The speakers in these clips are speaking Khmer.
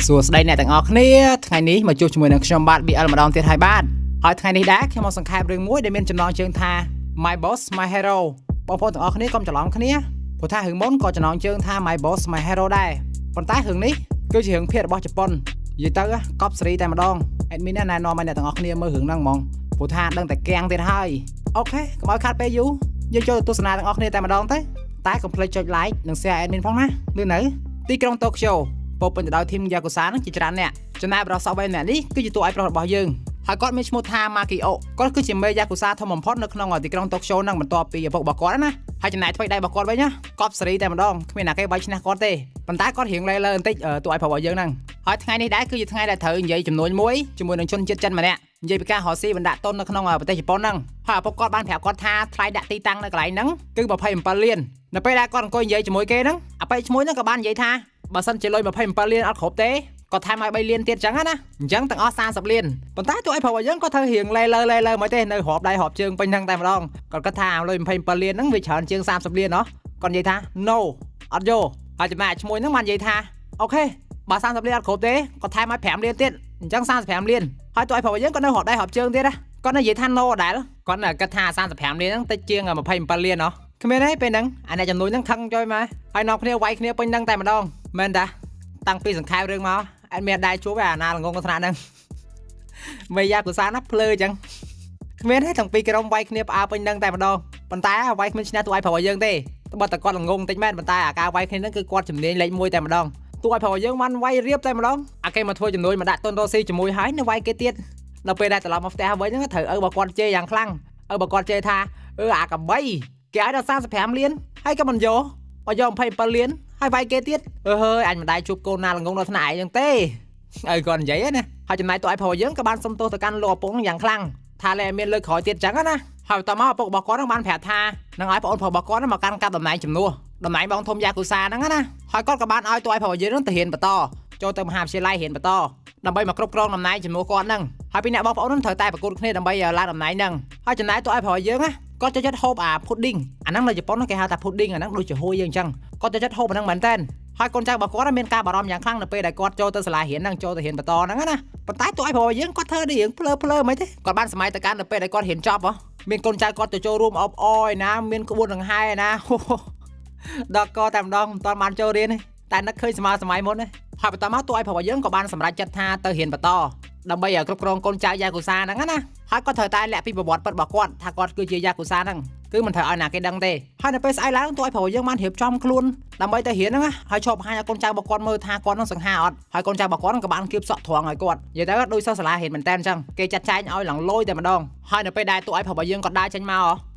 សួស្តីអ្នកទាំងអស់គ្នាថ្ងៃនេះមកជួបជាមួយនឹងខ្ញុំបាទ BL ម្ដងទៀតហើយបាទហើយថ្ងៃនេះដែរខ្ញុំមកសង្ខេបរឿងមួយដែលមានចំណងជើងថា My Boss My Hero បងប្អូនទាំងអស់គ្នាកុំច្រឡំគ្នាព្រោះថារឿងមុនក៏ចំណងជើងថា My Boss My Hero ដែរប៉ុន្តែរឿងនេះគឺជារឿងភាគរបស់ជប៉ុននិយាយទៅកប់សេរីតែម្ដង admin ណែនាំឲ្យអ្នកទាំងអស់គ្នាមើលរឿងហ្នឹងហ្មងព្រោះថាដឹងតែកាំងទៀតហើយ OK កុំឲ្យខាត់ពេលយូរយើងចូលទៅទស្សនាទាំងអស់គ្នាតែម្ដងទៅតែកុំភ្លេចចុច like និង share admin ផងណាលឿននៅទីក្រុងតូក្យូពោពេញទៅដោយ team យ៉ាកូសានឹងជាច្រើនអ្នកចំណែកប្រុសសក់វែងម្នាក់នេះគឺជាតួឯកប្រុសរបស់យើងហើយគាត់មានឈ្មោះថាម៉ាគីអូគាត់គឺជាមេយ៉ាកូសាធំបំផុតនៅក្នុងទីក្រុងតូក្យូនឹងបន្ទាប់ពីឪពុករបស់គាត់ណាហើយចំណែកថ្មីដៃរបស់គាត់វិញណាកប់សេរីតែម្ដងគ្មានណាគេបាយឈ្នះគាត់ទេប៉ុន្តែគាត់រៀងលេលើបន្តិចតួឯកប្រុសរបស់យើងហ្នឹងហើយថ្ងៃនេះដែរគឺជាថ្ងៃដែលត្រូវនិយាយចំនួនមួយជាមួយនឹងជនជាតិចិនម្នាក់និយាយពីការរកស៊ីបណ្ដាក់ទុននៅក្នុងប្រទេសជប៉ុនហ្នឹងហើយឪពុកគាត់បានប្រាប់គាត់ថាថ្លៃដាក់ទីតាំងនៅកន្លែងហ្នឹងគឺ27លាននៅពេលដែលគាត់អង្គុយនិយាយជាមួយគេហ្នឹងអបិឈ្មោះហ្នឹងក៏បាននិយាយថាបើសិនជាលុយ27លានអត់គ្រប់ទេគាត់ថែមឲ្យ3លានទៀតចឹងណាអញ្ចឹងទាំងអស់30លានប៉ុន្តែទោះឲ្យប្រុសរបស់យើងគាត់ធ្វើរៀងលេលើលេលើមកទេនៅរាប់ដៃរាប់ជើងពេញហ្នឹងតែម្ដងគាត់គិតថាលុយ27លានហ្នឹងវាច្រើនជាង30លានណោះគាត់និយាយថា no អត់យកហើយចំណែកឈ្មោះហ្នឹងបាននិយាយថាOK បើ30លានអត់គ្រប់ទេគាត់ថែមឲ្យ5លានទៀតអញ្ចឹង35លានហើយទោះឲ្យប្រុសរបស់យើងគាត់នៅរាប់ដៃរាប់ជើងទៀតណាគាត់នៅនិយាយថា no ដែរគាត់នៅគិតថា35លានហ្នឹងតិចជាង27លានណោះគ្មានទេពេលហ្នឹងអាអ្នកចំនួនហ្នឹងខឹងចុយមកហើយនាំគ្នាវាយគ្នាពេញហ្នឹងតែម្ដងមែនតាតាំងពីសង្ខេបរឿងមកអត់មានដែរជួបអាណាល្ងងថ្នាក់ហ្នឹងមេយ៉ាកុសាណាភ្លើអញ្ចឹងគ្មានទេតាំងពីក្រុមវាយគ្នាផ្អើពេញហ្នឹងតែម្ដងប៉ុន្តែវាយគ្មានឈ្នះតួឯងប្រុសយើងទេបើតែគាត់ល្ងងបន្តិចមែនប៉ុន្តែអាការវាយគ្នាហ្នឹងគឺគាត់ជំនាញលេខ1តែម្ដងតួឲ្យប្រុសយើងបានវាយរៀបតែម្ដងអាគេមកធ្វើចំនួនមកដាក់តុនរ៉ូស៊ីជាមួយហើយនៅវាយគេទៀតដល់ពេលដែលត្រឡប់មកផ្ទះវិញហ្នឹងត្រូវឪរបស់គាត់ជេរយ៉ាងខ្លាំងឪរបស់គាត់ជេរថាអឺអាកបីគេឲ្យដល់35លានហើយក៏មិនយកបើយក27លានហើយវាយគេទៀតអឺហើយអញមិនដែរជួបកូនណាល្ងងដល់ថ្នាក់ឯងហ្នឹងទេឲ្យគាត់និយាយណាហើយចំណែកតួឯប្រុសយើងក៏បានសុំទោសទៅកាន់លោកឪពុកយ៉ាងខ្លាំងថាលែមានលើកក្រោយទៀតចឹងណាហើយបន្តមកឪពុករបស់គាត់នឹងបានប្រាប់ថានឹងឲ្យប្អូនប្រុសរបស់គាត់មកកាន់កាប់តំណែងជំនួសតំណែងបងធំយ៉ាគូសាហ្នឹងណាហើយគាត់ក៏បានឲ្យតួឯប្រុសយើងនឹងទៅរៀនបន្តចូលទៅមហាវិទ្យាល័យរៀនបន្តដើម្បីមកគ្រប់គ្រងតំណែងជំនួសគាត់ហ្នឹងហើយពីអ្នកបងប្អូននឹងត្រូវតែប្រកួតគ្នាដើម្បីឡើងតំណែងហ្នឹងហើយចំណែកតួឯប្រុសយើងណាគាត់ចូលចិត្តហូបអា pudding អាហ្នឹងនៅជប៉ុនគេហៅថា pudding អាហ្នឹងដូចជាហួយយើងអញ្ចឹងគាត់ចូលចិត្តហូបអាហ្នឹងមែនតើហើយកូនចៅរបស់គាត់មានការបារម្ភយ៉ាងខ្លាំងនៅពេលដែលគាត់ចូលទៅសាលារៀនហ្នឹងចូលទៅរៀនបន្តហ្នឹងណាប៉ុន្តែតួឯប្រុសយើងគាត់ធ្វើដូចរៀងភ្លើភ្លើមិនទេគាត់បានសម័យទៅកាន់នៅពេលដែលគាត់រៀនចប់ហ៎មានកូនចៅគាត់ទៅចូលរួមអបអរឯណាមានក្បួនដង្ហែឯណាដល់កតែម្ដងមិនទាន់បានចូលរៀនទេតែនឹកឃើញសម័យសម័យមុនទេហើយបន្តមកតួឯប្រុសយើងក៏បានសម្រេចចិត្តថាទៅរៀនបន្តដើម្បីឲ្យគ្រប់គ្រងកូនចៅយ៉ាកូសាហ្នឹងណាហើយគាត់ត្រូវតែលាក់ពីប្រវត្តិពិតរបស់គាត់ថាគាត់គឺជាយ៉ាកូសាហ្នឹងគឺមិនត្រូវឲ្យណាគេដឹងទេហើយនៅពេលស្អែកឡើងតួឯប្រុសយើងបានរៀបចំខ្លួនដើម្បីទៅរៀនហ្នឹងណាហើយឈប់បង្ហាញឲ្យកូនចៅរបស់គាត់មើលថាគាត់នឹងសង្ហាអត់ហើយកូនចៅរបស់គាត់ក៏បានគៀបសក់ត្រង់ឲ្យគាត់និយាយទៅដូចសិស្សសាលារៀនមែនតើអញ្ចឹងគេចាត់ចែងឲ្យឡើងលយតែម្ដងហើយនៅពេលដែលតួឯប្រុសរបស់យើងគាត់ដើរចេញម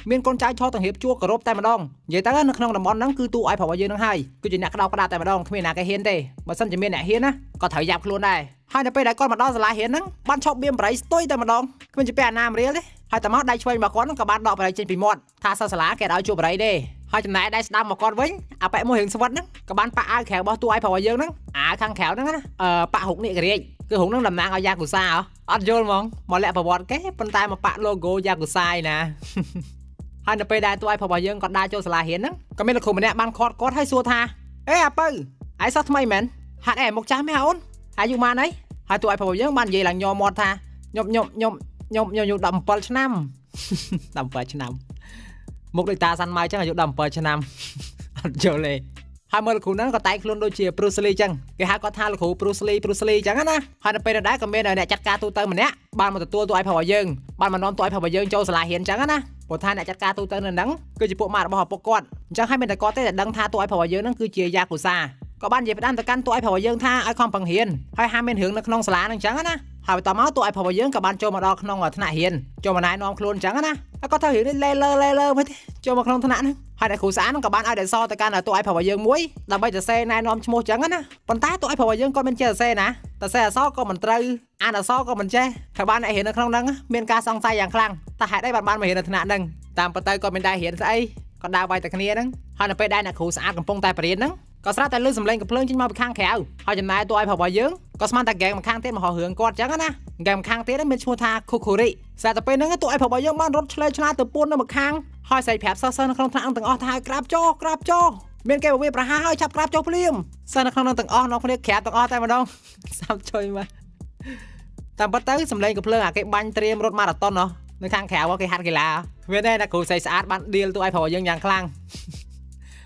កមានកូនចៅឈរទាំងរៀបជួរគោរពតែម្ដងនិយាយទៅនៅក្នុងតំបន់ហ្នឹងគឺតួឯប្រុសរបស់យើងនឹងហើយគឺជាអ្នកក្តោបក្តាប់តែម្ដងគ្មានណាគេហ៊ានទេបើសិនជាមានអ្នកហ៊ានណាក៏ត្រូវយ៉ាប់ខ្លួនដែរហើយនៅពេលដែលគាត់មកដល់សាលារៀនហ្នឹងបានឈប់បៀមបរិយស្ទុយតែម្ដងគ្មានជាពាក់អាណាមរៀលទេហើយតែមកដៃឆ្វេងរបស់គាត់ហ្នឹងក៏បានដកបរិយចេញពីមាត់ថាសិស្សសាលាគេឲ្យជួបបរិយទេហើយចំណែកដៃស្ដាំរបស់គាត់វិញអាប៉ែមួយរៀងស្វិតហ្នឹងក៏បានប៉ាក់អាវក្រៅរបស់តួឯប្រុសរបស់យើងហ្នឹងអាវខាងក្រៅហ្នឹងណាអឺប៉ាក់រូបនេះករាជគឺរូបហ្នឹងតំណាងឲ្យយ៉ាកូសាអត់យល់ហ្មងមកលាក់ប្រវត្តិគេប៉ុន្តែមកប៉ាក់ logo យ៉ាកូសាឯណា ហើយនៅពេលដែលតួឯប្រុសរបស់យើងគាត់ដើរចូលសាលារៀនហ្នឹងក៏មានលោកគ្រូម្នាក់បានខាត់គាត់ឲ្យសួរថាអេអាពៅឯងសោះថ្មីមែនហាត់អេមុខចាស់មែនអូនអាយុម៉ានអីហើយតួឯប្រុសរបស់យើងបាននិយាយឡើងញ័រមាត់ថាខ្ញុំខ្ញុំខ្ញុំខ្ញុំខ្ញុំអាយុ17ឆ្នាំ 17ឆ្នាំមុខដូចតាសាន់ម៉ៅចឹងអាយុ17ឆ្នាំ អត់យល់ទេហើយមើលលោកគ្រូហ្នឹងក៏តែងខ្លួនដូចជា Bruce Lee ចឹងគេហៅគាត់ថាលោកគ្រូ Bruce Lee Bruce Lee ចឹងណាហើយនៅពេលនោះដែរក៏មានអ្នកចាត់ការទូទៅម្នាក់បានមកទទួលតួឯប្រុសរបស់យើងបានមកនាំតួឯប្រុសរបស់យើងចូលសាលារៀនចឹងណាព្រោះថាអ្នកចាត់ការទូទៅនៅហ្នឹងគឺជាពួកម៉ាករបស់ឪពុកគាត់អញ្ចឹងហើយមានតែគាត់ទេដែលដឹងថាតួឯប្រុសរបស់យើងហ្នឹងគឺជាយ៉ាកូសាក៏បាននិយាយផ្ដាំទៅកាន់តួឯប្រុសរបស់យើងថាឲ្យខំប្រឹងរៀនហើយហាមមានរឿងនៅក្នុងសាលាហ្នឹងអញ្ចឹងណាហើយបន្តមកតួឯប្រុសរបស់យើងក៏បានចូលមកដល់ក្នុងថ្នាក់រៀនចូលមកណែនាំខ្លួនអញ្ចឹងណាហើយគាត់ធ្វើរឿងនេះលេលើលេលើមិនទេចូលមកក្នុងថ្នាក់ហ្នឹងហើយអ្នកគ្រូស្អាតហ្នឹងក៏បានឲ្យដែលសទៅកាន់តួឯប្រុសរបស់យើងមួយដើម្បីសរសេរណែនាំឈ្មោះអញ្ចឹងណាប៉ុន្តែតួឯប្រុសរបស់យើងគាត់មិនចេះសរសេរណាសរសេរអក្សរក៏មិនត្រូវអានអក្សរក៏មិនចេះត្រូវបានអ្នករៀននៅក្នុងហ្នឹងមានការសង្ស័យយ៉ាងខ្លាំងតើហេតុអីបានបានមករៀននៅថ្នាក់ហ្នឹងតាមពិតទៅគាត់មិនដែររៀនស្អីគាត់ដើរវាយតែគ្នាហ្នឹងហើយនៅពេលដែលអ្នកគ្រូស្អាតកំពុងតែបរៀនហ្នឹងក៏ស្រាប់តែលឺសំឡេងកំភ្លើងចេញមកពីខាងក្រៅហើយចំណែកតួឯប្រុសរបស់យើងក៏ស្មានតែហ្គេងម្ខាងទៀតមករករឿងគាត់អញ្ចឹងណាហ្គេងម្ខាងទៀតមានឈ្មោះថាខូខូរីស្រាប់តែពេលហ្នឹងតួឯប្រុសរបស់យើងបានរត់ឆ្លេឆ្លាទៅពួននៅម្ខាងហើយស្រែកប្រាប់សិស្សៗនៅក្នុងថ្នាក់ទាំងអស់ថាឲ្យក្រាបចោក្រាបចោ មានគេបវាប្រហារហើយចាប់ក្រាបចុះភ្លាមសិននៅក្នុងនឹងទាំងអស់នាំគ្នាក្រាបទាំងអស់តែម្ដង សាំជួយមកតាមពិតទៅសំឡេងកំភ្លើងអាគេបាញ់ត្រៀមរត់ម៉ារ៉ាតុនហ៎នៅខាងក្រៅគេហាត់កីឡាគ្មានទេណាគ្រូស្អីស្អាតបានដៀលតួឯងប្រុសយើងយ៉ាងខ្លាំង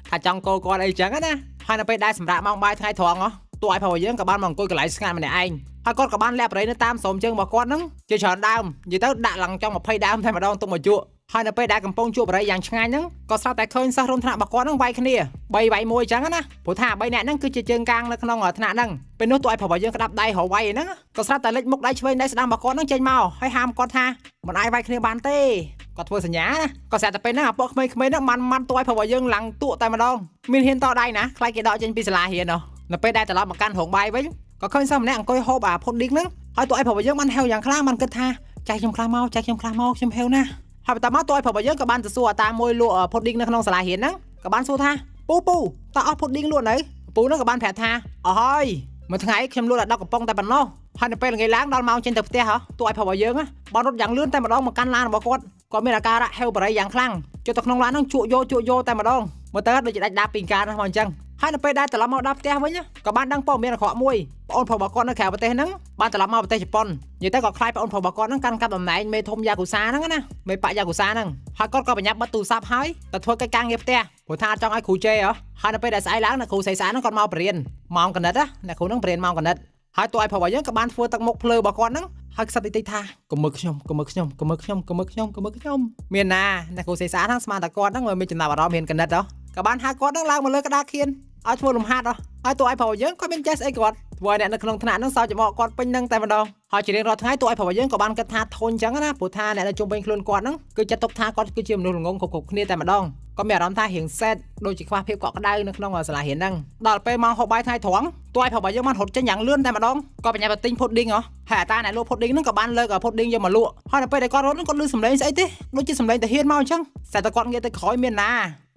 ថាចង់កោគាត់អីចឹងណាហើយនៅពេលដែលសម្រាប់ម៉ោងបាយថ្ងៃត្រង់ហ៎តួឯងប្រុសយើងក៏បានមកអង្គុយកន្លែងស្ងាត់ម្នាក់ឯងហើយគាត់ក៏បានលាក់បរិយនៅតាមស្រោមជើងរបស់គាត់ហ្នឹងជាច្រើនដើមនិយាយទៅដាក់ឡើងចង់20ដើមតែម្ដងទុកមកជក់ហើយនៅពេលដែលកំពុងជក់បរិយយ៉ាងឆ្ងាញ់ហ្នឹងក៏ស្រាប់តែឃើញសិស្សរួមថ្នាក់របស់គាត់ហ្នឹងវាយគ្នា3វាយ1អញ្ចឹងណាព្រោះថា3នាក់ហ្នឹងគឺជាជើងកាងនៅក្នុងថ្នាក់ហ្នឹងពេលនោះតួឯងប្រុសយើងក្តាប់ដៃរកវាយហ្នឹងក៏ស្រាប់តែលេចមុខដៃឆ្វេងដៃស្ដាំរបស់គាត់ហ្នឹងចេញមកហើយហាមគាត់ថាមិនអាចវាយគ្នាបានទេគាត់ធ្វើសញ្ញាណាក៏ស្រាប់តែពេលហ្នឹងអាពួកក្មេងៗហ្នឹងបានម៉ាត់តួឯងប្រុសយើងឡើងតួតែម្ដងមានហ៊ានតដៃណាខ្លាចគេដកចេញពីសាលារៀនហ៎នៅពេលដែលត្រឡប់មកកាន់រោងបាយវិញក៏ឃើញសិស្សម្នាក់អង្គុយហូបអាផុតឌីងហ្នឹងហើយតួឯងប្រុសយើងបានហៅយ៉ាងខ្លាំងបានគិតថាចែកខ្ញុំខ្លះមកចែកខ្ញុំខ្លះមកខ្ញុំហៅណាហើយបន្តមកតួឯងប្រុសយើងក៏បានទៅសួរអាតាមួយលក់ផុតឌីងនៅក្នុងសាលារៀនហ្នឹងក៏បានសួរថាពូពូតើអស់ផុតឌីងលក់នៅពូហ្នឹងក៏បានប្រាប់ថាអស់ហើយមួយថ្ងៃខ្ញុំលក់ដល់10កំប៉ុងតែប៉ុណ្ណោះហើយនៅពេលល្ងាចឡើងដល់ម៉ោងចេញទៅផ្ទះហ៎តួឯងប្រុសយើងបានរត់យ៉ាងលឿនតែម្ដងមកកាន់ឡានរបស់គាត់គាត់មានអាការៈហេវបរិយយ៉ាងខ្លាំងចុះទៅក្នុងឡានហ្នឹងជក់យកជក់យកតែម្ដងមើលទៅដូចជាដាច់ដាបពីការណាស់មកអញ្ចឹងហើយនៅពេលដែលត្រឡប់មកដល់ផ្ទះវិញក៏បានដឹងព័ត៌មានអាក្រក់មួយប្អូនប្រុសរបស់គាត់នៅក្រៅប្រទេសហ្នឹងបានត្រឡប់មកប្រទេសជប៉ុននិយាយទៅក៏ខ្លាចប្អូនប្រុសរបស់គាត់ហ្នឹងកាន់កាប់តំណែងមេធំយ៉ាគូសាហ្នឹងណាមេបាក់យ៉ាគូសាហ្នឹងហើយគាត់ក៏បញ្ញាប់បិទទូរស័ព្ទហើយទៅធ្វើកិច្ចការងារផ្ទះព្រោះថាអត់ចង់ឲ្យគ្រូជេរហ៎ហើយនៅពេលដែលស្អែកឡើងអ្នកគ្រូស្រីស្អាតហ្នឹងគាត់មកបរៀនម៉ោងកណិតណាអ្នកគ្រូហ្នឹងបរៀនម៉ោងកណិតហើយតួឯប្រុសរបស់យើងក៏បានធ្វើទឹកមុខភ្លើរបស់គាត់ហ្នឹងហើយខ្សឹបតិចតិចថាកុំមើលខ្ញុំកុំមើលខ្ញុំកុំមើលខ្ញុំកុំមើលខ្ញុំកុំមើលខ្ញុំមានណាអ្នកគ្រូស្រីស្អាតហ្នឹងស្មានតែគាត់ហ្នឹងមានចំណាប់អារម្មណ៍រៀនកណិតហ៎ក៏បានហៅគាត់ហ្នឹងឡើងមកលើក្តារខៀនឲ្យធ្វើលំហាត់ហ៎ហើយតួឯប្រុសយើងគាត់មានចេះស្អីគាត់ធ្វើឲ្យអ្នកនៅក្នុងថ្នាក់ហ្នឹងសើចច្បកគាត់ពេញហ្នឹងតែម្ដងហើយជារៀងរាល់ថ្ងៃតួឯប្រុសយើងក៏បានគិតថាធុញអញ្ចឹងណាព្រោះថាអ្នកនៅជុំវិញខ្លួនគាត់ហ្នឹងគឺចាត់ទុកថាគាត់គឺជាមនុស្សល្ងងគ្រប់ៗគ្នាតែម្ដងក៏មានអារម្មណ៍ថារៀងសេតដូចជាខ្វះភាពកក់ក្ដៅនៅក្នុងសាលារៀនហ្នឹងដល់ពេលម៉ោងហូបបាយថ្ងៃត្រង់តួឯប្រុសយើងបានរត់ចេញយ៉ាងលឿនតែម្ដងក៏បញ្ញាបទិញផុតឌីងហ៎ហើយអាតាអ្នកលក់ផុតឌីងហ្នឹងក៏បានលើកផុតឌីងយកមកលក់ហើយដល់ពេលដែលគាត់រត់ហ្នឹងគាត់លឺសំឡេងស្អីទេដូចជាសំឡេងតាហ៊ានមកអញ្ចឹងតែតែគាត់ងាកទៅក្រោយមានណ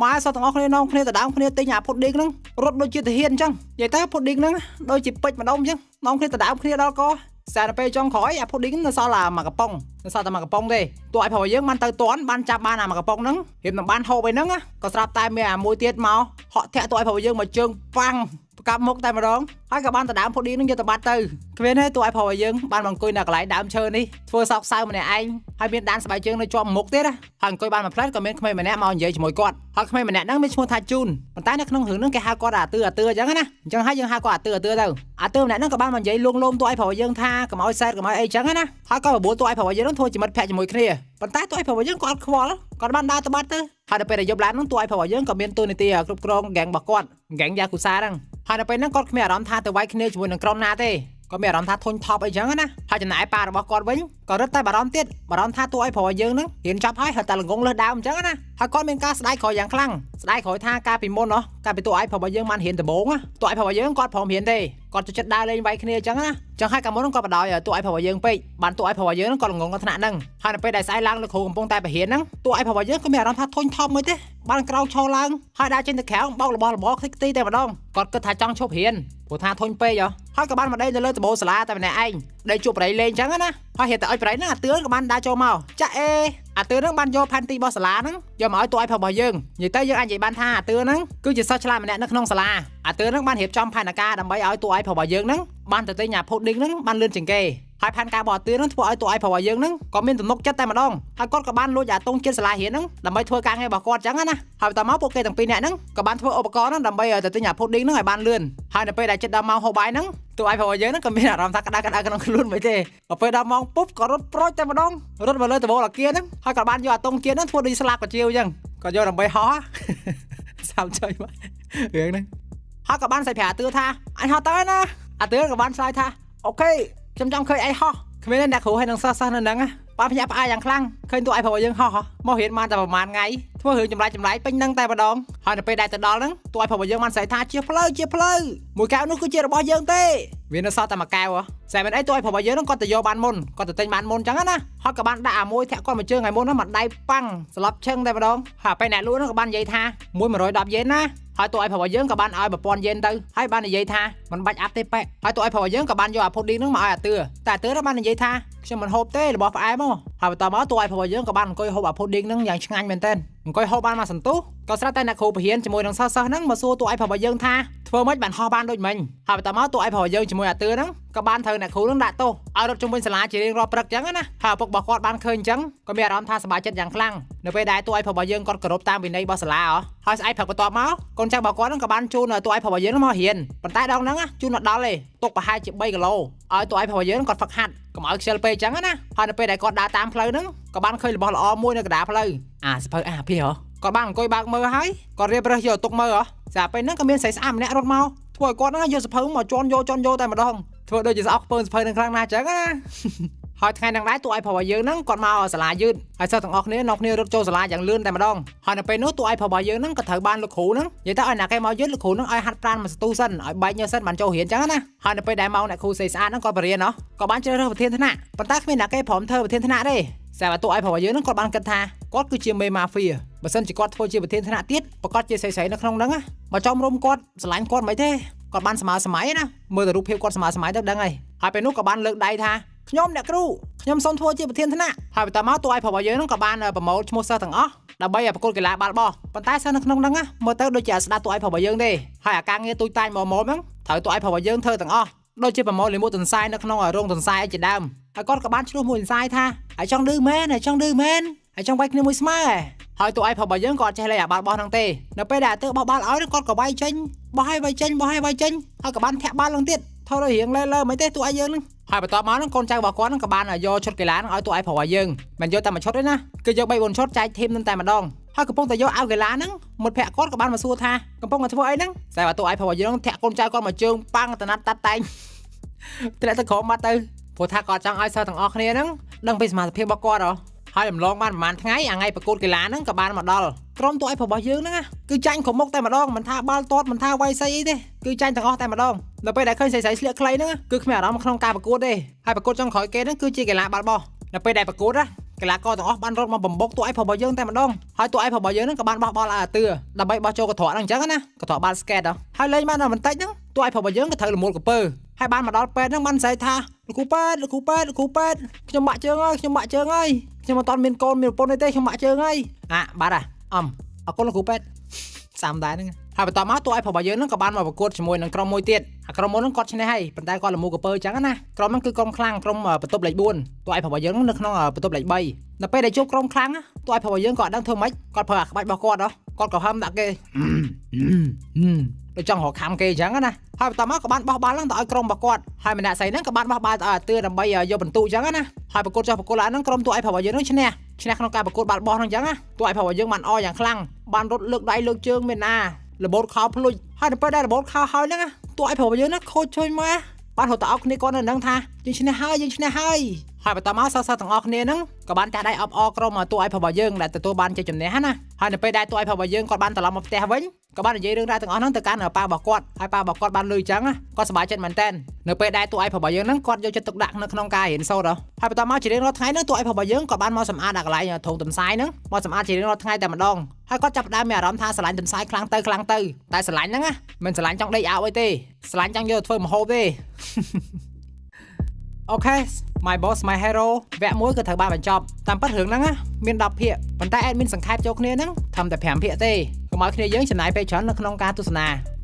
ាមកសោះទាំងអស់គ្នានាំគ្នាទៅដើមគ្នាទិញអាផុតឌីងហ្នឹងរត់ដូចជាតាហ៊ានអញ្ចឹងនិយាយទៅផុតឌីងហ្នឹងដូចជាពេជ្រម្ដុំអញ្ចឹងនាំគ្នាទៅដើមគ្នាដល់កសារទៅពេលចុងក្រោយអាផុតឌីងនៅសល់អាមួយកំប៉ុងនៅសល់តែមួយកំប៉ុងទេតួឲ្យប្រុសយើងបានទៅតន់បានចាប់បានអាមួយកំប៉ុងហ្នឹងរៀបនឹងបានហូបអីហ្នឹងក៏ស្រាប់តែមានអាមួយទៀតមកហក់ធាក់តួឲ្យប្រុសយើងមកជើងប៉ាំងផ្កាប់មុខតែម្ដងហើយក៏បានទៅដើមផុតឌីងហ្នឹងយកទៅបាត់ទៅគ្មានទេតួឲ្យប្រុសយើងបានមកអង្គុយនៅកន្លែងដើមឈើនេះធ្វើសោកសៅម្នាក់ឯងហើយមានដានស្បែកជើងនៅជាប់មុខទៀតណាហើយអង្គុយបានមួយផ្លែតក៏មានក្មេងម្នាក់មកនិយាយជាមួយគាត់ហើយក្មេងម្នាក់ហ្នឹងមានឈ្មោះថាជូនប៉ុន្តែនៅក្នុងរឿងហ្នឹងគេហៅគាត់អាទឿអាទឿអញ្ចឹងណាអញ្ចឹងហើយយើងហៅគាត់អាទឿអាទឿទៅអាទឿម្នាក់ហ្នឹងក៏បានមកនិយាយលួងលោមតួឲ្យប្រុសយើងថាកុំឲ្យសែតកុំឲ្យអីចឹងណាហើយក៏បបួលតួឲ្យប្រុសយើងហ្នឹងធ្វើជាមិត្តភក្តិជាមួយគ្នាប៉ុន្តែតួឲ្យប្រុសយើងក៏អត់ខ្វល់គាត់បានដើរទៅបាត់ទៅហើយដល់ពេលដែលយប់ឡើងហ្នឹងតួឲ្យប្រុសយើងក៏មានតួនាទីគ្រប់គ្រងហ្គេងរបស់គាត់ហ្គេងយ៉ាគូសាហ្នឹងហើយដល់ពេលហ្នឹងគាត់គ្មានអារម្មណ៍ថាទៅវាយគ្នាជាមួយនឹងក្រុមណាទេក៏មានអារម្មណ៍ថាធុញថប់អីចឹងណាហើយចំណែកប៉ារបស់គាត់វិញក៏រឹតតែបារម្ភទៀតបារម្ភថាតួឲ្យប្រុសយើងហ្នឹងរៀនចប់ហើយហៅតែល្ងងលើសដើមអញ្ចឹងណាហើយគាត់មានការស្ដាយក្រោយយ៉ាងខ្លាំងស្ដាយក្រោយថាកាលពីមុនណោះកាលពីតួឲ្យប្រុសយើងបានរៀនដំបូងតួឲ្យប្រុសយើងគាត់ព្រមរៀនទេគាត់ចូលចិត្តដើរលេងវាយគ្នាអញ្ចឹងណាចឹងហើយកាលមុនគាត់បដ ாய் តួឲ្យប្រុសយើងពេកបានតួឲ្យប្រុសយើងគាត់ល្ងងដល់ថ្នាក់ហ្នឹងហើយនៅពេលដែលស្អែកឡើងលោកគ្រូកំពុងតែបរៀនហ្នឹងតួឲ្យប្រុសយើងក៏មានអារម្មណ៍ថាធុញថប់មួយទេបានក្រោកឈរឡើងហើយដើរចេញទៅក្រៅបោករបស់របរខ្ទេចខ្ទីតែម្ដងគាត់គិតថាចង់ឈប់រៀនព្រោះថាធុញពេកហ៎ហើយក៏បានមកដេកនៅលើដំបូលសាលាតែម្នាក់ឯងដេកជួបប្រៃលេងអញ្ចឹងណាហើយហេតុតែអុចប្រៃហ្នឹងអាទឿក៏បានដើរចូលមកចាក់អេអាទឿហ្នឹងបានយកផែនទីរបស់សាលាហ្នឹងយកមកឲ្យតួឯប្រុសរបស់យើងនិយាយទៅយើងអាចនិយាយបានថាអាទឿហ្នឹងគឺជាសិស្សឆ្លាតម្នាក់នៅក្នុងសាលាអាទឿហ្នឹងបានរៀបចំផែនការដើម្បីឲ្យតួឯប្រុសរបស់យើងហ្នឹងបានទៅទិញអាផូឌីងហ្នឹងបានលឿនជាងគេហើយផែនការរបស់អាទឿហ្នឹងធ្វើឲ្យតួឯប្រុសរបស់យើងហ្នឹងក៏មានទំនុកចិត្តតែម្ដងហើយគាត់ក៏បានលួចអាទងជាតិសាលារៀនហ្នឹងដើម្បីធ្វើការងាររបស់គាត់អញ្ចឹងណាហើយបន្តមកពួកគេទាំងពីរនាក់ហ្នឹងក៏បានធ្វើឧបករណ៍ហ្នឹងដើម្បីទៅទិញអាផូឌីងហ្នឹងឲ្យបានលឿនហើយនៅពេលដែលចិត្តដល់ម៉ោងហូបបាយហ្នឹងតួឯប្រុសរបស់យើងហ្នឹងក៏មានអារម្មណ៍ថាក្តៅក្តៅក្នុងខ្លួនមិនទេដល់ពេលដល់ម៉ោងពុបក៏រត់ប្រូចតែម្ដងរត់មកលើដំបូលអាគារហ្នឹងហើយក៏បានយកអាទងជាតិហ្នឹងធ្វើដូចស្លាកកាជាវអញ្ចឹងក៏យកដើម្បីហោះ សាំចុយមករឿងហ្នឹងហើយក៏បានใส่ប្រាប់អាទឿថាអញហោះទៅណាអាទឿក៏បានឆ្លើយថាOK ខ្ញុំចង់ឃើញឯងហោះគ្មានទេអ្នកគ្រូហើយនឹងសិស្សសិស្សនៅហ្នឹងបានភ្ញាក់ផ្អើលយ៉ាងខ្លាំងឃើញតួឯងប្រុសយើងហោះមករៀនបានតែប្រហែលថ្ងៃធ្វើរឿងចម្លែកចម្លែកពេញហ្នឹងតែម្ដងហើយនៅពេលដែលទៅដល់ហ្នឹងតួឯងប្រុសយើងបានស្រីថាជាផ្លូវជាផ្លូវមួយកែវនោះគឺជារបស់យើងទេវានៅសល់តែមួយកែវហ៎តែមិនអីតួឯងប្រុសយើងហ្នឹងគាត់ទៅយកបានមុនគាត់ទៅទិញបានមុនអញ្ចឹងណាហើយក៏បានដាក់អាមួយធាក់គាត់មួយជើងថ្ងៃមុនហ្នឹងមកដៃប៉ាំងស្លាប់ឈឹងតែម្ដងហើយពេលអ្នកលក់ហ្នឹងក៏បាននិយាយថាមួយ110យេនណាហើយតួឯងប្រុសយើងក៏បានឲ្យ1000យេនទៅហើយបាននិយាយថាមិនបាច់អាប់ទេប៉ែហើយតួឯងប្រុសយើងក៏បានយកអាផុតឌីងហ្នឹងមកឲ្យអាទឿតែអាទឿហ្នឹងបាននិយាយថាខ្ញុំមិនហូបទេរបស់ផ្អែមហ៎ហើយបន្តមកតួឯងប្រុសយើងក៏បានអង្គុយហូបអាផុតឌីងហ្នឹងយ៉ាងឆ្ងាញ់មែនទែនអង្គុយហូបបានមួយសន្ទុះ ក៏ស្រាប់តែអ្នកគ្រូបរិញ្ញាជាមួយនឹងសិស្សសិស្សហ្នឹងមកសួរតួឯងរបស់យើងថាធ្វើម៉េចបានហោះបានដូចមិញហើយបន្តមកតួឯងរបស់យើងជាមួយអាទឿហ្នឹងក៏បានត្រូវអ្នកគ្រូហ្នឹងដាក់ទោសឲ្យរត់ជុំវិញសាលាជារៀងរាល់ព្រឹកចឹងណាហើយឪពុករបស់គាត់បានឃើញចឹងក៏មានអារម្មណ៍ថាសប្បាយចិត្តយ៉ាងខ្លាំងនៅពេលដែលតួឯងរបស់យើងគាត់គោរពតាមវិន័យរបស់សាលាហ៎ហើយស្អែកព្រឹកបន្ទាប់មកកូនចៅរបស់គាត់ហ្នឹងក៏បានជូនតួឯងរបស់យើងមករៀនប៉ុន្តែដងហ្នឹងជូនអត់ដល់ទេទុកប្រហែលជា3គីឡូឲ្យតួឯងរបស់យើងគាត់ហ្វឹកហាត់កុំឲ្យខ្ជិលពេកចឹងណាហើយនៅពេលដែលគាត់ដើរតាមផ្លូវហ្នឹងក៏បានឃើញរបស់ល្អមួយនៅកណ្ដាលផ្លូវអាសភៅអាភាហ៎គាត់បានអង្គុយបើកមើលហើយគាត់រៀបរើសយកទុកមើលហ៎ស្រាប់ពេលហ្នឹងក៏មានស្រីស្អាតម្នាក់រត់មកធ្វើឲ្យគាត់ហ្នឹងយកសភៅមកជន់យកជន់យកតែម្ដងធ្វើដូចជាស្អប់ខ្ពើមសភៅនឹងខ្លាំងណាស់ចឹងណា ហើយថ្ងៃហ្នឹងដែរតួឯងប្រុសរបស់យើងហ្នឹងគាត់មកសាលាយឺតហើយសិស្សទាំងអស់គ្នានាំគ្នារត់ចូលសាលាយ៉ាងលឿនតែម្ដងហើយនៅពេលនោះតួឯងប្រុសរបស់យើងហ្នឹងក៏ត្រូវបានលោកគ្រូហ្នឹងនិយាយទៅឲ្យណាគេមកយឺតលោកគ្រូហ្នឹងឲ្យហាត់ប្រាណមួយសន្ទុះសិនឲ្យបែកញើសសិនបានចូលរៀនចឹងណាហើយនៅពេលដែលមកអ្នកគ្រូស្អីស្អាតហ្នឹងគាត់បរៀនណោះក៏បានជ្រើសរើសប្រធានថ្នាក់ប៉ុន្តែគ្មានអ្នកគេព្រមធ្វើប្រធានថ្នាក់ទេស្រាប់តែតួឯងប្រុសរបស់យើងហ្នឹងគាត់បានគិតថាគាត់គឺជាមេម៉ាហ្វៀបើសិនជាគាត់ធ្វើជាប្រធានថ្នាក់ទៀតប្រកាសជាស្រីៗនៅក្នុងហ្នឹងណាមកចំរុំគាត់ស្រឡាញ់គាត់មិនទេគាត់បានស្មើសម័យណាមើលតែរូបភាពគាត់ស្មើសម័យទៅដឹងហើយហើយពេលនោះក៏បានលើកដៃថាខ្ញុំអ្នកគ្រូខ្ញុំសូមធ្វើជាប្រធានថ្នាក់ហើយបន្តមកតួឯងប្រុសរបស់យើងហ្នឹងក៏បានប្រមូលឈ្មោះសិស្សទាំងអស់ដើម្បីឲ្យប្រកួតកីឡាបាល់បោះប៉ុន្តែសិស្សនៅក្នុងហ្នឹងណាមើលទៅដូចជាស្ដាប់តួឯងប្រុសរបស់យើងទេហើយអាការងារទូចតាចមកមកហ្នឹងត្រូវតួឯងប្រុសរបស់យើងធ្វើទាំងអស់ដូចជាប្រមូលលាមកទន្សាយនៅក្នុងរោងទន្សាយឯជាដើមហើយគាត់ក៏បានឆ្លោះមួយទន្សាយថាឲ្យចង់ឌឺមែនឲ្យចង់ឌឺមែនឲ្យចង់វាយគ្នាមួយស្មើហើយតួឯងប្រុសរបស់យើងក៏អត់ចេះលេងអាបាល់បោះហ្នឹងទេនៅពេលដែលអាទើបោះបាល់ឲ្យគាត់ក៏វាយចេញបោះឲ្យវាយចេញបោះឲ្យវាយចេញហើយក៏បានធាក់បាល់ហ្នឹងទៀតថតឲ្យរៀងលើលើមិនទេតួឯងយើងហ្នឹងហើយបន្ទាប់មកហ្នឹងកូនចៅរបស់គាត់ហ្នឹងក៏បានយកឈុតកីឡាហ្នឹងឲ្យតួឯងប្រុសឲ្យយើងមិនយកតែមួយឈុតទេណាគឺយក3 4ឈុតចែក team នឹងតែម្ដងហើយកំពុងតែយកអាវកីឡាហ្នឹងមិត្តភក្តិគាត់ក៏បានមកសួរថាកំពុងតែធ្វើអីហ្នឹងតែបើតួឯងប្រុសឲ្យយើងធាក់កូនចៅគាត់មកជើងប៉ាំងតណាត់តាត់តែងធ្លាក់ទៅក្រោមបាត់ទៅព្រោះថាគាត់ចង់ឲ្យសិស្សទាំងអស់គ្នាហ្នឹងដឹងពីសមត្ថភាពរបស់គាត់ហ៎ហើយរំលងបានប្រហែលថ្ងៃអាថ្ងៃប្រកួតកីឡាហ្នឹងក៏បានមកដល់ក្រុមតួឯងរបស់យើងហ្នឹងគឺចាញ់គ្រប់មុខតែម្ដងមិនថាបាល់ទាត់មិនថាវាយសីអីទេគឺចាញ់ទាំងអស់តែម្ដងដល់ពេលដែលឃើញស្រីៗស្លៀកខ្លីហ្នឹងគឺគ្មានអារម្មណ៍ក្នុងការប្រកួតទេហើយប្រកួតចុងក្រោយគេហ្នឹងគឺជាកីឡាបាល់បោះដល់ពេលដែលប្រកួតណាកីឡាករទាំងអស់បានរត់មកបំបុកតួឯងរបស់យើងតែម្ដងហើយតួឯងរបស់យើងហ្នឹងក៏បានបោះបាល់ឲ្យអាទឿដើម្បីបោះចូលកន្ត្រកហ្នឹងអញ្ចឹងណាកន្ត្រកបាល់ skate ហើយលេងបានដល់បន្តិចហ្នឹងតួឯងរបស់យើងក៏ត្រូវលមូលកពើហើយបានមកដល់ពេទ្យហ្នឹងបានស្រែកថាលោកគ្រូពេទ្យលោកគ្រូពេទ្យលោកគ្រូពេទ្យខ្ញុំបាក់ជើងហើយខ្ញុំបាក់ជើងហើយខ្ញុំមិនតាន់មានកូនមានប្រពន្ធអីទេខ្ញុំបាក់ជើងហើយអាបាត់អាអំអរគុណលោកគ្រូពេទ្យសាមដែរហ្នឹងហើយបន្តមកតួឯងរបស់យើងហ្នឹងក៏បានមកប្រកួតជាមួយនឹងក្រុមមួយទៀតអាក្រុមមុនហ្នឹងគាត់ឈ្នះហើយប៉ុន្តែគាត់លមូកពើអញ្ចឹងណាក្រុមហ្នឹងគឺក្រុមខ្លាំងក្រុមបន្ទប់លេខ4តួឯងរបស់យើងហ្នឹងនៅក្នុងបន្ទប់លេខ3នៅពេលដែលជួបក្រុមខ្លាំងតួឯងរបស់យើងក៏អត់ដឹងធ្វើម៉េចគាត់ប្រើអាក្បាច់របស់គាត់ហ៎គាត់ក៏ហឹមដាក់គេដូចចង់រកខំគេអញ្ចឹងណាហើយបន្តមកក៏បានបោះបាល់ហ្នឹងទៅឲ្យក្រុមរបស់គាត់ហើយម្នាក់ស្រីហ្នឹងក៏បានបោះបាល់ទៅឲ្យអាទឿដើម្បីយកបន្ទុអញ្ចឹងណាហើយប្រកួតចុះប្រកួតឡើងហ្នឹងក្រុមតួឯងរបស់យើងហ្នឹងឈ្នះឈ្នះក្នុងការប្រកួតបាល់បោះហ្នឹងអញ្ចឹងណាតួឯងរបស់យើងបានអយ៉ាងខ្លាំងបានរត់លើកដៃលើកជើងមានណារបូតខោភ្លុចហើយដល់ពេលដែលរបូតខោហើយហ្នឹងតួឯងរបស់យើងហ្នឹងខូចជួយមកបានរត់ទៅអោបគ្នាគាត់នៅនឹងថាយើងឈ្នះហើយយើងឈ្នះហើយហើយបន្តមកសិស្សៗទាំងអស់គ្នាហ្នឹងក៏បានចាស់ដៃអបអរក្រុមតួឯងរបស់យើងដែលទទួលបានជ័យជំនះណាហើយនៅពេលដែលតួឯងរបស់យើងគាត់បានត្រឡប់មកផ្ទះវិញក៏បាននិយាយរឿងរ៉ាវទាំងអស់ហ្នឹងទៅកាន់ប៉ារបស់គាត់ហើយប៉ារបស់គាត់បានលឺអញ្ចឹងគាត់សប្បាយចិត្តមែនតើនៅពេលដែលតួឯងរបស់យើងហ្នឹងគាត់យកចិត្តទុកដាក់នៅក្នុងការរៀនសូត្រហើយបន្តមកជារៀងរាល់ថ្ងៃហ្នឹងតួឯងរបស់យើងក៏បានមកសម្អាតអាកន្លែងធុងទន្សាយហ្នឹងមកសម្អាតជារៀងរាល់ថ្ងៃតែម្ដងហើយគាត់ចាប់ផ្ដើមមានអារម្មណ៍ថាស្រឡាញ់ទន្សាយខ្លាំងទៅខ្លាំងទៅតែស្រឡាញ់ហ្នឹងណាមិនស្រឡាញ់ចង់ដេកអោបអីទេស្រឡាញ់ចង់យកទៅធ្វើម្ហូបទេ OK My Boss My Hero វគ្គមួយក៏ត្រូវបានបញ្ចប់តាមពិតរឿងហ្នឹងណាមាន10ភាគប៉ុន្តែ admin សង្ខេបចូលគ្នាហ្នឹងត្រឹមតែ5ភាគទេកុំឲ្យគ្នាយើងចំណាយពេលច្រើននៅក្នុងការទស្សន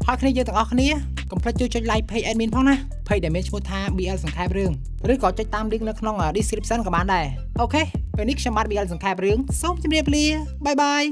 ាហើយគ្នាយើងទាំងអស់គ្នាកុំភ្លេចជួយចុច like page admin ផងណា page ដែលមានឈ្មោះថា BL សង្ខេបរឿងឬក៏ចុចតាម link នៅក្នុង description ក៏បានដែរ OK ពេលនេះខ្ញុំបាទ BL សង្ខេបរឿងសូមជម្រាបលា bye bye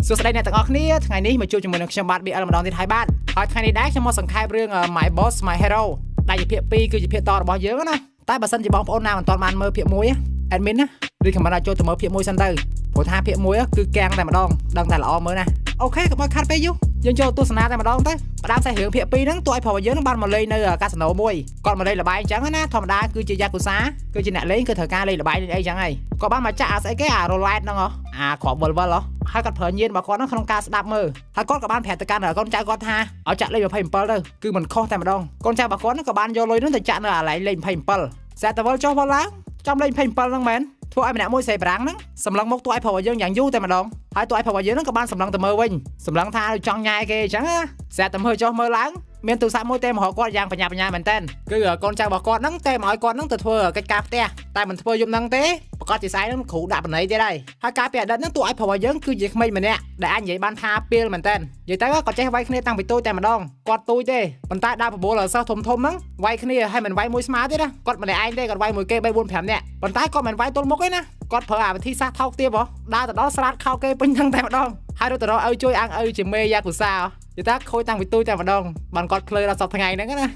សួស្តីអ្នកទាំងអស់គ្នាថ្ងៃនេះមកជួបជាមួយនឹងខ្ញុំបាទ BL ម្ដងទៀតហើយបាទហើយថ្ងៃនេះដែរខ្ញុំមកសង្ខេបរឿង My Boss My Hero ដែលជាភាគ2គឺជាភាគតរបស់យើងណាតែបើសិនជាបងប្អូនណាមិនទាន់បានមើលភាគ1 admin ណា recommend ឲ្យចូលទៅមើលភាគ1សិនទៅព្រោះថាភាគ1គឺកាំងតែម្ដងដឹងតែល្អមើលណា OK កុំឲ្យខាត់ពេលយូរយើងចូលទស្សនាតែម្ដងទៅផ្ដើមសាច់រឿងភាគ2ហ្នឹងតួឲ្យប្រុសយើងនឹងបានមកលេងនៅកាស៊ីណូមួយគាត់មកលេងល្បែងអញ្ចឹងណាធម្មតាគឺជាយ៉ាកូសាគឺជាអ្នកលេងគឺត្រូវការលេងល្បែងលេងអីអញ្ចឹងហើយគាត់បានមកចាក់អាស្អីគេអា roulette ហ្នឹងហ៎អាគ្រាប់វិលវិលហ៎ហើយគាត់ប្រើញៀនរបស់គាត់ហ្នឹងក្នុងការស្ដាប់មើលហើយគាត់ក៏បានប្រាប់ទៅកាន់កូនចៅគាត់ថាឲ្យចាក់លេខ27ទៅគឺមិនខុសតែម្ដងកូនចៅរបស់គាត់ហ្នឹងក៏បានយកលុយហ្នឹងទៅចាក់នៅអាឡែងលេខ27ស្រាប់តែវិលចុះវិលឡើងចំលេខ27ហ្នឹងមែនធ្វើឲ្យម្នាក់មួយស្រីបារាំងហ្នឹងសម្លឹងមុខតួឯងប្រុសរបស់យើងយ៉ាងយូរតែម្ដងហើយតួឯងប្រុសរបស់យើងហ្នឹងក៏បានសម្លឹងទៅមើលវិញសម្លឹងថាដូចចង់ញ៉ែគេអញ្ចឹងណាស្រាប់តែមើលចុះមើលឡើងមានទូរស័ព្ទមួយទេមករកគាត់យ៉ាងបញ្ញាបញ្ញាមែនតើគឺកូនចៅរបស់គាត់ហ្នឹងទេមកឲ្យគាត់ហ្នឹងទៅធ្វើកិច្ចការផ្ទះតែមិនធ្វើយប់ហ្នឹងទេប្រ ប្រកាសជាស្អែកហ្នឹងគ្រូដាក់បណៃទៀតហើយហើយកាលពីអតីតហ្នឹងតួឯកប្រុសរបស់យើងគឺជាក្មេងម្នាក់ដែលអាចនិយាយបានថាពីលមែនតើនិយាយទៅគាត់ចេះវាយគ្នាតាំងពីតូចតែម្ដងគាត់ទូចទេប៉ុន្តែដើរបបួលឲ្យសិស្សធំធំហ្នឹងវាយគ្នាហើយមិនវាយមួយស្មើទេណាគាត់ម្នាក់ឯងទេគាត់វាយមួយគេ3 4 5នាក់ប៉ុន្តែគាត់មិនវាយទល់មុខទេណាគាត់ប្រើអាវិធីសាស្ត្រថោកទាបហ៎ដើរទៅដល់ស្រាតខោគេពេញហ្នឹងតែម្ដងហើយរត់ទៅរកឪជួយអាងឪជាមេយ៉ាកូសានិយាយថាខូចតាំងពីទូចតែម្ដងបានគាត់ភ្លើដល់សប្តាហ៍ថ្ងៃហ្នឹងណា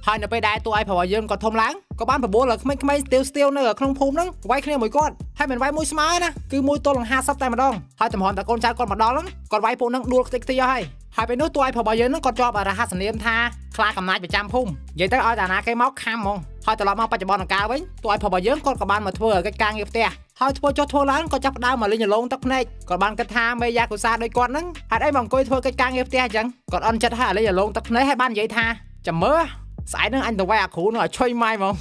ហើយនៅពេលដែលតួឯកប្រុសរបស់យើងក៏ធំឡើងក៏បានបបួលឲ្យក្មេងៗស្ទាវស្ទាវនៅក្នុងភូមិហ្នឹងវាយគ្នាមួយគាត់ហើយមិនវាយមួយស្មើណាគឺមួយទល់នឹង50តែម្ដងហើយតម្រាំតែកូនចៅគាត់មកដល់ហ្នឹងគាត់វាយពួកហ្នឹងដួលខ្ទេចខ្ទីអស់ហើយហើយពេលនោះតួឯកប្រុសរបស់យើងហ្នឹងគាត់ជាប់រហស្សនាមថាខ្លាកំណាចប្រចាំភូមិនិយាយទៅឲ្យតាណាគេមកខំហ្មងហើយត្រឡប់មកបច្ចុប្បន្នកាលវិញតួឯកប្រុសរបស់យើងគាត់ក៏បានមកធ្វើកិច្ចការងារផ្ទះហើយធ្វើចុះធ្វើឡើងក៏ចាប់ផ្ដើមមកលេងរលោងទឹកភ្នែកគាត់បានគិតថាមេយ៉ាកូសាដូចគាត់ហ្នឹងហេតុអីមកអង្គុយធ្វើកិច្ចការងារផ្ទះអញ្ចឹងគាត់អន់ចិត្តហើយលេងរលោងទឹកភ្នែកហើយបាននិយាយថាចាំមើល ស្អែកហ្នឹងអញទៅវាយអាគ្រូនោះឲ្យឆុយម៉ាយហ្មង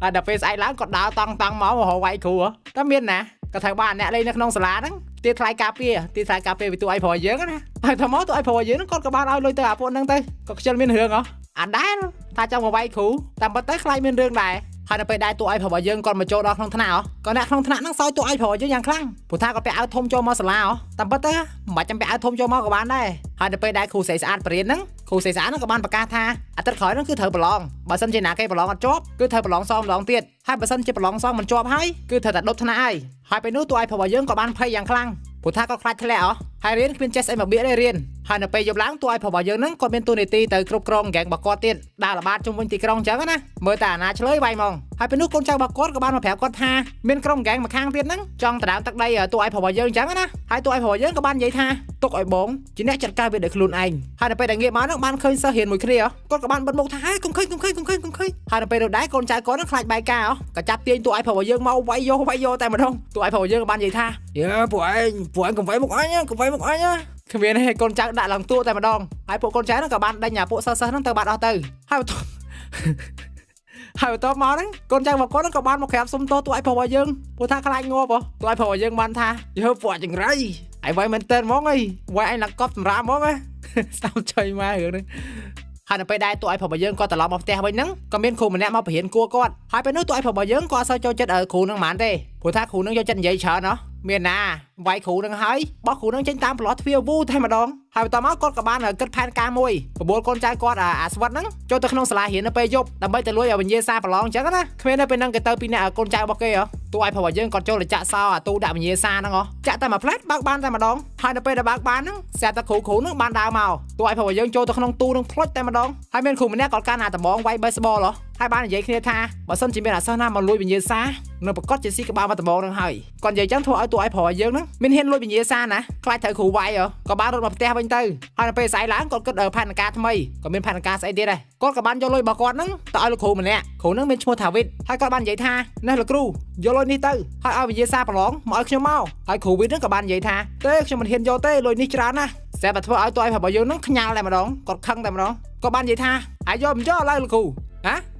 ហើយដល់ពេលស្អែកឡើងគាត់ដើរតង់តង់មករកវាយគ្រូហ៎តែមានណាក៏ត្រូវបានអ្នកលេងនៅក្នុងសាលាហ្នឹងទាថ្លៃការពារទាថ្លៃការពារពីតួឯងប្រុសយើងណាហើយថាមកតួឯងប្រុសយើងហ្នឹងគាត់ក៏បានឲ្យលុយទៅអាពួកហ្នឹងទៅក៏ខ្ជិលមានរឿងហ៎អាដែលថាចង់មកវាយគ្រូតាមពិតទៅខ្លាចមានរឿងដែរហើយដល់ពេលដែរតួឯងប្រុសយើងគាត់មកចូលដល់ក្នុងថ្នាក់ហ៎ក៏អ្នកក្នុងថ្នាក់ហ្នឹងសើចតួឯងប្រុសយើងយ៉ាងខ្លាំងព្រោះថាគាត់ពាក់អាវធំចូលមកសាលាហ៎តាមពិតទៅមិនបាច់ចាំពាក់អាវធំចូលមកក៏បានដែរហើយដល់ពេលដែរគ្រូស្រីស្អាតបរៀនហ្នឹងគ្រូស្រីស្អាតហ្នឹងក៏បានប្រកាសថាអាទិត្យក្រោយហ្នឹងគឺត្រូវប្រឡងបើសិនជាណាគេប្រឡងអត់ជាប់គឺត្រូវប្រឡងសមម្ដងទៀតហើយបើសិនជាប្រឡងសមមិនជាប់ហើយគឺត្រូវតែដប់ថ្នាក់ហើយហើយពេលនោះតួឯងប្រុសរបស់យើងក៏បានភ័យយ៉ាងខ្លាំងព្រោះថាគាត់ខ្លាចធ្លាក់ហ៎ហើយរៀនគ្មានចេះស្អីមកបៀកទេរៀនហើយនៅពេលយប់ឡើងតួឯងប្រុសរបស់យើងហ្នឹងគាត់មានតួនាទីទៅគ្រប់គ្រងហ្គេងរបស់គាត់ទៀតដើរល្បាតជុំវិញទីក្រុងអញ្ចឹងណាមើលតែអាណាឆ្លើយវាយហ្មងហើយពេលនោះកូនចៅរបស់គាត់ក៏បានមកប្រាប់គាត់ថាមានក្រុមហ្គេងម្ខាងទៀតហ្នឹងចង់ដណ្ដើមទឹកដីតួឯងប្រុសរបស់យើងអញ្ចឹងណាហើយតួឯងប្រុសរបស់យើងក៏បាននិយាយថាទុកឲ្យបងជាអ្នកចាត់ការវាដោយខ្លួនឯងហើយនៅពេលដែលងាកមកហ្នឹងបានឃើញសិស្សរៀនមួយគ្នាគាត់ក៏បានបិទមុខថាហើយកុំឃើញកុំឃើញកុំឃើញកុំឃើញហើយនៅពេលនោះដែរកូនចៅគាត់ហ្នឹងខ្លាចបែកការក៏ចាប់ទាញតួឯងប្រុសរបស់យើងមកវាយយកវាយយកតែម្ដងតួឯងប្រុសរបស់យើងក៏បាននិយាយថាយើពួកឯងពួកឯងកុំវាយមុខអញកុំវាយមុខអញគ្មានទេកូនចៅដាក់ឡើងតួតែម្ដងហើយពួកកូនចៅហ្នឹងក៏បានដេញអាពួកសិស្សសិស្សហ្នឹងទៅបាត់អស់ទៅហើយបន្ទាប់ ហើយបន្ទាប់មកហ្នឹងកូនចៅរបស់គាត់ហ្នឹងក៏បានមកក្រាបសុំទោសតួឯងប្រុសរបស់យើងព្រោះថាខ្លាចងាប់ហ៎តួឯងប្រុសរបស់យើងបានថាយើពួកចង្រៃឯងវាយមែនតើហ្មងអីវាយឯងឡើងកប់សម្រាប់ហ្មងហ៎ ស្ដាប់ចុយមករឿងហ្នឹងហើយនៅពេលដែរតួឯងប្រុសរបស់យើងគាត់ត្រឡប់មកផ្ទះវិញហ្នឹងក៏មានគ្រូម្នាក់មកបរៀនគួរគាត់ហើយពេលនោះតួឯងប្រុសរបស់យើងក៏អត់សូវចូលចិត្តឲ្យគ្រូហ្នឹងហ្មងទេព្រោះថាគ្រូហ្នឹងយកចិត្តនិយាយច្រើនហ៎មានណាវាយគ្រូនឹងហើយបោះគ្រូនឹងចេញតាមប្រឡោះទ្វារវូតែម្ដងហើយបន្តមកគាត់ក៏បានគិតផែនការមួយបបួលកូនចៅគាត់អាស្វិតហ្នឹងចូលទៅក្នុងសាលារៀននៅពេលយប់ដើម្បីទៅលួចឲ្យវិញ្ញាសាប្រឡងអញ្ចឹងណាគ្មាននៅពេលហ្នឹងគេទៅពីអ្នកកូនចៅរបស់គេហ៎តួឯងប្រុសរបស់យើងគាត់ចូលទៅចាក់សោអាទូដាក់វិញ្ញាសាហ្នឹងហ៎ចាក់តែមួយផ្លែតបើកបានតែម្ដងហើយនៅពេលដែលបើកបានហ្នឹងស្រាប់តែគ្រូគ្រូហ្នឹងបានដើរមកតួឯងប្រុសរបស់យើងចូលទៅក្នុងទូហ្នឹងផ្លុចតែម្ដងហើយមានគ្រូម្នាក់គាត់កាន់អាដំបងវាយ baseball ហ៎ហើយបាននិយាយគ្នាថាបើសិនជាមានអាសិស្សណាមកលួចវិញ្ញាសានៅប្រកាសជាស៊ីក្បាលមកដំបងហ្នឹងហើយគាត់និយាយចឹងធ្វើឲ្យតួឯងប្រុសយើងហ្នឹងមានហ៊ានលួចវិញ្ញាសាណាខ្លាចត្រូវគ្រូវាយហ៎ក៏បានរត់មកផ្ទះវិញទៅហើយនៅពេលស្អែកឡើងគាត់គិតផែនការថ្មីក៏មានផែនការស្អីទៀតដែរគាត់ក៏បានយកលុយរបស់គាត់ហ្នឹងទៅឲ្យលោកគ្រូម្នាក់គ្រូហ្នឹងមានឈ្មោះថាវិតហើយគាត់បាននិយាយថានេះលោកគ្រូយកលុយនេះទៅហើយឲ្យវិញ្ញាសាប្រឡងមកឲ្យខ្ញុំមកហើយគ្រូវិតហ្នឹងក៏បាននិយាយថាទេខ្ញុំមិនហ៊ានយកទេលុយនេះច្រើនណាស់ស្រាប់តែធ្វើឲ្យតួឯងប្រុសរបស់យើងហ្នឹងខ្ញាល់តែម្ដងគាត់ខឹងតែម្ដងគាត់បាននិយាយថាហើយយកមិនយកឥឡូវលោកគ្រូហ៎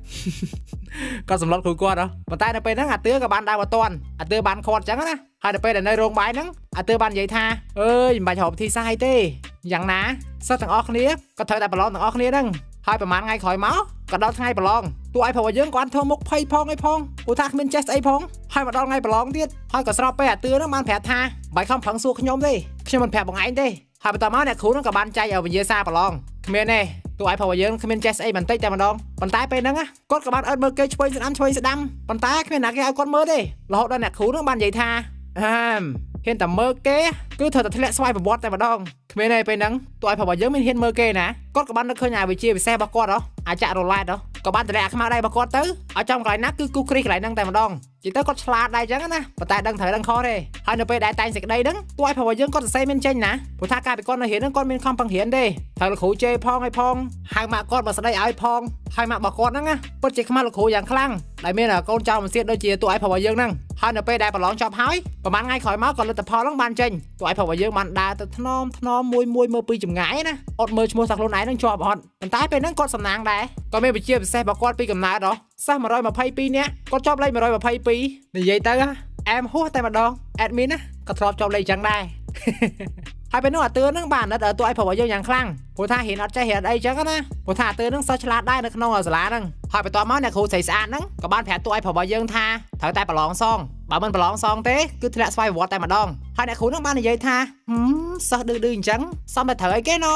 គាត់សម្លុតគ្រូគាត់ហ៎ប៉ុន្តែនៅពេលហ្នឹងអាទឿក៏បានដើរមកតន់អាទឿបានខាត់ចឹងណាហើយនៅពេលដែលនៅរោងបាយហ្នឹងអាទឿបាននិយាយថាអើយមិនបាច់រកវិធីសាស្ត្រអីទេយ៉ាងណាសិស្សទាំងអស់គ្នាក៏ត្រូវតែប្រឡងទាំងអស់គ្នាហ្នឹងហើយប្រហែលថ្ងៃក្រោយមកក៏ដល់ថ្ងៃប្រឡងតួឯងប្រុសរបស់យើងគាត់ធ្វើមុខភ័យផងអីផងព្រោះថាគ្មានចេះស្អីផងហើយមកដល់ថ្ងៃប្រឡងទៀតហើយក៏ស្របពេលអាទឿហ្នឹងបានប្រាប់ថាបាយខំប្រឹងសួរខ្ញុំទេខ្ញុំមិនប្រាប់បងឯងទេហើយបន្តមកអ្នកគ្រូហ្នឹងក៏បានចែកឲ្យវិញ្ញាសាប្រឡងគ្មានទេតួឯងប្រុសរបស់យើងគ្មានចេះស្អីបន្តិចតែម្ដងប៉ុន្តែពេលហ្នឹងគាត់ក៏បានអើតមើលគេឆ្វេងស្ដាំឆ្វេងស្ដាំប៉ុន្តែគ្មានអ្នកគេឲ្យគាត់មើលទេរហូតដល់អ្នកគ្រូហ្នឹងបាននិយាយថាអើមហ៊ានតែមើលគេគឺត្រូវតែធ្លាក់ស្វ័យប្រវត្តិតែម្ដងគ្មានទេពេលហ្នឹងតួឯងប្រុសរបស់យើងមានហ៊ានមើលគេណាគាត់ក៏បាននឹកឃើញអាវិជាពិសេសរបស់គាត់ហ៎អាចចាក់រ៉ូឡែតហ៎ក៏បានតម្លាក់អាខ្មៅដៃរបស់គាត់ទៅឲ្យចំកន្លែងណាគឺគូគ្រីកន្លែងហ្នឹងតែម្ដងនិយាយទៅគាត់ឆ្លាតដែរអញ្ចឹងណាប៉ុន្តែដឹងត្រូវដឹងខុសទេហើយនៅពេលដែលតែងសេចក្តីហ្នឹងតួឯងប្រុសរបស់យើងគាត់សរសេរមានចេញណាព្រោះថាកាលពីគាត់នៅរៀនហ្នឹងគាត់មានខំប្រឹងរៀនទេត្រូវលោកគ្រូជេរផងឲ្យផងហៅម៉ាក់គាត់មកស្ដីឲ្យផងហើយម៉ាក់របស់គាត់ហ្នឹងណាពិតជាខ្មាស់លោកគ្រូយ៉ាងខ្លាំងដែលមានកូនចៅមិនសៀតដូចជាតួឯងប្រុសរបស់យើងហ្នឹងហើយនៅពេលដែលប្រឡងចប់ហើយប្រហែលថ្ងៃក្រោយមកក៏លទ្ធផលហ្នឹងបានចេញតួឯងប្រុសរបស់យើងបានដើរទៅថ្នមថ្នមមួយមួយមើលពីចម្ងាយណាអត់មើលឈ្មោះថាខ្លួនឯងហ្នឹងជាប់អត់ប៉ុន្តែពេលហ្នឹងគាត់សំណាងដែរក៏មានវិជាពិសេសរបស់គាត់ពីកំណើតហ៎សិស្ស122នាក់គាត់ជាប់លេខ122និយាយទៅអែមហួសតែម្ដង admin ណាក៏ធ្លាប់ជាប់លេខអញ្ចឹងដែរ។ ហើយពេលនោះអាទឿហ្នឹងបានអាណិតតួឯប្រុសរបស់យើងយ៉ាងខ្លាំងព្រោះថារៀនអត់ចេះរៀនអត់អីចឹងណាព្រោះថាអាទឿហ្នឹងសិស្សឆ្លាតដែរនៅក្នុងសាលាហ្នឹងហើយបន្ទាប់មកអ្នកគ្រូស្រីស្អាតហ្នឹងក៏បានប្រាប់តួឯប្រុសរបស់យើងថាត្រូវតែប្រឡងសងបើមិនប្រឡងសងទេគឺធ្លាក់ស្វ័យប្រវត្តិតែម្ដងហើយអ្នកគ្រូហ្នឹងបាននិយាយថាហឹមសិស្សឌឺឌឺអញ្ចឹងសមតែត្រូវអីគេណ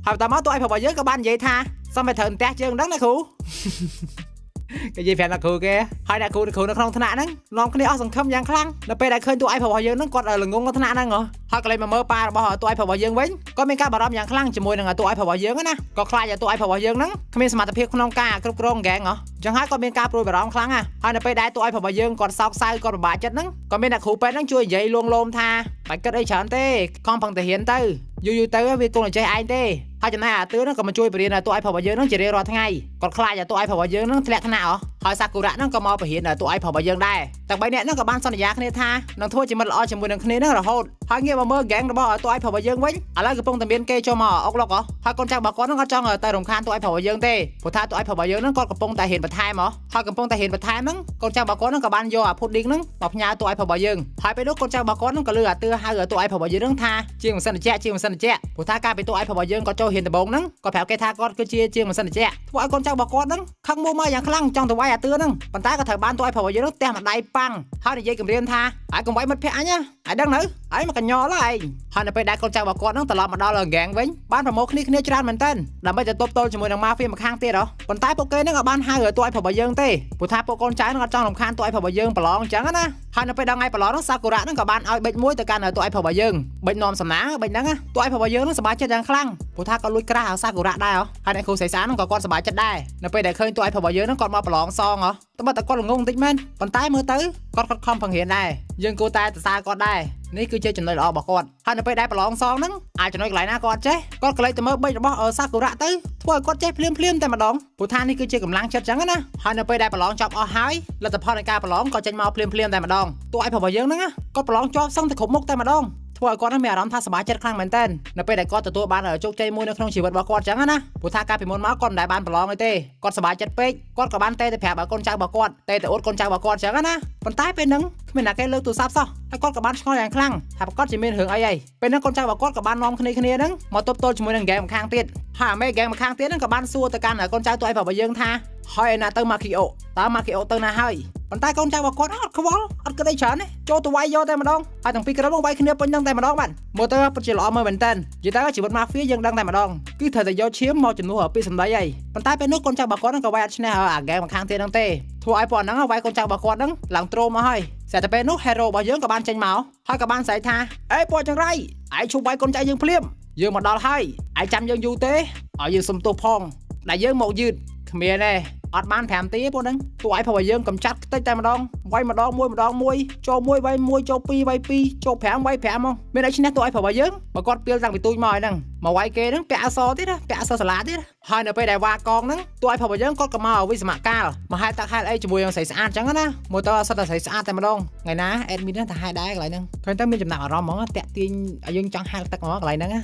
ហើយបន្ទាប់មកតួឯប្រុសរបស់យើងក៏បាននិយាយថាសមតែត្រូវផ្ទះជើងហ្នឹងណាគ្រូ គេនិយាយប្រាប់អ្នកគ្រូគេហើយអ្នកគ្រូអ្នកគ្រូនៅក្នុងថ្នាក់ហ្នឹងនាំគ្នាអស់សង្ឃឹមយ៉ាងខ្លាំងនៅពេលដែលឃើញតួឯងរបស់យើងហ្នឹងគាត់ល្ងងនៅថ្នាក់ហ្នឹងហ៎ហើយក៏លេចមកមើលប៉ារបស់តួឯងរបស់យើងវិញក៏មានការបារម្ភយ៉ាងខ្លាំងជាមួយនឹងតួឯងរបស់យើងណាក៏ខ្លាចតួឯងរបស់យើងហ្នឹងគ្មានសមត្ថភាពក្នុងការគ្រប់គ្រងហ្គេងហ៎ចឹងហើយក៏មានការព្រួយបារម្ភខ្លាំងណាហើយនៅពេលដែលតួឯងរបស់យើងគាត់សោកសៅគាត់ពិបាកចិត្តហ្នឹងក៏មានអ្នកគ្រូពេទ្យហ្នឹងជួយនិយាយលួងលោមថាបាច់គិតអីច្រើនទេខំប្រឹងតែរៀនទៅយូរយូរទៅវាគង់តែចេះឯងទេហើយចំណែកអាទឿហ្នឹងក៏មកជួយបរៀនតួឯងរបស់យើងហ្នឹងជារៀងរាល់ថ្ងៃគាត់ខ្លាចតួឯងរបស់យើងហ្នឹងធ្លាក់ថ្នាក់ហ៎ហើយសាគូរៈហ្នឹងក៏មកបរៀនតួឯងរបស់យើងដែរទាំងបីនាក់ហ្នឹងក៏បានសន្យាគ្នាថានឹងធ្វើជាមិត្តល្អជាមួយនឹងគ្នាហ្នឹងរហូតហើយងាកមកមើលហ្គេងរបស់តួឯងរបស់យើងវិញឥឡូវកំពុងតែមានគេចូលមកអុកឡុកហ៎ហើយកូនចៅរបស់គាត់ហ្នឹងអត់ចង់ទៅរំខានតួឯងរបស់យើងទេព្រោះថាតួឯងរបស់យើងហ្នឹងគាត់កំពុងតែរៀនបន្ថែមហ៎ហើយកំពុងតែរៀនបន្ថែមហ្នឹងកូនចៅរបស់គាត់ហ្នឹងក៏បានយកអា pudding ហ្នឹងមកផ្ញើតួឯងរបស់យើងហើយពេលនោះកូនចៅរបស់គាត់ហ្នឹងក៏លឺអាទឿហៅតួឯងរបស់យើងហ្នឹងថាជាងម៉ាស៊ីនត្រជាក់ជាងម៉ាស៊ីនត្រជាក់ព្រោះថាកាលពីតួឯងរបស់យើងគាត់ចូលរៀនដំបូងហ្នឹងគាត់ប្រាប់គេថាគាត់គឺជាជាងម៉ាស៊ីនត្រជាក់ធ្វើឲ្យកូនចៅរបស់គាត់ហ្នឹងខឹងមួមកយ៉ាងខ្លាំងចង់ទៅវាយអាទឿហ្នឹងប៉ុន្តែក៏ត្រូវបានតួឯងរបស់យើងហ្នឹងទះម្ដាយប៉ាំងហើយនិយាយគំរាមថាហើយកុំវាយមិត្តភក្តិអញណាឯងដឹងនៅឯងមកកញ្ញល់ឯងហើយនៅពេលដែលកូនចៅរបស់គាត់ហ្នឹងត្រឡប់មកដល់ហ្គេងវិញបានប្រមូលគ្នាគ្នាច្រើនមែនទែនដើម្បីទៅទប់ទល់ជាមួយនឹងម៉ាហ្វៀម្ខាងទៀតហ៎ប៉ុន្តែពួកគេហ្នឹងក៏បានហៅតួឯងរបស់យើងទេព្រោះថាពួកកូនចៅហ្នឹងអត់ចង់រំខានតួឯងរបស់យើងប្រឡងអញ្ចឹងណាហើយនៅពេលដល់ថ្ងៃប្រឡងហ្នឹងសាគូរៈហ្នឹងក៏បានឲ្យបិចមួយទៅកាន់តួឯងរបស់យើងបិចនាំសំណាងបិចហ្នឹងតួឯងរបស់យើងហ្នឹងសប្បាយចិត្តយ៉ាងខ្លាំងព្រោះថាគាត់លួចក្រាស់សាគូរៈដែរហ៎ហើយអ្នកគ្រូស្រីសាហ្នឹងក៏គាត់សប្បាយចិត្តដែរនៅពេលដែលឃើញតួឯងរបស់យើងហ្នឹងគាត់មកប្រឡងសងហ៎តែបើតែគាត់ល្ងងបន្តិចមែនប៉ុន្តែមើលទៅគាត់គាត់ខំប្រឹងរៀនដែរយើងគួរតែសរសើរគាត់ដែរនេះគឺជាចំណុចល្អរបស់គាត់ហើយនៅពេលដែលប្រឡងសងហ្នឹងអាចចំណុចកន្លែងណាគាត់ចេះគាត់ក៏លេចទៅមើលបិចរបស់សាគូរៈទៅធ្វើឲ្យគាត់ចេះភ្លាមភ្លាមតែម្ដងព្រោះថានេះគឺជាកម្លាំងចិត្តចឹងណាហើយនៅពេលដែលប្រឡងចប់អស់ហើយលទ្ធផលនៃការប្រឡងក៏ចេញមកភ្លាមភ្លាមតែម្ដងតួឯងរបស់យើងហ្នឹងគាត់ប្រឡងជាប់សឹងតែគ្រប់មុខតែម្ដងធ្វើឲ្យគាត់នឹងមានអារម្មណ៍ថាសប្បាយចិត្តខ្លាំងមែនទែននៅពេលដែលគាត់ទទួលបានជោគជ័យមួយនៅក្នុងជីវិតរបស់គាត់ចឹងណាព្រោះថាកាលពីមុនមកគាត់មិនដែលបានប្រឡងអីទេគាត់សប្បាយចិត្តពេកគាត់ក៏បានទេទៅប្រាប់ឲ្យកូនចៅរបស់គាត់ទេទៅអួតកូនចៅរបស់គាត់ចឹងណាប៉ុន្តែពេលហ្នឹងគ្មានអ្នកគេលើកទូរស័ព្ទសោះហើយគាត់ក៏បានឆ្ងល់យ៉ាងខ្លាំងថាប្រកាសជាមានរឿងអីហើយពេលហ្នឹងកូនចៅរបស់គាត់ក៏បាននាំគ្នាគ្នាហ្នឹងមកទប់ទល់ជាមួយនឹងហ្គេមម្ខាងទៀតហើយអាមេហ្គេមម្ខាងទៀតហ្នឹងក៏បានសួរទៅកាន់កូនចៅតួឯងរបស់យើងថាហើយឯណាទៅម៉ាគីអូតើម៉ាគីអូទៅណាហើយប៉ុន្តែកូនចៅរបស់គាត់អត់ខ្វល់អត់គិតអីច្រើនទេចូលទៅវាយយកតែម្ដងហើយទាំងពីរក្រុមមកវាយគ្នាពេញនឹងតែម្ដងបាទមើលទៅពិតជាល្អមើលមែនតើនិយាយទៅជីវិតម៉ាហ្វៀយើងដឹងតែម្ដងគឺត្រូវតែយកឈាមមកជំនួសពីសម្ដីហើយប៉ុន្តែពេលនោះកូនចៅរបស់គាត់ហ្នឹងក៏វាយអត់ឈ្នះអាហ្គេមម្ខាងទៀតហ្នឹងទេធ្វើឲ្យពួកហ្នឹងវាយកូនចៅរបស់គាត់ហ្នឹងឡើងទ្រោមមកហើយស្រាប់តែពេលនោះ hero របស់យើងក៏បានចេញមកហើយក៏បានស្រែកថាអេពួកចង្រៃឯងឈប់វាយកូនចៅយើងភ្លាមយើងមកដល់ហើយឯងចាំយើងយូរទេឲ្យយើងសុំទោសផងដែលយើងមកយឺតគ្មានទេអត់បាន5នាទីទេពួកហ្នឹងតួឯងព្រោះយើងកំចាត់ខ្ទេចតែម្ដងវាយម្ដងមួយម្ដងមួយចូលមួយវាយមួយចូលពីរវាយពីរចូល5វាយ5ហ្មងមានអីឈ្នះតួឯងព្រោះយើងបើគាត់ពីលតាំងពីទូចមកហើយហ្នឹងមកវាយគេហ្នឹងពាក់អសទៀតណាពាក់អសសាឡាទៀតហើយនៅពេលដែលវ៉ាកងហ្នឹងតួឯងព្រោះយើងគាត់ក៏មកវិសមកាលមកហែទឹកហែលអីជាមួយនឹងស្រីស្អាតអញ្ចឹងណាមើលទៅអត់សិតតែស្រីស្អាតតែម្ដងថ្ងៃណា admin ហ្នឹងតែហែដែរកន្លែងហ្នឹងឃើញទៅមានចំណាប់អារម្មណ៍ហ្មងតាក់ទាញឲ្យយើងចង់ហែលទឹកហ្មងកន្លែងហ្នឹងណា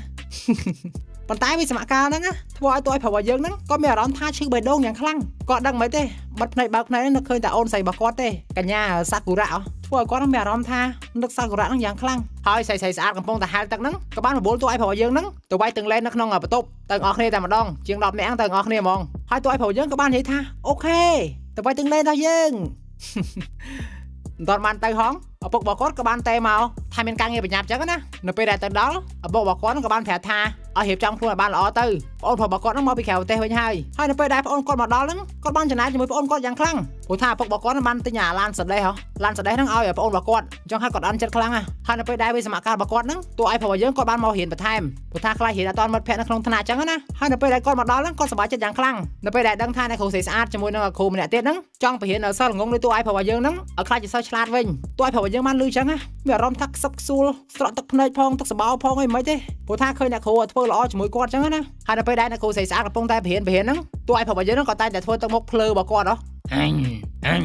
ប៉ុន្តែវិសមកាលហ្នឹងណាធ្វើឲ្យតួឲ្យប្រុសរបស់យើងហ្នឹងក៏មានអារម្មណ៍ថាឈឺបេះដូងយ៉ាងខ្លាំងគាត់ដឹងមិនទេបិទភ្នែកបើកភ្នែកនឹកឃើញតែអូនស្រីរបស់គាត់ទេកញ្ញាសាគូរៈធ្វើឲ្យគាត់នឹងមានអារម្មណ៍ថានឹកសាគូរៈហ្នឹងយ៉ាងខ្លាំងហើយស្រីស្រីស្អាតកំពុងតែហែលទឹកហ្នឹងក៏បានបបួលតួឲ្យប្រុសរបស់យើងហ្នឹងទៅវាយទឹកលែននៅក្នុងបន្ទប់ទាំងអស់គ្នាតែម្ដងជាង10នាក់ទាំងអស់គ្នាហ្មងហើយតួឲ្យប្រុសយើងក៏បាននិយាយថាOK ទៅវាយទឹកលែនដល់យើង មិនទាន់បានទៅហងឪពុករបស់គាត់ក៏បានតេមកថាមានការងារបញ្ញាប់ចឹងណានៅពេលដែលទៅដល់ឪពុករបស់គាត់ក៏បានប្រាប់ថាឲ្យរៀបចំខ្លួនឲ្យបានល្អទៅប្អូនប្រុសរបស់គាត់នឹងមកពីក្រៅប្រទេសវិញហើយហើយនៅពេលដែលប្អូនគាត់មកដល់ហ្នឹងគាត់បានចំណាយជាមួយប្អូនគាត់យ៉ាងខ្លាំងព្រោះថាឪពុករបស់គាត់បានទិញអាឡានសដេះហ៎ឡានសដេះហ្នឹងឲ្យប្អូនរបស់គាត់អញ្ចឹងហើយគាត់អន់ចិត្តខ្លាំងណាស់ហើយនៅពេលដែលវិសមការរបស់គាត់ហ្នឹងតួឯងប្រុសរបស់យើងគាត់បានមករៀនបន្ថែមព្រោះថាខ្លាចរៀនអត់ទាន់មិត្តភក្តិនៅក្នុងថ្នាក់អញ្ចឹងណាហើយនៅពេលដែលគាត់មកដល់ហ្នឹងគាត់សប្បាយចិត្តយ៉ាងខ្លាំងនៅពេលដែលដឹងថាអ្នកគ្រូស្រីស្អាតជាមួយនឹងគ្រូម្នាក់ទៀតហ្នឹងចង់បរៀនឲ្យសិស្សល្ងងដូចតួឯងប្រុសរបស់យើងហ្នឹងឲ្យខ្លាចជាសិស្សឆ្លាតវិញតួឯងប្រុសរបស់យើងបានលឺអញ្ចឹងណាមានអារម្មណ៍ថាខ្សឹកខ្សួលស្រក់ទឹកភ្នែកផងទឹកសបោផងអីមិនទេព្រោះថាឃើញអ្នកគ្រូធ្វើល្អជាមួយគាត់អញ្ចឹងណាហើយនៅពេលដែលអ្នកគ្រូស្រីស្អាតកំពុងតែបរៀនបរៀនហ្នឹងតួឯងប្រុសរបស់យើងហ្នឹងក៏តែងតែធ្វើទឹកមុខភ្លើរបស់គាត់ហ៎អញអញ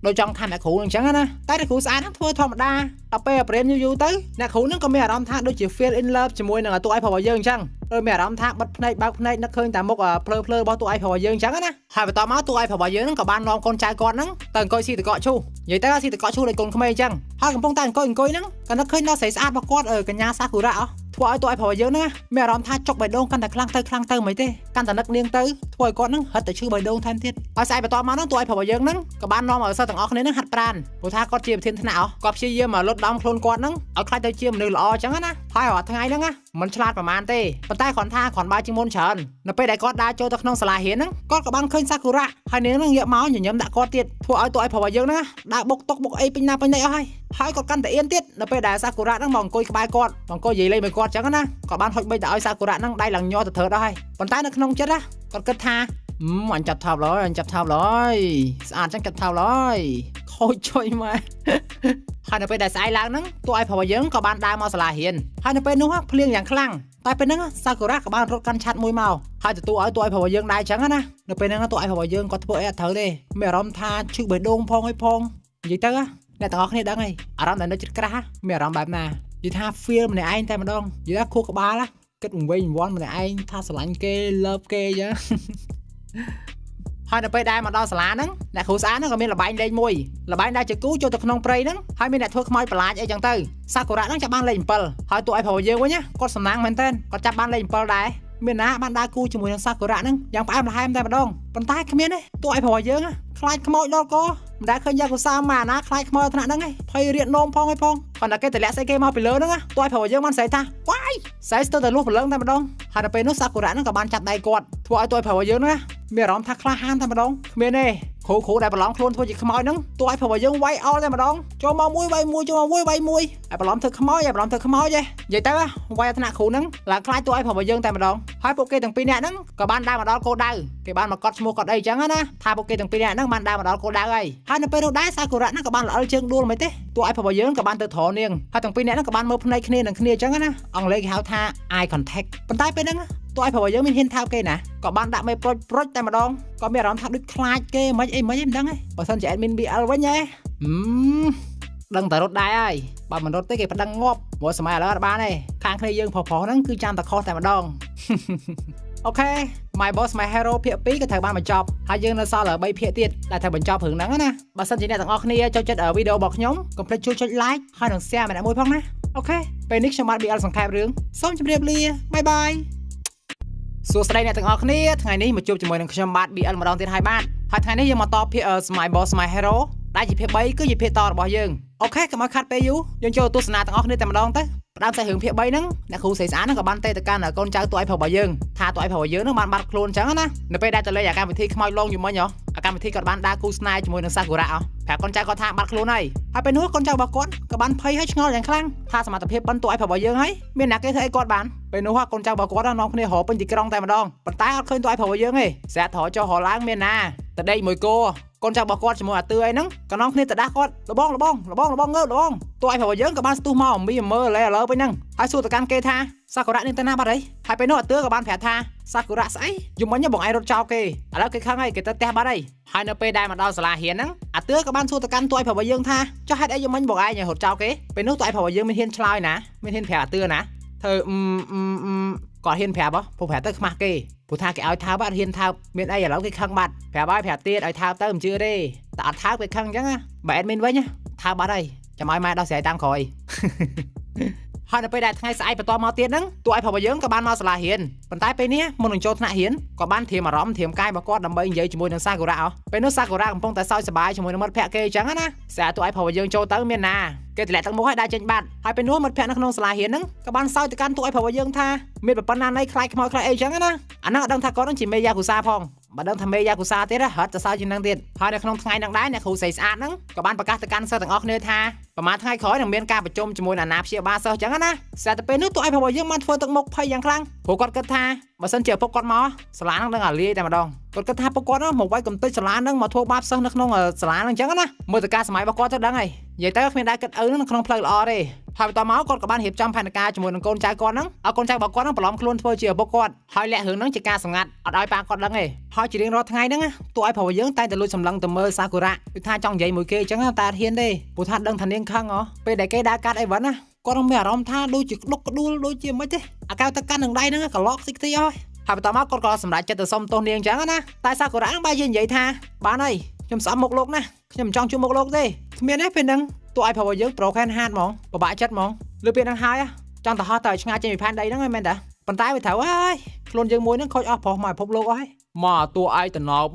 ដូចចង់ថាអ្នកគ្រូហ្នឹងអញ្ចឹងណាតែអ្នកគ្រូស្អាតហ្នឹងធ្វើធម្មតាដល់ពេលបរៀនយូរយូរទៅអ្នកគ្រូហ្នឹងក៏មានអារម្មណ៍ថាដូចជា feel in love ជាមួយនឹងតួឯងប្រុសរបស់យើងអញ្ចឹងដូចមានអារម្មណ៍ថាបិទភ្នែកបើកភ្នែកនឹកឃើញតែមុខភ្លើភ្លើរបស់តួឯងប្រុសរបស់យើងអញ្ចឹងណាហើយបន្តមកតួឯងប្រុសរបស់យើងហ្នឹងក៏បាននាំកូនចៅគាត់ហ្នឹងទៅអង្គុយស៊ីតកកឈូសនិយាយទៅស៊ីតកកឈូសដូចកូនក្មេងអញ្ចឹងហើយកំពុងតែអង្គុយអង្គុយហ្នឹងក៏នឹកឃើញដល់ស្រីស្អាតរបស់គាត់កញ្ញាសាគូរ៉ា ធ្វើឲ្យតួឯងប្រុសយើងហ្នឹងមានអារម្មណ៍ថាចុកបេះដូងកាន់តែខ្លាំងទៅខ្លាំងទៅមិនទេកាន់តែនឹកនាងទៅធ្វើឲ្យគាត់ហ្នឹងហិតតែឈឺបេះដូងថែមទៀតឲ្យស្អែកបន្តមកហ្នឹងតួឯងប្រុសយើងហ្នឹងក៏បាននាំឲ្យសិស្សទាំងអស់គ្នាហ្នឹងហាត់ប្រាណព្រោះថាគាត់ជាប្រធានថ្នាក់គាត់ព្យាយាមលត់ដំខ្លួនគាត់ហ្នឹងឲ្យក្លាយទៅជាមនុស្សល្អអញ្ចឹងណាហើយរាល់ថ្ងៃហ្នឹងមិនឆ្លាតប្រហែលទេប៉ុន្តែគ្រាន់ថាគ្រាន់បើជាងមុនច្រើននៅពេលដែលគាត់ដើរចូលទៅក្នុងសាលារៀនហ្នឹងគាត់ក៏បានឃើញសាគូរ៉ាហើយនាងហ្នឹងងាកមកញញឹមដាក់គាត់ទៀតធ្វើឲ្យតួឯងប្រុសយើងហ្នឹងដើរបុកតុកបុកអីពេញណាពេញណីអស់ហើយហើយគាត់កាន់តែអៀនទៀតនៅពេលដែលសាគូរ៉ាហ្នឹងមកអង្គុយក្បែរគាត់មកអង្គុយនិយាយលេងមួយគាត់អញ្ចឹងណាគាត់បានហុចបិចទៅឲ្យសាគូរ៉ាហ្នឹងដៃឡើងញ័រទៅធ្វើដល់ហើយប៉ុន្តែនៅក្នុងចិត្តណាគាត់គិតថាអញចាប់ថប់ឡើយអញចាប់ថប់ឡើយស្អាតចឹងចាប់ថប់ឡើយខូចចុយម៉ែ ហើយនៅពេលដែលស្អែកឡើងហ្នឹងតួឯងប្រុសយើងក៏បានដើរមកសាលារៀនហើយនៅពេលនោះភ្លៀងយ៉ាងខ្លាំងតែពេលហ្នឹងសាគូរ៉ាក៏បានរត់កាន់ឆ័ត្រមួយមកហើយទទួលឲ្យតួឯងប្រុសយើងដែរចឹងណានៅពេលហ្នឹងតួឯងប្រុសយើងក៏ធ្វើអីអត់ត្រូវទេមានអារម្មណ៍ថាឈឺបេះដូងផងអីផងនិយាយទៅអ្នកទាំងអស់គ្នាដឹងហើយអារម្មណ៍ដែលនៅចិត្តក្រាស់មានអារម្មណ៍បែបណានិយាយថា feel ម្នាក់ឯងតែម្ដងនិយាយថាខួរក្បាលគិតវង្វេងវង្វាន់ម្នាក់ឯងថាស្រឡាញ់គេ love គេចឹង ហើយនៅពេលដែលមកដល់សាលាហ្នឹងអ្នកគ្រូស្អាតហ្នឹងក៏មានល្បែងលេងមួយល្បែងដែលជាគូចូលទៅក្នុងព្រៃហ្នឹងហើយមានអ្នកធ្វើខ្មោចប្រឡាចអីចឹងទៅសាគូរ៉ាហ្នឹងចាប់បានលេខ7ហើយតួឯងប្រុសយើងវិញណាគាត់សំណាងមែនតើគាត់ចាប់បានលេខ7ដែរមានណាបានដើរគូជាមួយនឹងសាគូរ៉ាហ្នឹងយ៉ាងផ្អែមល្ហែមតែម្ដងប៉ុន្តែគ្មានទេតួឯងប្រុសយើងខ្លាចខ្មោចដល់កមិនដែលឃើញយ៉ាកូសាម៉ាណាខ្លាចខ្មោចថ្នាក់ហ្នឹងឯងភ័យរៀកនោមផងឯងផងគាត់តែគេតម្លាក់ស្អីគេមកពីលើហ្នឹងតួឯងប្រុសយើងបានស្រែកថាវ៉ាយស្រែកស្ទើរតែលុះព្រលឹងតែម្ដងហើយដល់ពេលនោះសាគូរ៉ាហ្នឹងក៏បានចាប់ដៃគាត់ធ្វើឲ្យតួឯងប្រុសយើងហ្នឹងមានអារម្មណ៍ថាក្លាហានតែម្ដងគ្មានទេគ្រូគ្រូដែលប្រឡងខ្លួនធ្វើជាខ្មោចហ្នឹងតួឲ្យប្រុសយើងវាយអល់តែម្ដងចូលមកមួយវាយមួយចូលមកមួយវាយមួយឲ្យប្រឡំធ្វើខ្មោចឲ្យប្រឡំធ្វើខ្មោចឯងនិយាយទៅវាយថ្នាក់គ្រូហ្នឹងឡើងខ្លាចតួឲ្យប្រុសយើងតែម្ដងហើយពួកគេទាំងពីរនាក់ហ្នឹងក៏បានដើរមកដល់គោលដៅគេបានមកកត់ឈ្មោះគាត់អីចឹងណាថាពួកគេទាំងពីរនាក់ហ្នឹងបានដើរមកដល់គោលដៅហើយហើយនៅពេលនោះដែរសាគូរ៉ាហ្នឹងក៏បានល្អិលជើងដួលមិនទេតួឲ្យប្រុសយើងក៏បានទៅត្រនាងហើយទាំងពីរនាក់ហ្នឹងក៏បានមើលភ្នែកគ្នានឹងគ្នាចឹងណាអង់គ្លេសគេហៅថា eye contact ប៉ុន្តែពេលហ្នឹងតួឲ្យប្រុសយើងមានហ៊ានថើបគេណាក៏បានដាក់មេប្រុចប្រុចតែម្ដងក៏មានអារម្មណ៍ថាដូចខ្លាចគេមិនអីមិនអីមិនដឹងទេបើសិនជា admin BL វិញហ៎ហឹមដឹងតែរត់ដែរហើយបើមិនរត់ទេគេប្តឹងងាប់ព្រោះសម័យឥឡូវអត់បានទេខាងគ្នាយើងប្រុសៗហ្នឹងគឺចាំតែខុសតែម្ដង OK My Boss My Hero ភាគ2ក៏ត្រូវបានបញ្ចប់ហើយយើងនៅសល់3ភាគទៀតដែលត្រូវបញ្ចប់រឿងហ្នឹងណាបើសិនជាអ្នកទាំងអស់គ្នាចូលចិត្តវីដេអូរបស់ខ្ញុំកុំភ្លេចជួយចុច like ហើយនិង share ម្នាក់មួយផងណាOK ពេលនេះខ្ញុំបាទ BL សង្ខេបរឿងសូមជម្រាបលា bye bye សួស្តីអ្នកទាំងអស់គ្នាថ្ងៃនេះមកជួបជាមួយនឹងខ្ញុំបាទ BL ម្ដងទៀតហើយបាទហើយថ្ងៃនេះយើងមកតភាគ My Boss My Hero ដែលជាភាគ3គឺជាភាគតរបស់យើង OK កុំឲ្យខាត់ពេលយូរយើងចូលទស្សនាទាំងអស់គ្នាតែម្ដងទៅផ្ដើមសាច់រឿងភាគ3ហ្នឹងអ្នកគ្រូស្រីស្អាតហ្នឹងក៏បានទេទៅកាន់កូនចៅតួឯងប្រុសរបស់យើងថាតួឯងប្រុសរបស់យើងហ្នឹងបានបាត់ខ្លួនអញ្ចឹងណានៅពេលដែលទៅលេងអាកម្មវិធីខ្មោចលងយមិញហ៎អាកម្មវិធីគាត់បានដើរគូស្នេហ៍ជាមួយនឹងសាគូរ៉ាហ៎ប្រាប់កូនចៅគាត់ថាបាត់ខ្លួនហើយហើយពេលនោះកូនចៅរបស់គាត់ក៏បានភ័យហើយឆ្ងល់យ៉ាងខ្លាំងថាសមត្ថភាពប៉ុនតួឯងប្រុសរបស់យើងហើយមានអ្នកគេធ្វើអីគាត់បានពេលនោះកូនចៅរបស់គាត់នាំគ្នារកពេញទីក្រុងតែម្ដងប៉ុន្តែអត់ឃើញតួឯងប្រុសរបស់យើងទេស្រាប់ត្រចុះរកឡើងមានណាតដេកមួយគោកូនចៅរបស់គាត់ជាមួយអាទឿអីហ្នឹងក៏នាំគ្នាទៅដាស់គាត់លបងលបងលបងលបងងើបលបងតួឯងប្រុសរបស់យើងក៏បានស្ទុះមកមីមើលឥឡូវពេញហ្នឹងហើយសួរទៅកាន់គេថាសាគូរ៉ានេះទៅណាបាត់អីហើយពេលនោះអាទឿក៏បានប្រាប់ថាសាគូរ៉ាស្អីយំមិញបងឯងរត់ចោលគេឥឡូវគេខឹងហើយគេទៅផ្ទះបាត់ហើយហើយនៅពេលដែលមកដល់សាលារៀនហ្នឹងអាទឿក៏បានសួរទៅកាន់តួឯងប្រុសរបស់យើងថាចុះហេតុអីយំមិញបងឯងរត់ចោលគេពេលនោះតួឯងប្រុសរបស់យើងមានហ៊ានឆ្លើយណាមានហ៊ានប្រាប់អាទឿណាធ្វើអឺអឺអឺគាត់ហ៊ានប្រាប់ហ៎ព្រោះប្រាប់ទៅខ្មាស់គេព្រោះថាគេឲ្យថើបអត់ហ៊ានថើបមានអីឥឡូវគេខឹងបាត់ប្រាប់ឲ្យប្រាប់ទៀតឲ្យថើបទៅមិនជឿទេតែអត់ថើបគេខឹងអញ្ចឹងណាបើ admin វិញថើបបាត់ហើយចាំឲ្យម៉ែដោះស្រាយតាមក្រោយ ហើយនៅពេលដែលថ្ងៃស្អែកបន្តមកទៀតហ្នឹងតួឯងប្រុសរបស់យើងក៏បានមកសាលារៀនប៉ុន្តែពេលនេះមុននឹងចូលថ្នាក់រៀនក៏បានត្រៀមអារម្មណ៍ត្រៀមកាយរបស់គាត់ដើម្បីនិយាយជាមួយនឹងសាគូរ៉ាពេលនោះសាគូរ៉ាកំពុងតែសើចសប្បាយជាមួយនឹងមិត្តភក្តិគេអញ្ចឹងណាស្រាប់តួឯងប្រុសរបស់យើងចូលទៅមានណាគេតម្លាក់ទឹកមុខឲ្យដើរចេញបាត់ហើយពេលនោះមិត្តភក្តិនៅក្នុងសាលារៀនហ្នឹងក៏បានសើចទៅកាន់តួឯងប្រុសរបស់យើងថាមានប្រពន្ធណាណីខ្លាចខ្មោចខ្លាចអីចឹងណាអាហ្នឹងអត់ដឹងថាគាត់ហ្នឹងជាមេយ៉ាកូសាផងបើដឹងថាមេយ៉ាកូសាទៀតហត់ទៅសើចជាងនឹងទៀតហើយនៅក្នុងថ្ងៃហ្នឹងដែរអ្នកគ្រូស្រីស្អាតហ្នឹងក៏បានប្រកាសទៅកាន់សិស្សទាំងអស់គ្នាថាប្រហែលថ្ងៃក្រោយនឹងមានការប្រជុំជាមួយនឹងអាណាព្យាបាលសិស្សចឹងណាស្រាប់តែពេលនោះតួឯងប្រុសរបស់យើងបានធ្វើទឹកមុខភ័យយ៉ាងខ្លាំងព្រោះគាត់គិតថាបើសិនជាឪពុកគាត់មកសាលាហ្នឹងនឹងអាលាយតែម្ដងគាត់គិតថាពួកគាត់មកវាយកំទេចសាលាហ្នឹងមកធ្វើបាបសិស្សនៅក្នុងសាលាហ្នឹងចឹងណាមើលទៅការសម័យរបស់គាត់ទៅដឹងហើយនិយាយទៅគ្មានដែរគិតឪហ្នឹងនៅក្នុងផ្លូវល្អទេហើយបន្តមកគាត់ក៏បានរៀបចំផែនការជាមួយនឹងកូនចៅគាត់ហ្នឹងឲ្យកូនចៅរបស់គាត់ហ្នឹងបន្លំខ្លួនធ្វើជាឪពុកគាត់ហើយលាក់រឿងហ្នឹងជាការសម្ងាត់អត់ឲ្យប៉ាគាត់ដឹងទេហើយជារៀងរាល់ថ្ងៃហ្នឹងតួឲ្យប្រុសយើងតែងតែលួចសម្លឹងទៅមើលសាគូរ៉ាដូចថាចង់និយាយមួយគេអញ្ចឹងតែអត់ហ៊ានទេព្រោះថាដឹងថានាងខឹងហ៎ពេលដែលគេដើរកាត់អីវ៉ាន់ណាគាត់នឹងមានអារម្មណ៍ថាដូចជាក្តុកក្តួលដូចជាមិនទេអាកៅទៅកាន់នឹងដៃហ្នឹងកឡកស៊ីខ្ទីហើយហើយបន្តមកគាត់ក៏សម្រេចចិត្តទៅសុំទោសនាងអញ្ចឹងណាតែសាគូរ៉ាហ្នឹងបែរជានិយាយថាបានហើយខ្ញុំស្អប់មុខលោកណាស់ខ្ញុំមិនចង់ជួបមុខលោកទេគ្មានទេពេលហ្នឹងតួឲ្យប្រុសយើង broken heart ហ្មងពិបាកចិត្តហ្មងលើពេលហ្នឹងហើយ ចង់ទៅហោះទៅឲ្យឆ្ងាយចេញពីផែនដីហ្នឹងឯងមែនតាប៉ុន្តែវាត្រូវហើយខ្លួនយើងមួយហ្នឹងខូចអស់ប្រុសមកពិភពលោកអស់ហើយមកតួឯងតំណប់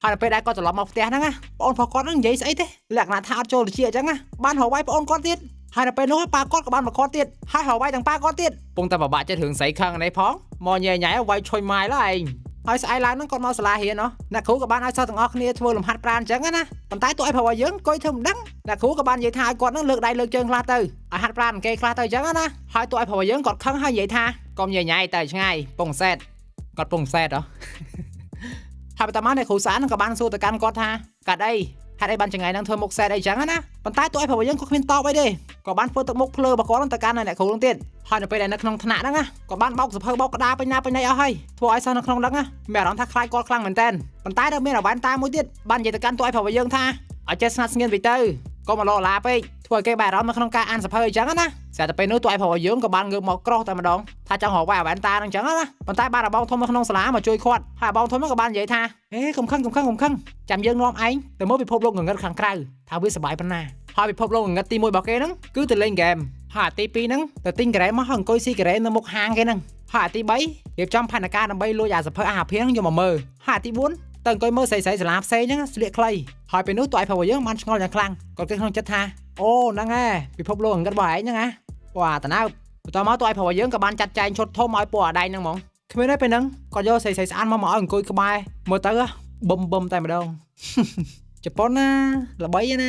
ហើយដល់ពេលដែលគាត់ត្រឡប់មកផ្ទះហ្នឹងណាបងប្អូនគាត់ហ្នឹងនិយាយស្អីទេលក្ខណៈថាអត់ចូលវិជាអញ្ចឹងណាបានរកវាយបងប្អូនគាត់ទៀតហើយដល់ពេលនោះប៉ាគាត់ក៏បានមកគាត់ទៀតហើយរកវាយទាំងប៉ាគាត់ទៀតពងតែបបាក់ចិត្តរឿងស្រីខឹងនេះផងមកញ៉ៃញ៉ៃវាយឈុយម៉ាយឡើយឯងហើយស្អែកឡើងហ្នឹងគាត់មកសាលារៀនណោះអ្នកគ្រូក៏បានឲ្យសិស្សទាំងអស់គ្នាធ្វើលំហាត់ប្រាណអញ្ចឹងណាប៉ុន្តែតួឯងប្រាប់ឲ្យយើងអង្គុយធ្វើមិនដឹងអ្នកគ្រូក៏បាននិយាយថាឲ្យគាត់ហ្នឹងលើកដៃលើកជើងខ្លះទៅឲ្យហាត់ប្រាណគេខ្លះទៅអញ្ចឹងណាហើយតួឯងប្រាប់ឲ្យយើងគាត់ខឹងហើយនិយាយថាកុំញ៉ៃញ៉ៃតែឆ្ងាយពងសែតគាត់ពងសែតហ៎ ហើយបន្តមកអ្នកគ្រូសាស្ត្រហ្នឹងក៏បានសួរទៅកាន់គាត់ថាកាត់អីហេតុអីបានចង្អៃហ្នឹងធ្វើមុខសែតអីចឹងណាប៉ុន្តែតួឯងប្រាប់យើងក៏គ្មានតបអីទេក៏បានធ្វើទឹកមុខភ្លើរបស់គាត់ហ្នឹងទៅកាន់អ្នកគ្រូហ្នឹងទៀតហើយនៅពេលដែលនៅក្នុងថ្នាក់ហ្នឹងណាក៏បានបោកសភៅបោកក្តារពេញណាពេញណីអស់ហើយធ្វើឲ្យសិស្សនៅក្នុងហ្នឹងណាមានអារម្មណ៍ថាខ្លាចគាត់ខ្លាំងមែនតើប៉ុន្តែនៅមានអាវ៉ែនតាមួយទៀតបាននិយាយទៅកាន់តួឯងប្រាប់យើងថាឲ្យចេះស្ងាត់ស្ងៀមតិចទៅកុំមកលោឡាពេកធ្វើឲ្យគេបែរអារម្មណ៍នៅក្នុងការអានសភៅអីចឹងណាស្រាប់តែពេលនោះតួឯងប្រាប់យើងក៏បានងើបមកក្រោះតែម្ដងថាចង់រកវាយអាវ៉ែនតាហ្នឹងចឹងណាប៉ុន្តែបានអាបងធំនៅក្នុងសាលាមកជួយគាត់ហើយអាបងធំហ្នឹងក៏បាននិយាយថាហេកុំខឹងកុំខឹងកុំខឹងចាំយើងនាំឯងទៅមើលពិភពលោកងងឹតខាងក្រៅថាវាសប្បាយប៉ុណ្ណាហើយពិភពលោកងងឹតទី1របស់គេហ្នឹងគឺទៅលេងហ្គេមហើយអាទី2ហ្នឹងទៅទិញការ៉េមមកហើយអង្គុយស៊ីការ៉េមនៅមុខហាងគេហ្នឹងហើយអាទី3រៀបចំផែនការដើម្បីលួចអាសភៅអាហារភាងយកមកមើលហើយអាទី4ទៅអង្គុយមើលស្រីៗសាលាផ្សេងហ្នឹងស្លៀកខ្លីហើយពេលនោះតួឯងប្រាប់យើងបានឆ្ងល់យ៉ាងខ្លាំងគាត់គិតក្នុងចិត្តថាអូហ្នឹងឯងពិភពលោកងងឹតរបស់ឯងហ្នឹងណាវ៉ាតណៅបន្តមកតួឯងប្រាប់យើងក៏បានចាត់ចែងឈុតធំឲ្យពួកអាដែងហ្នឹងហ្មងគ្មានទេពេលហ្នឹងគាត់យកស្រីៗស្អាតមកមកឲ្យអង្គុយក្បែរមើលទៅបឹមបឹមតែម្ដង ជប៉ុនណាល្បីណ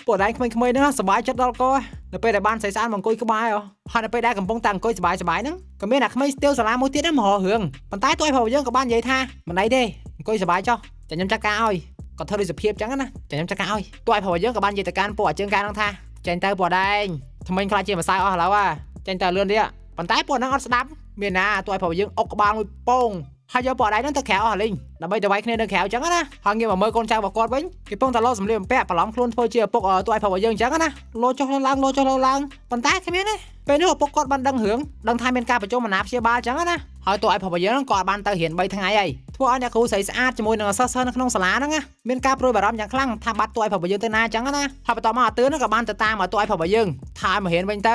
ាពួកឯងក្មេងៗហ្នឹងសប្បាយចិត្តដល់កនៅពេលដែលបានស្រីស្អាតមកអង្គុយក្បែរហើយនៅពេលដែលកំពុងតែអង្គុយសប្បាយសប្បាយហ្នឹងក៏មានអាក្មេងស្ទាវសាលាមួយទៀតហ្នឹងមករករឿងប៉ុន្តែតួឯងប្រាប់យើងក៏បាននិយាយថាមិនអីទេអង្គុយសប្បាយចុះចាំខ្ញុំចាត់ការឲ្យគាត់ធ្វើដូចសភាពចឹងណាចាំខ្ញុំចាត់ការឲ្យតួឯងប្រាប់យើងក៏បាននិយាយទៅកាន់ពួកអាជើងកាហ្នឹងថាចេញទៅពួកឯងថ្មិញខ្លាចជាម្សៅអស់ឥឡូវហ่าចេញទៅលឿនទៀតប៉ុន្តែពួកហ្នឹងអត់ស្ដាប់មានណាតួឯងប្រាប់យើងអុកក្បាលមួយពងហើយយកពួកឯងហ្នឹងទៅក្រៅអស់លីងដើម្បីទៅវាយគ្នានៅក្រៅចឹងណាហើយងាកមកមើលកូនចៅរបស់គាត់វិញគេពងតែលោសម្លៀកបំពាក់បន្លំខ្លួនធ្វើជាឪពុកតួឯងប្រាប់យើងចឹងណាលោចុះឡើងលោចុះឡើងប៉ុន្តែគ្មានទេពេលនោះឪពុកគាត់បានដឹងរឿងដឹងថាមានការប្រជុំអាណាព្យាបាលចឹងណាហើយតួឯងប្រាប់យើងក៏អត់បានទៅរៀន3ថ្ងៃហើយធ្វើឲ្យអ្នកគ្រូស្រីស្អាតជាមួយនឹងសិស្សៗនៅក្នុងសាលាហ្នឹងណាមានការព្រួយបារម្ភយ៉ាងខ្លាំងថាបាត់តួឯងប្រាប់យើងទៅណាចឹងណាហើយបន្តមកអាទឿនក៏បានទៅតាមឲ្យតួឯងប្រាប់យើងថាឲ្យមករៀនវិញទ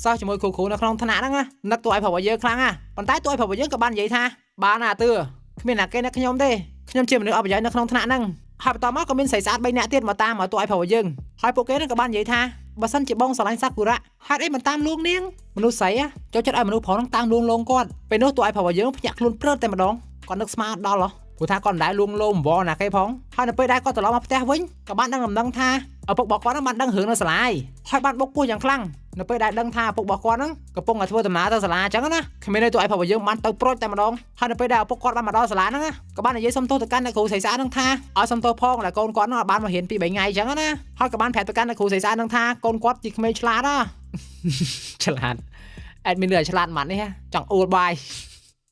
ៅសិស្សជាមួយគ្រូៗនៅក្នុងថ្នាក់ហ្នឹងណានឹកតួឯងប្រាប់យើងខ្លាំងណាប៉ុន្តែតួឯងប្រាប់យើងក៏បាននិយាយថាបានអាទឿគ្មានអ្នកគេនឹកខ្ញុំទេខ្ញុំជាមនុស្សអបប្រយោជន៍នៅក្នុងថ្នាក់ហ្នឹងហើយបន្តមកក៏មានស្រីស្អាត3នាក់ទៀតមកតាមឲ្យតួឯងប្រាប់យើងហើយពួកគេហ្នឹងក៏បាននិយាយថាបើសិនជាបងស្រឡាញ់សាគូរ៉ាហេតុអីមិនតាមលួងនាងមនុស្សស្រីចូលចិត្តឲ្យមនុស្សប្រុសហ្នឹងតាមលួងលោមគាត់ពេលនោះតួឯងប្រាប់យើងភ្ញាក់ខ្លួនព្រឺតតែម្ដងគាត់នឹកស្មានដល់ហ៎ព្រោះថាគាត់មិនដែលលួងលោមវល់ណាគេផងហើយនៅពេលដែលគាត់ត្រឡប់មកផ្ទះវិញក៏បានដឹងដំណឹងថាឪពុករបស់គាត់ហ្នឹងបានដឹងរឿងនៅសាលាហើយបានបុកពោះយ៉ាងខ្លាំងនៅពេលដែលដឹងថាឪពុករបស់គាត់ហ្នឹងកំពុងតែធ្វើដំណើរទៅសាលាអញ្ចឹងណាគ្មានទេតួឯងប្រាប់យើងបានទៅប្រូចតែម្ដងហើយនៅពេលដែលឪពុកគាត់បានមកដល់សាលាហ្នឹងក៏បាននិយាយសុំទោសទៅកាន់អ្នកគ្រូស្រីស្អាតហ្នឹងថាឲ្យសុំទោសផងដែលកូនគាត់ហ្នឹងអត់បានមករៀនពី3ថ្ងៃអញ្ចឹងណាហើយក៏បានប្រាប់ទៅកាន់អ្នកគ្រូស្រីស្អាតហ្នឹងថាកូនគាត់ជាក្មេងឆ្លាតណា ឆ្លាត admin លឿឆ្លាតម៉ាត់នេះចង់អួលបាយ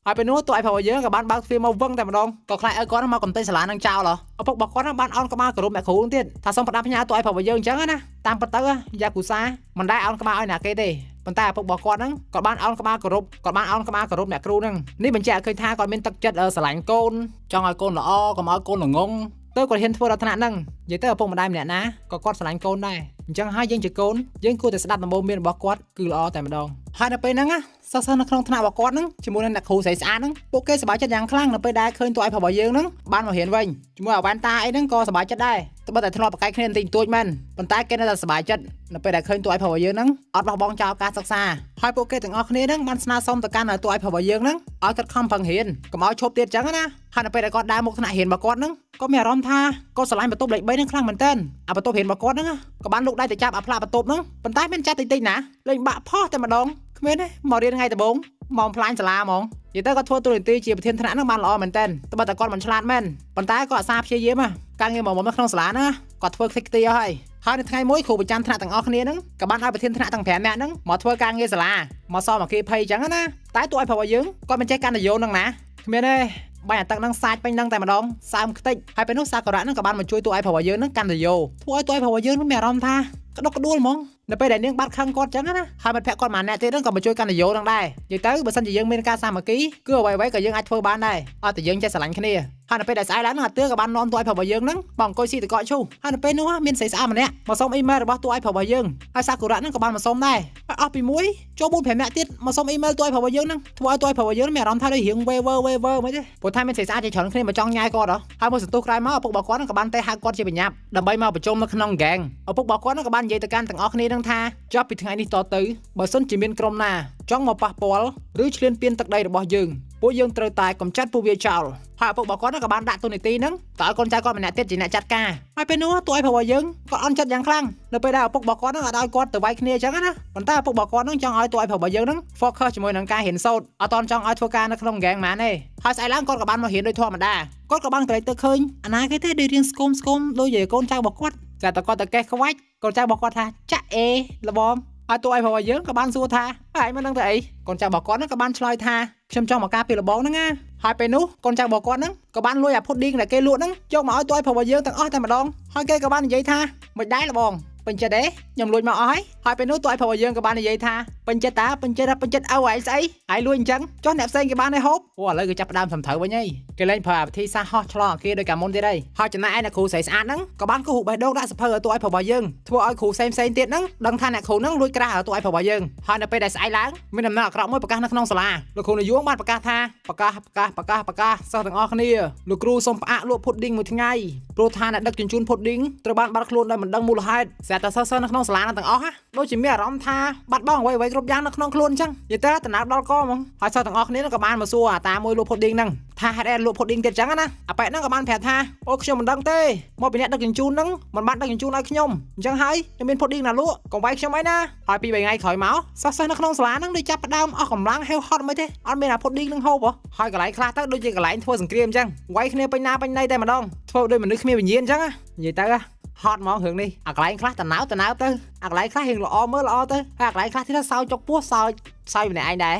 ហើយពេលនោះតួឯងប្រាប់យើងក៏បានបើកទ្វារមកវឹងតែម្ដងក៏ខ្លាចឲ្យគាត់មកកំទេចសាលានឹងចោលឪពុករបស់គាត់បានអោនក្បាលគោរពអ្នកគ្រូទៀតថាសូមផ្ដាំផ្ញើតួឯងប្រាប់យើងអញ្ចឹងណាតាមពិតទៅយ៉ាគូសាមិនដែលអោនក្បាលឲ្យណាគេទេប៉ុន្តែឪពុករបស់គាត់ហ្នឹងគាត់បានអោនក្បាលគោរពគាត់បានអោនក្បាលគោរពអ្នកគ្រូហ្នឹងនេះបញ្ជាក់ឲ្យឃើញថាគាត់មានទឹកចិត្តស្រឡាញ់កូនចង់ឲ្យកូនល្អកុំឲ្យកូនល្ងងទៅគាត់ហ៊ានធ្វើដល់ថ្នាក់ហ្នឹងនិយាយទៅឪពុកម្ដាយម្នាក់ណាក៏គាត់ស្រឡាញ់កូនដែរអញ្ចឹងហើយយើងជាកូនយើងគួរតែស្ដាប់ដំបូន្មានរបស់គាត់គឺល្អតែម្ដងហើយនៅពេលហ្នឹងណាសិស្សៗនៅក្នុងថ្នាក់របស់គាត់ហ្នឹងជាមួយនឹងអ្នកគ្រូស្រីស្អាតហ្នឹងពួកគេសប្បាយចិត្តយ៉ាងខ្លាំងនៅពេលដែលឃើញតួឯងរបស់យើងហ្នឹងបានមករៀនវិញជាមួយអាវ៉ាន់តាអីហ្នឹងក៏សប្បាយចិត្តដែរត្បិតតែធ្លាប់ប្រកែកគ្នាបន្តិចបន្តួចមែនប៉ុន្តែគេនៅតែសប្បាយចិត្តនៅពេលដែលឃើញតួឯងរបស់យើងហ្នឹងអត់បោះបង់ចោលការសិក្សាហើយពួកគេទាំងអស់គ្នាហ្នឹងបានស្នើសុំទៅកាន់តួឯងរបស់យើងហ្នឹងឲ្យខិតខំប្រឹងរៀនកុំឲ្យឈប់ទៀតចឹងណាហើយនៅពេលដែលគាត់ដើរមុខថ្នាក់រៀនរបស់គាត់ហ្នឹងក៏មានអារម្មណ៍ថាគាត់ស្រឡាញ់បន្ទប់លេខ3ហ្នឹងខ្លាំងមែនទែនអាបន្ទប់រៀនរបស់គាត់ហ្នឹងក៏បានលូកដៃទៅចាប់អាផ្លាកបន្ទប់ហ្នឹងប៉ុន្តែមានចាប់តិចតិចណាលេងបាក់ផោះតែម្ដងគ្មានទេមករៀនថ្ងៃដំបូងមកផ្លាញសាលាហ្មងនិយាយទៅគាត់ធ្វើតួនាទីជាប្រធានថ្នាក់ហ្នឹងបានល្អមែនទែនត្បិតតែគាត់មិនឆ្លាតមែនប៉ុន្តែគាត់អាសាព្យាយាមការងារមកមកក្នុងសាលាហ្នឹងគាត់ធ្វើខ្ទេចខ្ទីអស់ហើយហើយនៅថ្ងៃមួយគ្រូប្រចាំថ្នាក់ទាំងអស់គ្នាហ្នឹងក៏បានឲ្យប្រធានថ្នាក់ទាំង5នាក់ហ្នឹងមកធ្វើការងារសាលាមកសមអគារភ័យអញ្ចឹងណាតែតួឲ្យប្រាប់ឲ្យយើងគាត់មិនចេះកាន់នយោហ្នឹងណាគ្មានទេបាញ់អាទឹកហ្នឹងសាច់ពេញហ្នឹងតែម្ដងសើមខ្ទេចហើយពេលនោះសាកុរៈហ្នឹងក៏បានមកជួយតួឯងប្រាប់ឲ្យយើងហ្នឹងកាន់នយោធ្វើឲ្យតួឯងប្រាប់ឲ្យយើងហ្នឹងមានអារម្មណ៍ថា ក្តុកក្តួលហ្មងនៅពេលដែលនាងបាត់ខឹងគាត់ចឹងណាហើយមិត្តភក្តិគាត់មួយអ្នកទៀតហ្នឹងក៏មកជួយកាន់នយោហ្នឹងដែរនិយាយទៅបើសិនជាយើងមានការសាមគ្គីគឺអ្វីៗក៏យើងអាចធ្វើបានដែរអត់តែយើងចេះស្រឡាញ់គ្នាហើយនៅពេលដែលស្អែកឡើងហ្នឹងអាទឿក៏បាននាំតួឯប្រុសរបស់យើងហ្នឹងមកអង្គុយស៊ីតកកឈូសហើយនៅពេលនោះមានស្រីស្អាតម្នាក់មកសុំអ៊ីមែលរបស់តួឯប្រុសរបស់យើងហើយសាគូរ៉ាហ្នឹងក៏បានមកសុំដែរហើយអស់ពីមួយចូល4 5នាក់ទៀតមកសុំអ៊ីមែលតួឯប្រុសរបស់យើងហ្នឹងធ្វើឲ្យតួឯប្រុសរបស់យើងមានអារម្មណ៍ថាដូចរៀងវេវើវេវើមិនទេព្រោះថាមានស្រីស្អាតជាច្រើនគ្នាមកចង់ញ៉ាយគាត់ហ៎ហើយមួយសន្ទុះក្រោយមកឪពុករបស់គាត់ហ្នឹងក៏បានទេហៅគាត់ជាបញ្ញាប់ដើម្បីមកប្រជុំនៅក្នុងហ្គេងឪពុករបស់គាត់ហ្នឹងក៏បាននិយាយទៅកាន់ទាំងអស់គ្នាហ្នឹងថាចាប់ពីថ្ងៃនេះតទៅបើសិនជាមានក្រុមណាចង់មកប៉ះពាល់ឬឈ្លានពានទឹកដីរបស់យើងពួកយើងត្រូវតែកម្ចាត់ពួកវាចោលហើយឪពុករបស់គាត់ហ្នឹងក៏បានដាក់ទូនីតិហ្នឹងទៅឲ្យកូនចៅគាត់ម្នាក់ទៀតជាអ្នកចាត់ការហើយពេលនោះតួឯប្រុសរបស់យើងគាត់អន់ចិត្តយ៉ាងខ្លាំងនៅពេលដែលឪពុករបស់គាត់ហ្នឹងអត់ឲ្យគាត់ទៅវាយគ្នាអញ្ចឹងណាប៉ុន្តែឪពុករបស់គាត់ហ្នឹងចង់ឲ្យតួឯប្រុសរបស់យើងហ្នឹង focus ជាមួយនឹងការរៀនសូត្រអត់តន់ចង់ឲ្យធ្វើការនៅក្នុង gang ហ្មងទេហើយស្អែកឡើងគាត់ក៏បានមករៀនដូចធម្មតាគាត់ក៏បានក្រេកទៅឃើញអាណាគេទេដូចរៀងស្គមស្គមដូចជាកូនចៅរបស់គាត់តែតគាត់ទៅកេះខ្វាច់កូនចៅរបស់គាត់ថាចាក់អេលបងហើយតួឯប្រុសរបស់យើងក៏បានសួរថាហើយឯងមិនដឹងទៅអីកូនចៅរបស់គាត់ហ្នឹងក៏បានឆ្លើយថាខ្ញុំចង់មកការពីលបងហ្នឹងណាហើយពេលនោះកូនចៅរបស់គាត់ហ្នឹងក៏បានលួចអាផុតឌីងដែលគេលក់ហ្នឹងយកមកឲ្យតួឯប្រុសរបស់យើងទាំងអស់តែម្ដងហើយគេក៏បាននិយាយថាមិនដែរលបងពេញចិត្តទេខ្ញុំលួចមកអស់ហើយហើយពេលនោះតួឯប្រុសរបស់យើងក៏បាននិយាយថាពេញចិត្តតាពេញចិត្តពេញចិត្តឪឯងស្អីហើយលួចអញ្ចឹងចុះអ្នកផ្សេងគេបានឲ្យហូបអូឥឡូវគេចាប់ផ្ដើមសំត្រូវវិញហើយគេលែងប្រើអាវិធីសាស្ត្រហោះឆ្លងអាគារដោយកាលមុនទៀតហើយហើយចំណែកឯអ្នកគ្រូស្រីស្អាតហ្នឹងក៏បានគូសរូបបេះដូងដាក់សភៅឲ្យតួឯប្រុសរបស់យើងធ្វើឲ្យគ្រូផ្សេងផ្សេងទៀតហ្នឹងដឹងថាអ្នកគ្រូហ្នឹងលួចក្រាស់ឲ្យតួឯប្រុសរបស់យើងហើយនៅពេលដែលស្អែកឡើងមានដំណឹងអាក្រក់មួយប្រកាសនៅក្នុងសាលាលោកគ្រូនាយងបានប្រកាសថាប្រកាសប្រកាសប្រកាសប្រកាសសិស្សទាំងអស់គ្នាលោកគ្រូសូមផ្អាកលក់ផុតឌីងមួយថ្ងៃព្រោះថាអ្នកដឹកជញ្ជូនផុតឌីងត្រូវបានបាត់ខ្លួនដោយមិនដឹងមូលហេតុស្រាប់តែសិស្សៗនៅក្នុងសាលាហ្នឹងទាំងអស់ដូចជាមានអារម្មណ៍ថាបាត់បង់អ្វីៗគ្រប់យ៉ាងនៅក្នុងខ្លួនអញ្ចឹងនិយាយទៅតំណើបដល់កហ្មងហើយសិស្សទាំងអស់គ្នាក៏បានមកសួរអាតាមួយលក់ផុតឌីងហ្នឹងថាហេតុអីលក់ផុតឌីងទៀតអញ្ចឹងណាអាប៉ែហ្នឹងក៏បានប្រាប់ថាអូខ្ញុំមិនដឹងទេមកពីអ្នកដឹកជញ្ជូនហ្នឹងមិនបានដឹកជញ្ជូនឲ្យខ្ញុំអញ្ចឹងហើយខ្ញុំមានផុតឌីងណាលក់កុំវាយខ្ញុំអីណាហើយពីរបីថ្ងៃក្រោយមកសិស្សៗនៅក្នុងសាលាហ្នឹងដូចចាប់ផ្ដើមអស់កម្លាំងហេវហត់មិនទេអត់មានអាផុតឌីងហ្នឹងហូបហ៎ហើយកន្លែងខ្លះទៅដូចជាកន្លែងធ្វើសង្គ្រាមអញ្ចឹងវាយគ្នាពេញណាពេញណីតែម្ដងធ្វើដូចមនុស្សគ្មានវិញ្ញាណអញ្ចឹងណានិយាយទៅហត់ហ្មងរឿងនេះអាកន្លែងខ្លះតណៅតណៅទៅអាកន្លែងខ្លះរៀងល្អមើលល្អទៅហើយអាកន្លែងខ្លះទៀតសោយចុកពោះសោយសោយម្នាក់ឯងដែរ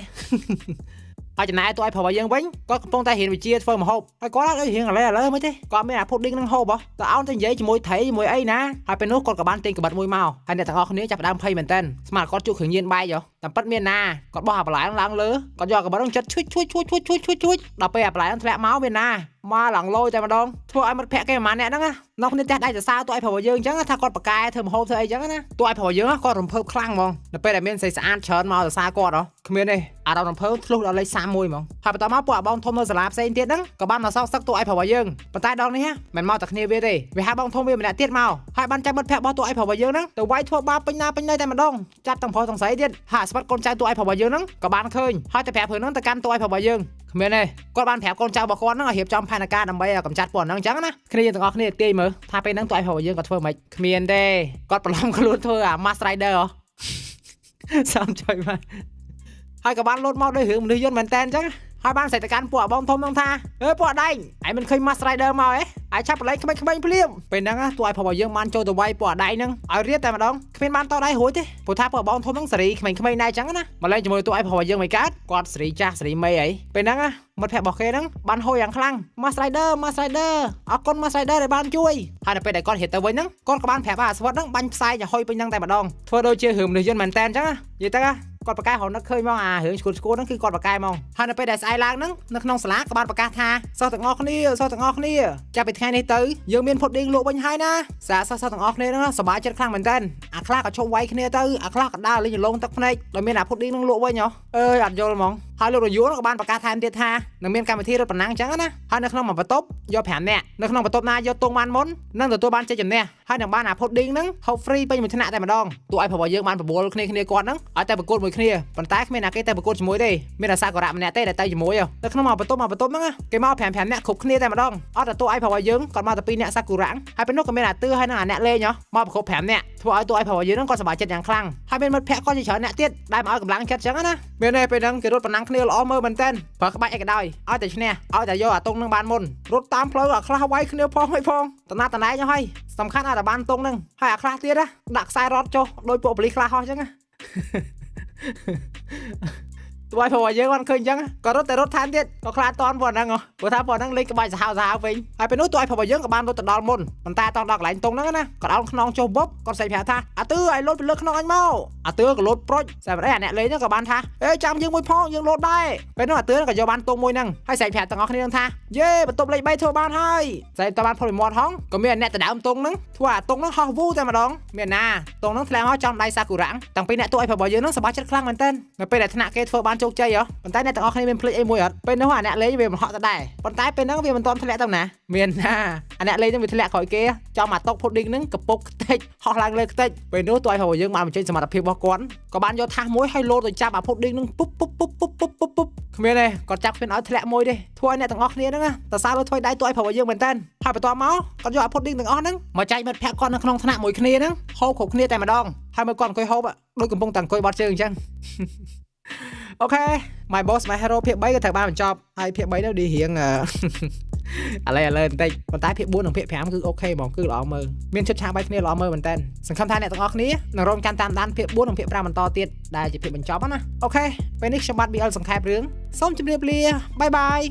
ហើយចំណែកតួឯប្រុសរបស់យើងវិញគាត់កំពុងតែរៀនវិជ្ជាធ្វើម្ហូបហើយគាត់អត់ដូចរៀងឥឡូវឥឡូវមិនទេគាត់មានអាផុតឌីងនឹងហូបហ៎ទៅអោនទៅនិយាយជាមួយត្រីជាមួយអីណាហើយពេលនោះគាត់ក៏បានទិញកាបិតមួយមកហើយអ្នកទាំងអស់គ្នាចាប់ផ្ដើមភ័យមែនតើស្មានគាត់ជួបគ្រឿងញៀនបែកហ៎តាមពិតមានណាគាត់បោះអាបន្លែឡើងលើគាត់យកកាបិតនឹងចិត្តឈួចឈួចឈួចឈួចឈួចឈួចឈួចដល់ពេលអាបន្លែនឹងធ្លាក់មកមានណាមកឡើងលយតែម្ដងធ្វើឲ្យមិត្តភក្តិគេប្រហែលអ្នកហ្នឹងណានាំគ្នាផ្ទះដៃសរសើរតួឯប្រុសរបស់យើងអញ្ចឹងថាគាត់បកកែធ្វើម្ហូបធ្វើអីអញ្ចឹងណាតួឯប្រុសរបស់យើងគាត់រំភើបខ្លាំងហ្មងនៅពេលដែលមានស្រីស្អាតច្រើនមកសរសើរគាត់ហ៎គ្មានទេអារម្មណ៍រំភើបធ្លុះដល់លេខ31ហ្មងហើយបន្តមកពួកអាបងធំនៅសាលាផ្សេងទៀតហ្នឹងក៏បានមកសោកសឹកតួឯប្រុសរបស់យើងប៉ុន្តែដងនេះមិនមកតែគ្នាវាទេវាហៅបងធំវាម្នាក់ទៀតមកហើយបានចាប់មិត្តភក្តិរបស់តួឯប្រុសរបស់យើងហ្នឹងទៅវាយធ្វើបាបពេញណាពេញណីតែម្ដងចាប់ទាំងប្រុសទាំងស្រីទៀតហើយស្វិតកូនចៅតួឯប្រុសរបស់យើងហ្នឹងក៏បានឃើញហើយទៅប្រាប់រឿងហ្នឹងទៅកាន់តួឯប្រុសរបស់យើងគ្មានទេគាត់បានប្រាប់កូនចៅរបស់គាត់ហ្នឹងឲ្យរៀបចំផែនការដើម្បីឲ្យកម្ចាត់ពួកហ្នឹងអញ្ចឹងណាគ្នាយើងទាំងអស់គ្នាទាយមើលថាពេលហ្នឹងតួឯប្រុសរបស់យើងគាត់ធ្វើម៉េចគ្មានទេគាត់បន្លំខ្លួនធ្វើអា Mask Rider ហ៎ សាមចុយមកហើយក៏បានលោតមកដោយរឿងមនុស្សយន្តមែនតើអញ្ចឹងហើយបានសេតកាន់ពួកអាបងធំហ្នឹងថាអើពួកដែងឯងមិនឃើញ Mask Rider មកហ៎ឯងឆាប់បលែងក្មេងៗភ្លាមពេលហ្នឹងតួឲ្យប្រុសយើងបានចូលទៅវាយពួកអាដែងហ្នឹងឲ្យរៀបតែម្ដងគ្មានបានតដៃរួចទេព្រោះថាពួកបងធំហ្នឹងសេរីក្មេងៗដែរអញ្ចឹងណាមកលេងជាមួយតួឲ្យប្រុសយើងមិនកើតគាត់សេរីចាស់សេរីមេអីពេលហ្នឹងមិត្តភក្តិរបស់គេហ្នឹងបានហូរយ៉ាងខ្លាំង Mask Rider Mask Rider អរគុណ Mask Rider ដែលបានជួយហើយនៅពេលដែលគាត់រៀបទៅវិញហ្នឹងគាត់ក៏បានប្រាប់អាស្វិតហ្នឹងបាញ់ផ្សែងឲ្យហុយពេញហ្នឹងតែម្ដងធ្វើដូចជារឿងមនុស្សយន្តមែនតើអញ្ចឹងណានិយាយទៅគាត់ប្រកែករនឹកឃើញមកអារឿងឈួតឈួតហ្នឹងគឺគាត់ប្រកែហ្មងហើយនៅពេលដែលស្អែកឡើងហ្នឹងនៅក្នុងសាលាក៏បានប្រកាសថាសិស្សទាំងអស់គ្នាសិស្សទាំងអស់គ្នាចាប់ពីថ្ងៃនេះទៅយើងមានផុតឌីងលក់វិញហើយណាសាសិស្សទាំងអស់គ្នាហ្នឹងសប្បាយចិត្តខ្លាំងមែនតើអាខ្លះក៏ឈប់វាយគ្នាទៅអាខ្លះក៏ដើរលេងលងទឹកភ្នែកដោយមានអាផុតឌីងហ្នឹងលក់វិញហ៎អើយអត់យល់ហ្មងហើយលោករយួនក៏បានប្រកាសថែមទៀតថានឹងមានកម្មវិធីរត់ប្រណាំងអញ្ចឹងណាហើយនៅក្នុងមួយបន្ទប់យក5នាក់នៅក្នុងបន្ទប់ណាយកទងបានមុននឹងទទួលបានជ័យជំនះហើយនឹងបានអាផុតឌីងហ្នឹងហូប free ពេញមួយថ្នាក់តែម្ដងទោះឲ្យរបស់យើងបានបបួលគ្នាគ្នាគាត់ហ្នឹងឲ្យតែប្រកួតមួយគ្នាប៉ុន្តែគ្មានណាគេទៅប្រកួតជាមួយទេមានអាសាករៈម្នាក់ទេដែលទៅជាមួយនៅក្នុងមួយបន្ទប់មួយបន្ទប់ហ្នឹងគេមក5 5នាក់គ្រប់គ្នាតែម្ដងអត់តែទោះឲ្យរបស់យើងគាត់មកតែ2នាក់សាគូរៈហើយពេលនោះក៏មានអាទឿហើយនឹងអាអ្នកលេងមកប្រកប5នាក់ធ្វើឲ្យទោះឲ្យរបស់យើងហ្នឹងគាត់សប្បាយចិត្តយ៉ាងខ្លាំងហើយមានមិត្តភក្តិគាត់ជាច្រើនអ្នកទៀតដែលមកឲ្យកម្លាំងចិត្តចឹងណាមានទេពេលហ្នឹងគេរត់ប្រណាំងគ្នាល្អមើលមែនតើប្រើក្បាច់អីក៏ដោយឲ្យតែឈ្នះឲ្យតែយកអាតុងនឹងបានមុនរត់តាមផ្លូវអាខ្លះវាយគ្នាផងហើយផងតណាតណែងហើយសំខាន់ឲ្យតែបានតុងហ្នឹងហើយអាខ្លះទៀតណាដាក់ខ្សែរត់ចុះដោយពួកប៉ូលីសខ្លះហោះចឹងណា តួឲ្យព្រោះយើងបានឃើញអញ្ចឹងក៏រត់តែរត់ថែមទៀតក៏ខ្លាចតន់ប៉ុណ្ណឹងហ៎ព្រោះថាប៉ុណ្ណឹងលេងក្បាច់សាហាវសាហាវវិញហើយពេលនោះតួឲ្យព្រោះយើងក៏បានរត់ទៅដល់មុនប៉ុន្តែតដល់កន្លែងតុងហ្នឹងណាក៏ដោនខ្នងចុះបុបគាត់ស្អែកប្រាប់ថាអាទឺឲ្យលោតពីលើខ្នងអញមកអាទឺក៏លោតប្រុចស្អែកអីអាអ្នកលេងហ្នឹងក៏បានថាអេចាំយើងមួយផងយើងលោតដែរពេលនោះអាទឺក៏យកបានតុងមួយហ្នឹងហើយស្អែកប្រាប់ទាំងអស់គ្នាហ្នឹងថាយេបន្ទប់លេខ3ធ្វើបានហើយស្អែកតបានផុតពីមាត់ហងក៏មានអ្នកដដើមតុងហ្នឹងធ្វើអាតុងហ្នឹងហោះវូតែម្ដងមានណាតុងហ្នឹងធ្លាក់មកចំដៃសាគូរ៉ាំងតាំងពីអ្នកតួឲ្យរបស់យើងហ្នឹងសប្បាយចិត្តខ្លាំងមែនទែននៅពេលដែលថ្នាក់គេធ្វើបានជោគជ័យហ៎ប៉ុន្តែអ្នកទាំងអស់គ្នាមានភ្លេចអីមួយអត់ពេលនោះអាអ្នកលេងវាមិនហក់ទៅដែរប៉ុន្តែពេលហ្នឹងវាមិនទាន់ធ្លាក់ទៅណាមានណាអាអ្នកលេងហ្នឹងវាធ្លាក់ក្រោយគេចំអាតុកផូឌីងហ្នឹងកពុកខ្ទេចហោះឡើងលើខ្ទេចពេលនោះតួឲ្យរបស់យើងបានបញ្ចេញសមត្ថភាពរបស់គាត់ក៏បានយកថាសមួយហើយលោតទៅចាប់អាផូឌីងហ្នឹងពុបពុបពុបពុបពុបពុបពុបគ្មានទេគាត់ចាប់គ្មានឲ្យធ្លាក់មួយទេធ្វើឲ្យអ្នកទាំងអស់គ្នាហ្នឹងតសើលើធ្វើដៃតួឲ្យរបស់យើងមែនតើហើយបន្ទាប់មកគាត់យកអាផូឌីងទាំងអស់ហ្នឹងមកចែកមិត្តភក្តិគាត់នៅក្នុងថ្នាក់មួយគ្នាហ្នឹងហូបគ្រប់គ្នាតែម្ដងហើយមើលគាត់អង្គុយហូបដូចកំពុងតែអង្គុយបត់ជើងអញ្ចឹង OK My Boss My Hero ភាគ3ក៏ត្រូវបានបញ្ចប់ហើយភាគ3នោះឌីរៀង ឥឡូវឥឡូវបន្តិចប៉ុន្តែភាគ4និងភាគ5គឺ OK ហ្មងគឺល្អមើលមានឈុតឆាកបែកគ្នាល្អមើលមែនតើសង្ឃឹមថាអ្នកទាំងអស់គ្នានឹងរងចាំតាមដានភាគ4និងភាគ5បន្តទៀតដែលជាភាគបញ្ចប់ណា OK ពេលនេះខ្ញុំបាទ BL សង្ខេបរឿងសូមជម្រាបលា bye bye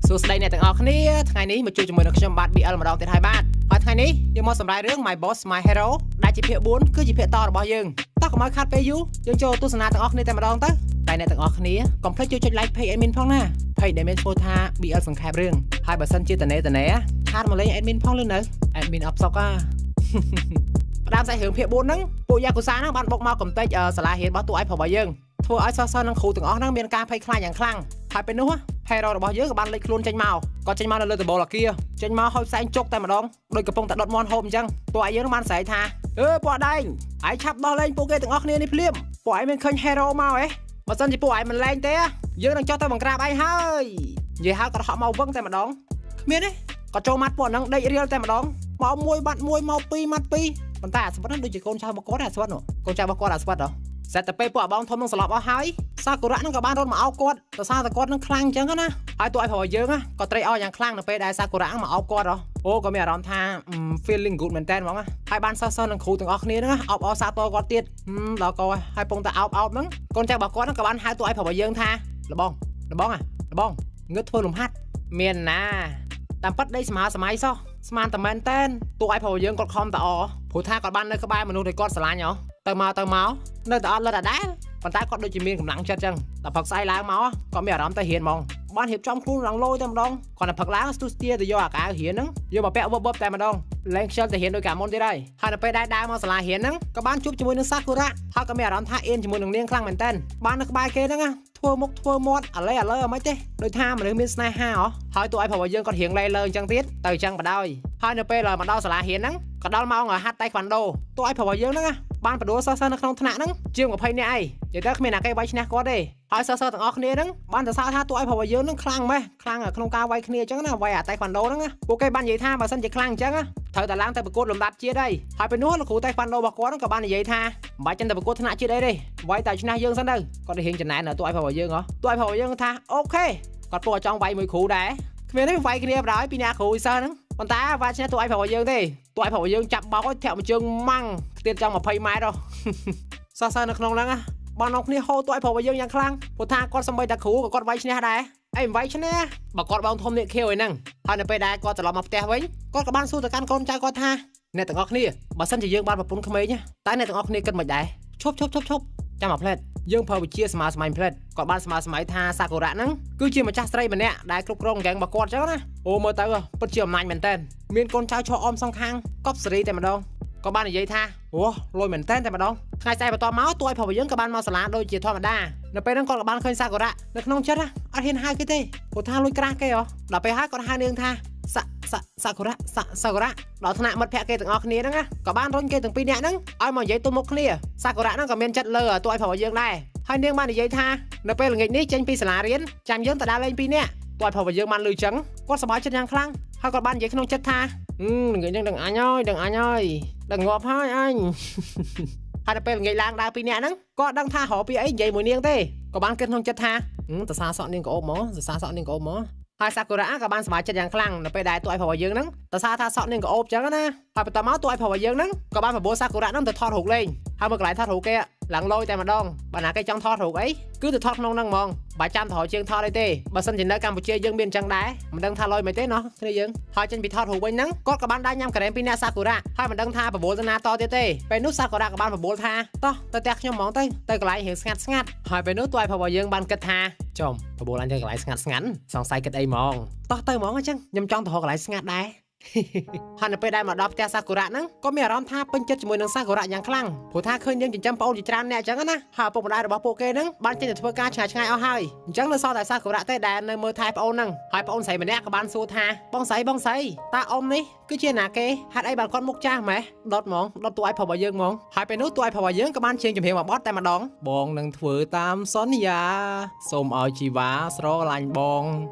សួស្តីអ្នកទាំងអស់គ្នាថ្ងៃនេះមកជួបជាមួយនឹងខ្ញុំបាទ BL ម្ដងទៀតហើយបាទហើយថ្ងៃនេះយើងមកសម្រាយរឿង My Boss My Hero ដែលជាភាគ4គឺជាភាគតរបស់យើងតោះកុំឲ្យខាត់ពេលយូរយើងចូលទស្សនាទាំងអស់គ្នាតែម្ដងទៅតែអ្នកទាំងអស់គ្នាកុំភ្លេចជួយចុច like page admin ផងណា page ដែលមានឈ្មោះថា BL សង្ខេបរឿងហើយបើសិនជាតនេតនេ chat មកលេង admin ផងលឿននៅ admin អបសុកអា ផ្ដើមសាច់រឿងភាគ4ហ្នឹងពួកយ៉ាកូសាហ្នឹងបានបុកមកកំទេចសាលារៀនរបស់តួឯងរបស់យើងធ្វើឲ្យសិស្សៗនិងគ្រូទាំងអស់ហ្នឹងមានការភ័យខ្លាចយ៉ាងខ្លាំងហើយពេលនោះ hero របស់យើងក៏បានលេចខ្លួនចេញមកក៏ចេញមកនៅលើដំបូលអាគារចេញមកហុយផ្សែងជុកតែម្ដងដូចកំពុងតែដុតមាន់ហូបអញ្ចឹងតួឯងយើងបានស្រែកថាអឺពួកដែងឯងឆាប់ដោះលែងពួកគេទាំងអស់គ្នានេះភ្លាមពួកឯងមានឃើញ hero មកហ៎បើសិនជាពួកឯងមិនលែងទេយើងនឹងចុះទៅបង្ក្រាបឯងហើយនិយាយហើយក៏ហក់មកវឹងតែម្ដងគ្មានទេក៏ចូលម៉ាត់ពួកហ្នឹងដេករៀលតែម្ដងមកមួយបាត់មួយមកពីរម៉ាត់ពីរប៉ុន្តែអាស្វិតហ្នឹងដូចជាកូនចៅរបស់គាត់អាស្វិតនោះកូនចៅរបស់គាត់អាស្វិតហ៎សិតតែពេលពួកអាបងធំនឹងស្លាប់អស់ហើយសាគូរៈហ្នឹងក៏បានរត់មកអោបគាត់ដោយសារតែគាត់នឹងខ្លាំងអញ្ចឹងណាហើយតួឲ្យប្រុសយើងក៏ត្រេកអរយ៉ាងខ្លាំងនៅពេលដែលសាគូរៈមកអោបគាត់ហ៎អូក៏មានអារម្មណ៍ថា feeling good មែនតើហ្មងហើយបានសិស្សៗនិងគ្រូទាំងអស់គ្នាហ្នឹងអបអរសាទរគាត់ទៀតដល់កហើយពងតែអោបអោបហ្នឹងកូនចៅរបស់គាត់ហ្នឹងក៏បានហៅតួឲ្យប្រុសយើងថាលបងលបងលបងងើបធ្វើលំហាត់មានណាតាមពិតដីស្មើសម័យសោះស្មានតែមែនតែនតួឲ្យប្រុសយើងគាត់ខំតអព្រោះថាគាត់បាននៅក្បែរមនុស្សដែលគាត់ស្រឡាញ់ហ៎ទៅមកទៅមកនៅតែអត់លិតដដែលប៉ុន្តែគាត់ដូចជាមានកម្លាំងចិត្តចឹងដល់ផឹកស្អែកឡើងមកគាត់មានអារម្មណ៍ទៅរៀនហ្មងបានរៀបចំខ្លួនឡើងលយតែម្ដងគាត់តែផឹកឡើងស្ទុះស្ទាទៅយកអាកៅរៀនហ្នឹងយកមកពាក់វឹបវឹបតែម្ដងលែងខ្ជិលទៅរៀនដោយកាលមុនទៀតហើយហើយដល់ពេលដែរដើរមកសាលារៀនហ្នឹងក៏បានជួបជាមួយនឹងសាគូរ៉ាហើយក៏មានអារម្មណ៍ថាអៀនជាមួយនឹងនាងខ្លាំងមែនតើបាននៅក្បែរគេហ្នឹងធ្វើមុខធ្វើមាត់អាឡេអាលើអីមិនទេដូចថាមនុស្សមានស្នេហាហ៎ហើយតួឯងរបស់យើងគាត់រៀងឡេលើអញ្ចឹងទៀតទៅអញ្ចឹងបដ ாய் ហើយនៅពេលមកដល់សាលារៀនហ្នឹងក៏ដល់ម៉ោងហាត់តៃក្វាន់ដូតួឯងរបស់យើងហ្នឹងបានបដួលសិស្សៗនៅក្នុងថ្នាក់ហ្នឹងជាង20នាក់ឯងនិយាយទៅគ្មានអ្នកគេវាយឈ្នះគាត់ទេហើយសិស្សៗទាំងអស់គ្នាហ្នឹងបានសរសើរថាតួឯងរបស់យើងហ្នឹងខ្លាំងម៉េះខ្លាំងក្នុងការវាយគ្នាអញ្ចឹងណាវាយអាតៃក្វាន់ដូហ្នឹងពួកគេបាននិយាយថាបើសិនជាខ្លាំងអញ្ចឹងត្រូវតែឡើងទៅប្រកួតលំដាប់ជាតិហើយហើយពេលនោះលោកគ្រូតៃក្វាន់ដូរបស់គាត់ហ្នឹងក៏បាននិយាយថាមិនបាច់ចាំទៅប្រកួតថ្នាក់ជាតិអីទេវាយតែឈ្នះយើងសិនទៅគាត់រៀងចំណែនតួឯងរបស់យើងហ៎តួឯងរបស់យើងថា OK គាត់ពួកចង់វាយមួយគ្រូដែរគ្មានទេវាយគ្នាបណ្ដោយពីអ្នកគ្រូសិស្សហ្នឹងប៉ុន្តែវាយឈ្នះតួឯងរបស់យើងទេតួឯងរបស់យើងចាប់បោកឲ្យធាក់មួយជើងម៉ាំងទៀតចង់20ម៉ែត្រហ៎ សរសើរនៅក្នុងហ្នឹងបាននាំគ្នាហូតតួឯងរបស់យើងយ៉ាងខ្លាំងព្រោះថាគាត់សំបីតាគ្រូក៏គាត់វាយឈ្នះដែរអីមិនវាយឈ្នះបើគាត់បងធំនេះខៀវឯហ្នឹងហើយនៅពេលដែលគាត់ត្រឡប់មកផ្ទះវិញគាត់ក៏បានសួរទៅកាន់កូនចៅគាត់ថាអ្នកទាំងអស់គ្នាបើសិនជាយើងបានប្រពន្ធក្មេងតែអ្នកទាំងអស់គ្នាគិតមិនដែរឈប់ឈប់ឈប់ឈប់ចាំមួយផ្លែតយើងប្រើវិជាស្មើសម័យផ្លែតគាត់បានស្មើសម័យថាសាគូរ៉ាហ្នឹងគឺជាម្ចាស់ស្រីម្នាក់ដែលគ្រប់គ្រងហ្គេងរបស់គាត់ចឹងណាអូមើលទៅពិតជាអំណាចមែនតើមានកូនចៅឈរអមសងខាងកប់សេរីតែម្ដងក៏បាននិយាយថាអូលយមែនតើតែម្ដងថ្ងៃស្អែកបន្ទាប់មកតួឲ្យប្រុសយើងក៏បានមកសាលាដូចជាធម្មតានៅពេលហ្នឹងគាត់ក៏បានឃើញសាគូរ៉ានៅក្នុងចិត្តអត់ហ៊ានហៅគេទេព្រោះថាលួចក្រាស់គេហ៎ដល់ពេលហើយគាត់ហៅនាងថាសាសាសាគូរ៉ាសាសាគូរ៉ាដល់ថ្នាក់មិត្តភក្តិគេទាំងអស់គ្នាហ្នឹងក៏បានរុញគេទាំងពីរនាក់ហ្នឹងឲ្យមកនិយាយទល់មុខគ្នាសាគូរ៉ាហ្នឹងក៏មានចិត្តលើតួឲ្យប្រុសយើងដែរហើយនាងបាននិយាយថានៅពេលល្ងាចនេះចេញពីសាលារៀនចាំយើងទៅដើរលេងពីរនាក់តួឲ្យប្រុសយើងបានលឺចឹងគាត់សប្បាយចិត្តយ៉ាងខ្លាំងហើយគាត់បាននិយាយក្នុងចិត្តថាល្ងាចនេះដឹងអញហើយដឹងអញហើយដឹងងាប់ហើយអញ ហើយដល់ពេលល្ងាចឡើងដើរពីរនាក់ហ្នឹងគាត់ដឹងថារកពីអីនិយាយមួយនាងទេក៏បានគិតក្នុងចិត្តថាតសាសក់នាងក៏អូបមកសសាសក់នាងក៏អូបមកហើយសាគូរ៉ាក៏បានសប្បាយចិត្តយ៉ាងខ្លាំងនៅពេលដែលតួឯងប្រុសយើងហ្នឹងតសាថាសក់នាងក៏អូបចឹងណាហើយបន្តមកតួឯងប្រុសយើងហ្នឹងក៏បានបបួលសាគូរ៉ាហ្នឹងទៅថតរូបលេងហើយមកកន្លែងថតរូបគេ ឡើងលយតែម្ដងបើណាគេចង់ថតរូបអីគឺទៅថតក្នុងហ្នឹងហ្មងបើចាំថតជាងថតអីទេបើសិនជានៅកម្ពុជាយើងមានអញ្ចឹងដែរមិនដឹងថាលយមិនទេណោះគ្នាយើងហើយចេញពីថតរូបវិញហ្នឹងគាត់ក៏បានដើរញ៉ាំការ៉េមពីអ្នកសាគូរ៉ាហើយមិនដឹងថាបបួលទៅណាតទៀតទេពេលនោះសាគូរ៉ាក៏បានបបួលថាតោះទៅផ្ទះខ្ញុំហ្មងទៅទៅកន្លែងរៀងស្ងាត់ស្ងាត់ហើយពេលនោះតួឯរបស់យើងបានគិតថាចំបបួលអញទៅកន្លែងស្ងាត់ស្ងាត់សង្ស័យគិតអីហ្មងតោះទៅហ្មងអញ្ចឹងខ្ញុំចង់ទៅរកកន្លែងស្ងាត់ដែរ ហើយនៅពេលដែលមកដល់ផ្ទះសាគូរ៉ាហ្នឹងក៏មានអារម្មណ៍ថាពេញចិត្តជាមួយនឹងសាគូរ៉ាយ៉ាងខ្លាំងព្រោះថាឃើញយើងចិញ្ចឹមប្អូនជាច្រើនអ្នកអញ្ចឹងណាហើយឪពុកម្ដាយរបស់ពួកគេហ្នឹងបានចេញទៅធ្វើការឆ្ងាយឆ្ងាយអស់ហើយអញ្ចឹងនៅសល់តែសាគូរ៉ាទេដែលនៅមើលថែប្អូនហ្នឹងហើយប្អូនស្រីម្នាក់ក៏បានសួរថាបងស្រីបងស្រីតើអ៊ំនេះគឺជាណាគេហេតុអីបានគាត់មុខចាស់ម៉េះដុតហ្មងដុតតួឯប្រុសរបស់យើងហ្មងហើយពេលនោះតួឯប្រុសរបស់យើងក៏បានជាងជំរាបមួយបទតែម្ដងបងនឹងធ្វើតាមសន្យាសូមឲ្យជីវ៉ាស្រឡាញ់ប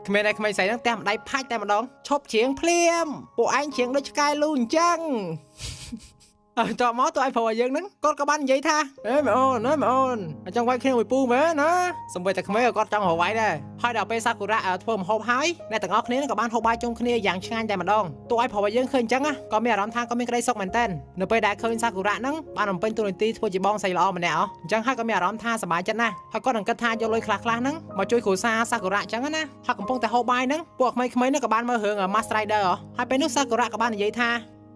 ងគ្មានតែក្មេងស្រីហ្នឹងផ្ទះម្ដាយផាច់តែម្ដងឈប់ច្រៀងភ្លាមពួកឯងច្រៀងដូចឆ្កែលូអញ្ចឹង អើតមកតើឲ្យប្រុសឲ្យយើងហ្នឹងគាត់ក៏បាននិយាយថាអេម៉ែអូនអើម៉ែអូនអញ្ចឹងវាយគ្នាមួយពូមែនណាសំបីតែក្មេងក៏គាត់ចង់រកវាយដែរហើយដល់ពេលសាគូរ៉ាធ្វើម្ហូបហើយអ្នកទាំងអស់គ្នាក៏បានហូបបាយជុំគ្នាយ៉ាងឆ្ងាញ់តែម្ដងតួឲ្យប្រុសឲ្យយើងឃើញអញ្ចឹងក៏មានអារម្មណ៍ថាក៏មានក្តីសុខមែនតើនៅពេលដែលឃើញសាគូរ៉ាហ្នឹងបានបំពេញតួនាទីធ្វើជាបងស្រីល្អម្នាក់អញ្ចឹងហើយក៏មានអារម្មណ៍ថាសប្បាយចិត្តណាស់ហើយគាត់នឹងគិតថាយកលុយខ្លះៗហ្នឹងមកជួយគ្រួសារសាគូរ៉ាអញ្ចឹងណាហើយកំពុងតែហូបបាយហ្នឹងពួកក្មេងៗហ្នឹងក៏បានមើលរឿង Mask Rider ហើយពេលនោះសាគូរ៉ាក៏បាននិយាយថា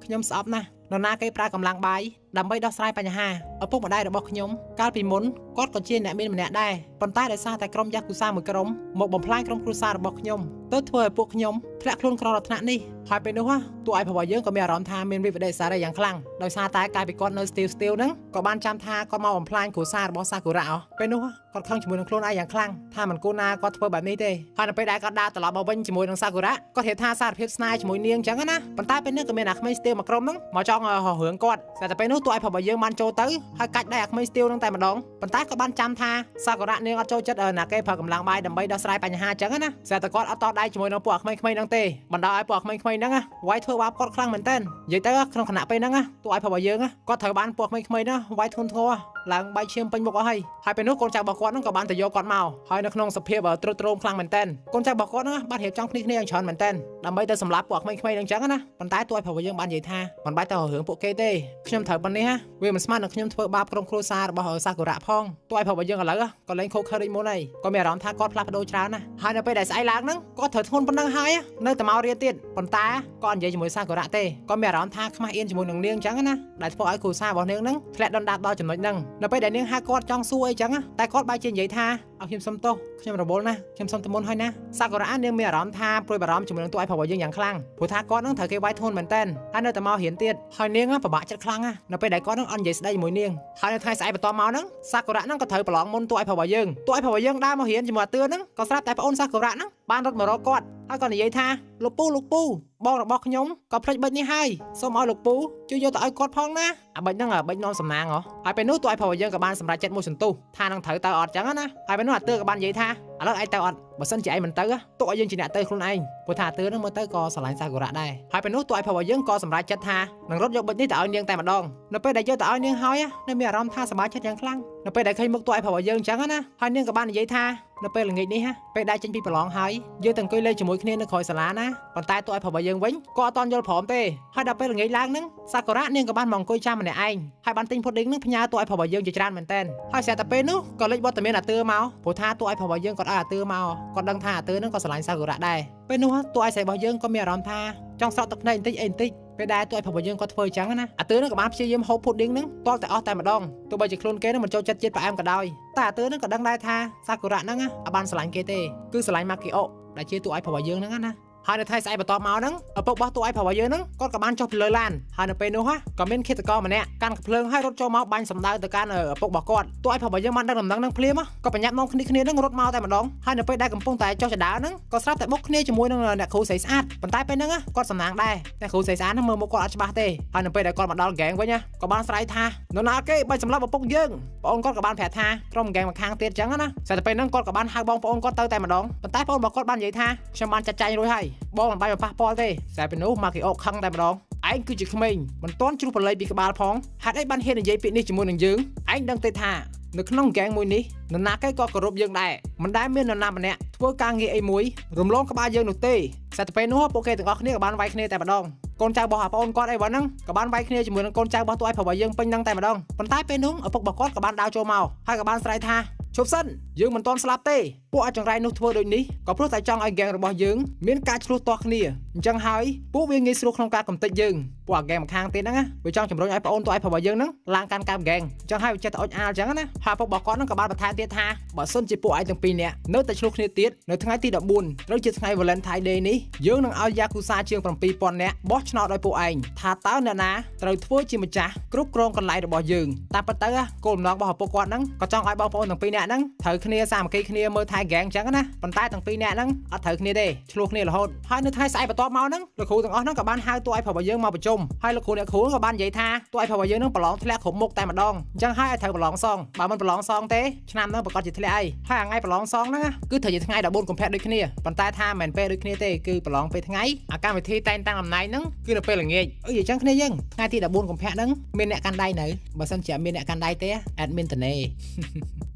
ខ្ញុំស្អប់ណាស់នរណាគេប្រើកម្លាំងបាយដើម្បីដោះស្រាយបញ្ហាឪពុកម្ដាយរបស់ខ្ញុំកាលពីមុនគាត់ក៏ជាអ្នកមានម្នាក់ដែរប៉ុន្តែដោយសារតែក្រុមយ៉ាគូសាមួយក្រុមមកបំផ្លាញក្រុមគ្រួសាររបស់ខ្ញុំទើបធ្វើឲ្យពួកខ្ញុំធ្លាក់ខ្លួនក្រដល់ថ្នាក់នេះហើយពេលនោះតួឯរបស់យើងក៏មានអារម្មណ៍ថាមានវិបត្តិសារយ៉ាងខ្លាំងដោយសារតែកាលពីគាត់នៅ Steel Steel ហ្នឹងក៏បានចាំថាគាត់មកបំផ្លាញគ្រួសាររបស់សាគូរ៉ាពេលនោះគាត់ខឹងជាមួយនឹងខ្លួនឯងយ៉ាងខ្លាំងថាមិនគួរណាគាត់ធ្វើបែបនេះទេហើយនៅពេលដែលគាត់ដើរត្រឡប់មកវិញជាមួយនឹងសាគូរ៉ាគាត់រៀបថាសារភាពស្នេហ៍ជាមួយនាងអញ្ចឹងណាប៉ុន្តែពេលនេះក៏មានអាក្មេង Steel មួយក្រុមហ្នឹងមកចង់ហោះរឿងគាត់តែពេលនោះតួឯរបស់យើងបានចូលទៅហើយកាច់ដៃអាក្មេង Steel ហ្នឹងតែម្ដងប៉ុន្តែក៏បានចាំថាសាគូរ៉ានាងអត់ចូលចិត្តណាគេប្រើកម្លាំងបាយដើម្បីដោះស្រាយបញ្ហាអញ្ចឹងណាស្រាប់តែគាត់អត់តដៃជាមួយនឹងពួកអាក្មេងៗហ្នឹងទេបណ្ដោយឲ្យពួកអាក្មេងៗហ្នឹងវាយធ្វើបាបគាត់ខ្លាំងមែនតើនិយាយទៅក្នុងខណៈពេលហ្នឹងតួឯរបស់យើងគាត់ត្រូវបានពួកក្មេងៗហ្នឹងវាយធ្ងន់ធ្ងរឡើងបែកឈាមពេញមុខអស់ហើយហើយពេលនោះកូនចៅរបស់គាត់ហ្នឹងក៏បានទៅយកគាត់មកហើយនៅក្នុងសភាពទ្រុឌទ្រោមខ្លាំងមែនតើកូនចៅរបស់គាត់ហ្នឹងបានរៀបចំគ្នាគ្នាយ៉ាងច្រើនមែនតើដើម្បីទៅសម្លាប់ពួកក្មេងៗហ្នឹងអញ្ចឹងណាប៉ុន្តែតួឯរបស់យើងបាននិយាយថាមិនបាច់ទៅរករឿងពួកគេទេខ្ញុំត្រូវប៉ុណ្នេះវាមិនស្មាននឹងខ្ញុំធ្វើបាបក្រុមគ្រួសាររបស់សាគូរ៉ាផងតួឯរបស់យើងឥឡូវក៏លែងខូខើដូចមុនហើយក៏មានអារម្មណ៍ថាគាត់ផ្លាស់ប្ដូរច្រើនណាស់ហើយនៅពេលដែលស្អែកឡើងហ្នឹងគាត់ត្រូវធ្ងន់ប៉ុណ្ណឹងហើយនៅតែមករៀនទៀតប៉ុន្តែក៏និយាយជាមួយសាគូរ៉ាទេក៏មានអារម្មណ៍ថាខ្មាស់អៀនជាមួយនឹងនាងអញ្ចឹងណាដែលធ្វើឲ្យគ្រួសាររបស់នាងហ្នឹងធ្លាក់ដុនដាបដល់ចំណុចហ្នឹងនៅពេលដែលនាងហៅគាត់ចង់សួរអីចឹងតែគាត់បែរជានិយាយថាឲ្យខ្ញុំសុំទោសខ្ញុំរវល់ណាស់ខ្ញុំសុំទមុនហើយណាសាគូរ៉ានាងមានអារម្មណ៍ថាព្រួយបារម្ភជាមួយនឹងតួឯរបស់យើងយ៉ាងខ្លាំងព្រោះថាគាត់ហ្នឹងត្រូវគេវាយធ្ងន់មែនតើហើយនៅតែមករៀនទៀតហើយនាងពិបាកចិត្តខ្លាំងណាស់នៅពេលដែលគាត់ហ្នឹងអត់និយាយស្ដីជាមួយនាងហើយនៅថ្ងៃស្អែកបន្ទាប់មកហ្នឹងសាគូរ៉ាហ្នឹងក៏ត្រូវប្រឡងមុនតួឯរបស់យើងតួឯរបស់យើងដើរមករៀនជាមួយអាទឿហ្នឹងក៏ស្រាប់តែប្អូនសាគូរ៉ាហ្នឹងបានរត់មករកគាត់ហើយក៏និយាយថាលោកពូលោកពូបងរបស់ខ្ញុំក៏ភ្លេចបិចនេះហើយសូមឲ្យលោកពូជួយយកទៅឲ្យគាត់ផងណាអាបិចហ្នឹងអាបិចនាំសំណាងហ៎ហើយពេលនោះតួឯរបស់យើងក៏បានសម្រេចចិត្តមួយសន្ទុះថានឹងត្រូវទៅអត់ចឹងណាហើយពេលនោះអាទឿក៏បាននិយាយថាឥឡូវឯងទៅអត់បើសិនជាឯងមិនទៅទុកឲ្យយើងជាអ្នកទៅខ្លួនឯងព្រោះថាអាទឿហ្នឹងមើលទៅក៏ស្រឡាញ់សាគូរ៉ាដែរហើយពេលនោះតួឯរបស់យើងក៏សម្រេចចិត្តថានឹងរត់យកបិចនេះទៅឲ្យនាងតែម្ដងនៅពេលដែលយកទៅឲ្យនាងហើយនៅមានអារម្មណ៍ថាសប្បាយចិត្តយ៉ាងខ្លាំងនៅពេលដែលឃើញមុខតួឯរបស់យើងចឹងណាហើយនាងក៏បាននិយាយថានៅពេលល្ងាចនេះពេលដែលចេញពីប្រឡងហើយយើងទៅអង្គុយលេងជាមួយគ្នានៅក្រោយសាលាណាប៉ុន្តែតួឯរបស់យើងវិញក៏អត់តន់យល់ព្រមទេហើយដល់ពេលល្ងាចឡើងហ្នឹងសាគូរ៉ានាងក៏បានមកអង្គុយចាំម្នាក់ឯងហើយបានទិញផុតឌីងហ្នឹងផ្ញើតួឯរបស់យើងជាច្រើនមែនតើហើយស្រាប់តែពេលនោះក៏លេចវត្តមានអាទឿមកព្រោះថាតួឯរបស់យើងគាត់ឲ្យអាទឿមកគាត់ដឹងថាអាទឿហ្នឹងក៏ស្រឡាញ់សាគូរ៉ាដែរពេលនោះតួឯស្រីរបស់យើងក៏មានអារម្មណ៍ថាចង់ស្រក់ទឹកភ្នែកបន្តិចអីបន្តិចពេលដែលតួឯរបស់យើងគាត់ធ្វើអញ្ចឹងណាអាទឿហ្នឹងក៏បានព្យាយាមហូបផូឌីងហ្នឹងទាល់តែអស់តែម្ដងទោះបីជាខ្លួនគេហ្នឹងមិនចូលចិត្តជាតិផ្អែមក៏ដោយតែអាទឿហ្នឹងក៏ដឹងដែរថាសាគូរ៉ាហ្នឹងអត់បានស្រឡាញ់គេទេគឺស្រឡាញ់ម៉ាគីអូដែលជាតួឯរបស់យើងហ្នឹងណាហើយនៅថ្ងៃស្អែកបន្ទាប់មកហ្នឹងឪពុករបស់តួឯរបស់យើងហ្នឹងគាត់ក៏បានចុះពីលើឡានហើយនៅពេលនោះក៏មានឃាតករម្នាក់កាន់កាំភ្លើងហើយរត់ចូលមកបាញ់សម្ដៅទៅកាន់ឪពុករបស់គាត់តួឯរបស់យើងបានដឹងដំណឹងហ្នឹងភ្លាមក៏ប្រញាប់នាំគ្នាគ្នាហ្នឹងរត់មកតែម្ដងហើយនៅពេលដែលកំពុងតែចុះជណ្ដើរហ្នឹងក៏ស្រាប់តែបុកគ្នាជាមួយនឹងអ្នកគ្រូស្រីស្អាតប៉ុន្តែពេលហ្នឹងគាត់សំណាងដែរអ្នកគ្រូស្រីស្អាតហ្នឹងមើលមុខគាត់អត់ច្បាស់ទេហើយនៅពេលដែលគាត់មកដល់ហ្គេងវិញក៏បានស្រែកថានរណាគេបាញ់សម្លាប់ឪពុកយើងបងអូនគាត់ក៏បានប្រាប់ថាក្រុមហ្គេងម្ខាងទៀតចឹងណាស្រាប់តែពេលហ្នឹងគាត់ក៏បានហៅបងប្អូនគាត់ទៅតែម្ដងប៉ុន្តែបងប្អូនរបស់គាត់បាននិយាយថាខ្ញុំបានចាត់ចែងរួចហើយបងមិនបាច់មកប៉ះពាល់ទេស្រាប់ពេលនោះម៉ាគីអូខឹងតែម្ដងឯងគឺជាក្មេងមិនទាន់ជ្រុះប្រឡ័យពីក្បាលផងហេតុអីបានហ៊ាននិយាយពាក្យនេះជាមួយនឹងយើងឯងដឹងទេថានៅក្នុងហ្គេងមួយនេះនរណាគេក៏គោរពយើងដែរមិនដែលមាននរណាម្នាក់ធ្វើការងារអីមួយរំលងក្បាលយើងនោះទេស្រាប់តែពេលនោះពួកគេទាំងអស់គ្នាក៏បានវាយគ្នាតែម្ដង កូនចៅរបស់អាប្អូនគាត់អីវ៉ាហ្នឹងក៏បានវាយគ្នាជាមួយនឹងកូនចៅរបស់តួឯងប្រុសរបស់យើងពេញហ្នឹងតែម្ដងប៉ុន្តែពេលនោះឪពុករបស់គាត់ក៏បានដើរចូលមកហើយក៏បានស្រែកថាឈប់សិនយើងមិនទាន់ស្លាប់ទេពួកអាចង្រៃនោះធ្វើដូចនេះក៏ព្រោះតែចង់ឲ្យហ្គេងរបស់យើងមានការឆ្លោះទាស់គ្នាអញ្ចឹងហើយពួកវាងាយស្រួលក្នុងការកំទេចយើងពួកអាហ្គេងម្ខាងទៀតហ្នឹងណាវាចង់ជំរុញឲ្យប្អូនតួឯងប្រុសរបស់យើងហ្នឹងឡើងកាន់កាប់ហ្គេងអញ្ចឹងហើយវាចេះតែអុចអាលអញ្ចឹងណាហើយឪពុករបស់គាត់ហ្នឹងក៏បានបន្ថែមទៀតថាបើសិនជាពួកឯងទាំងពីរនាក់នៅតែឆ្លោះគ្នាទៀតនៅថ្ងៃទី14ត្រូវជាថ្ងៃ Valentine Day នេះយើងនឹងឲ្យយ៉ាគូសាជាង7000នាក់បោះឆ្នោតឲ្យពួកឯងថាតើអ្នកណាត្រូវធ្វើជាម្ចាស់គ្រប់គ្រងកន្លែងរបស់យើងតាមពិតទៅគោលបំណងរបស់ឪពុកគាត់ហ្នឹងក៏ចង់ឲ្យបងប្អូនទាំងពីរនាក់ហ្នឹងត្រូវគ្នាសាមគ្គីគ្នាមើលថែហ្គេងអញ្ចឹងណាប៉ុន្តែទាំងពីរនាក់ហ្នឹងអត់ត្រូវគ្នាទេឆ្លោះគ្នារហូតហើយនៅថ្ងៃស្អែកបន្ទាប់មកហ្នឹងលោកគ្រូទាំងអស់ហ្នឹងក៏បានហៅតួឯងប្រុសរបស់យើងមកប្រជុំហើយលោកគ្រូអ្នកគ្រូក៏បាននិយាយថាតួឯងប្រុសរបស់យើងហ្នឹងប្រឡងធ្លាក់គ្រប់មុខតែម្ដងអញ្ចឹងហើយឲ្យត្រូវប្រឡងសងបើមិនប្រឡងសងទេឆ្នាំហ្នឹងប្រកាសជាធ្លាក់អីហើយអាថ្ងៃប្រឡងសងហ្នឹងគឺត្រូវជាថ្ងៃ14កុម្ភៈដូចគ្នាប៉ុន្តែថាមិនមែនពេលដូចគ្នាទេគឺប្រឡងពេលថ្ងៃអាកម្មវិធីតែងតាំងអំណាចហ្នឹងគឺនៅពេលល្ងាចអឺអញ្ចឹងគ្នាយើងថ្ងៃទី14កុម្ភៈហ្នឹងមានអ្នកកាន់ដៃនៅបើសិនជាអត់មានអ្នកកាន់ដៃទេ admin តនេ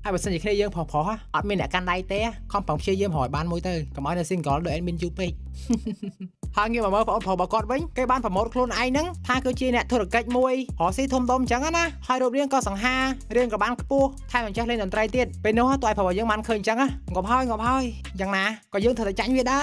ហើយបើសិនជាគ្នាយើងប្រុសប្រុសអត់មានអ្នកកាន់ដៃទេខំប្រឹងព្យាយាមរកឲ្យបានមួយទៅកុំឲ្យនៅ single ដូច admin យូរពេក ហើយងាកមកមើលបងប្អូនប្រុសរបស់គាត់វិញគេបាន promote ខ្លួនឯងហ្នឹងថាគឺជាអ្នកធុរកិច្ចមួយរកស៊ីធំដុំអញ្ចឹងណាហើយរូបរាងក៏សង្ហារាងក៏បានខ្ពស់ថែមទាំងចេះលេងតន្ត្រីទៀតពេលនោះតើឲ្យប្រុសរបស់យើងបានឃើញអញ្ចឹងណាងាប់ហើយងាប់ហើយយ៉ាងណាក៏យើងត្រូវតែចាញ់វាដែ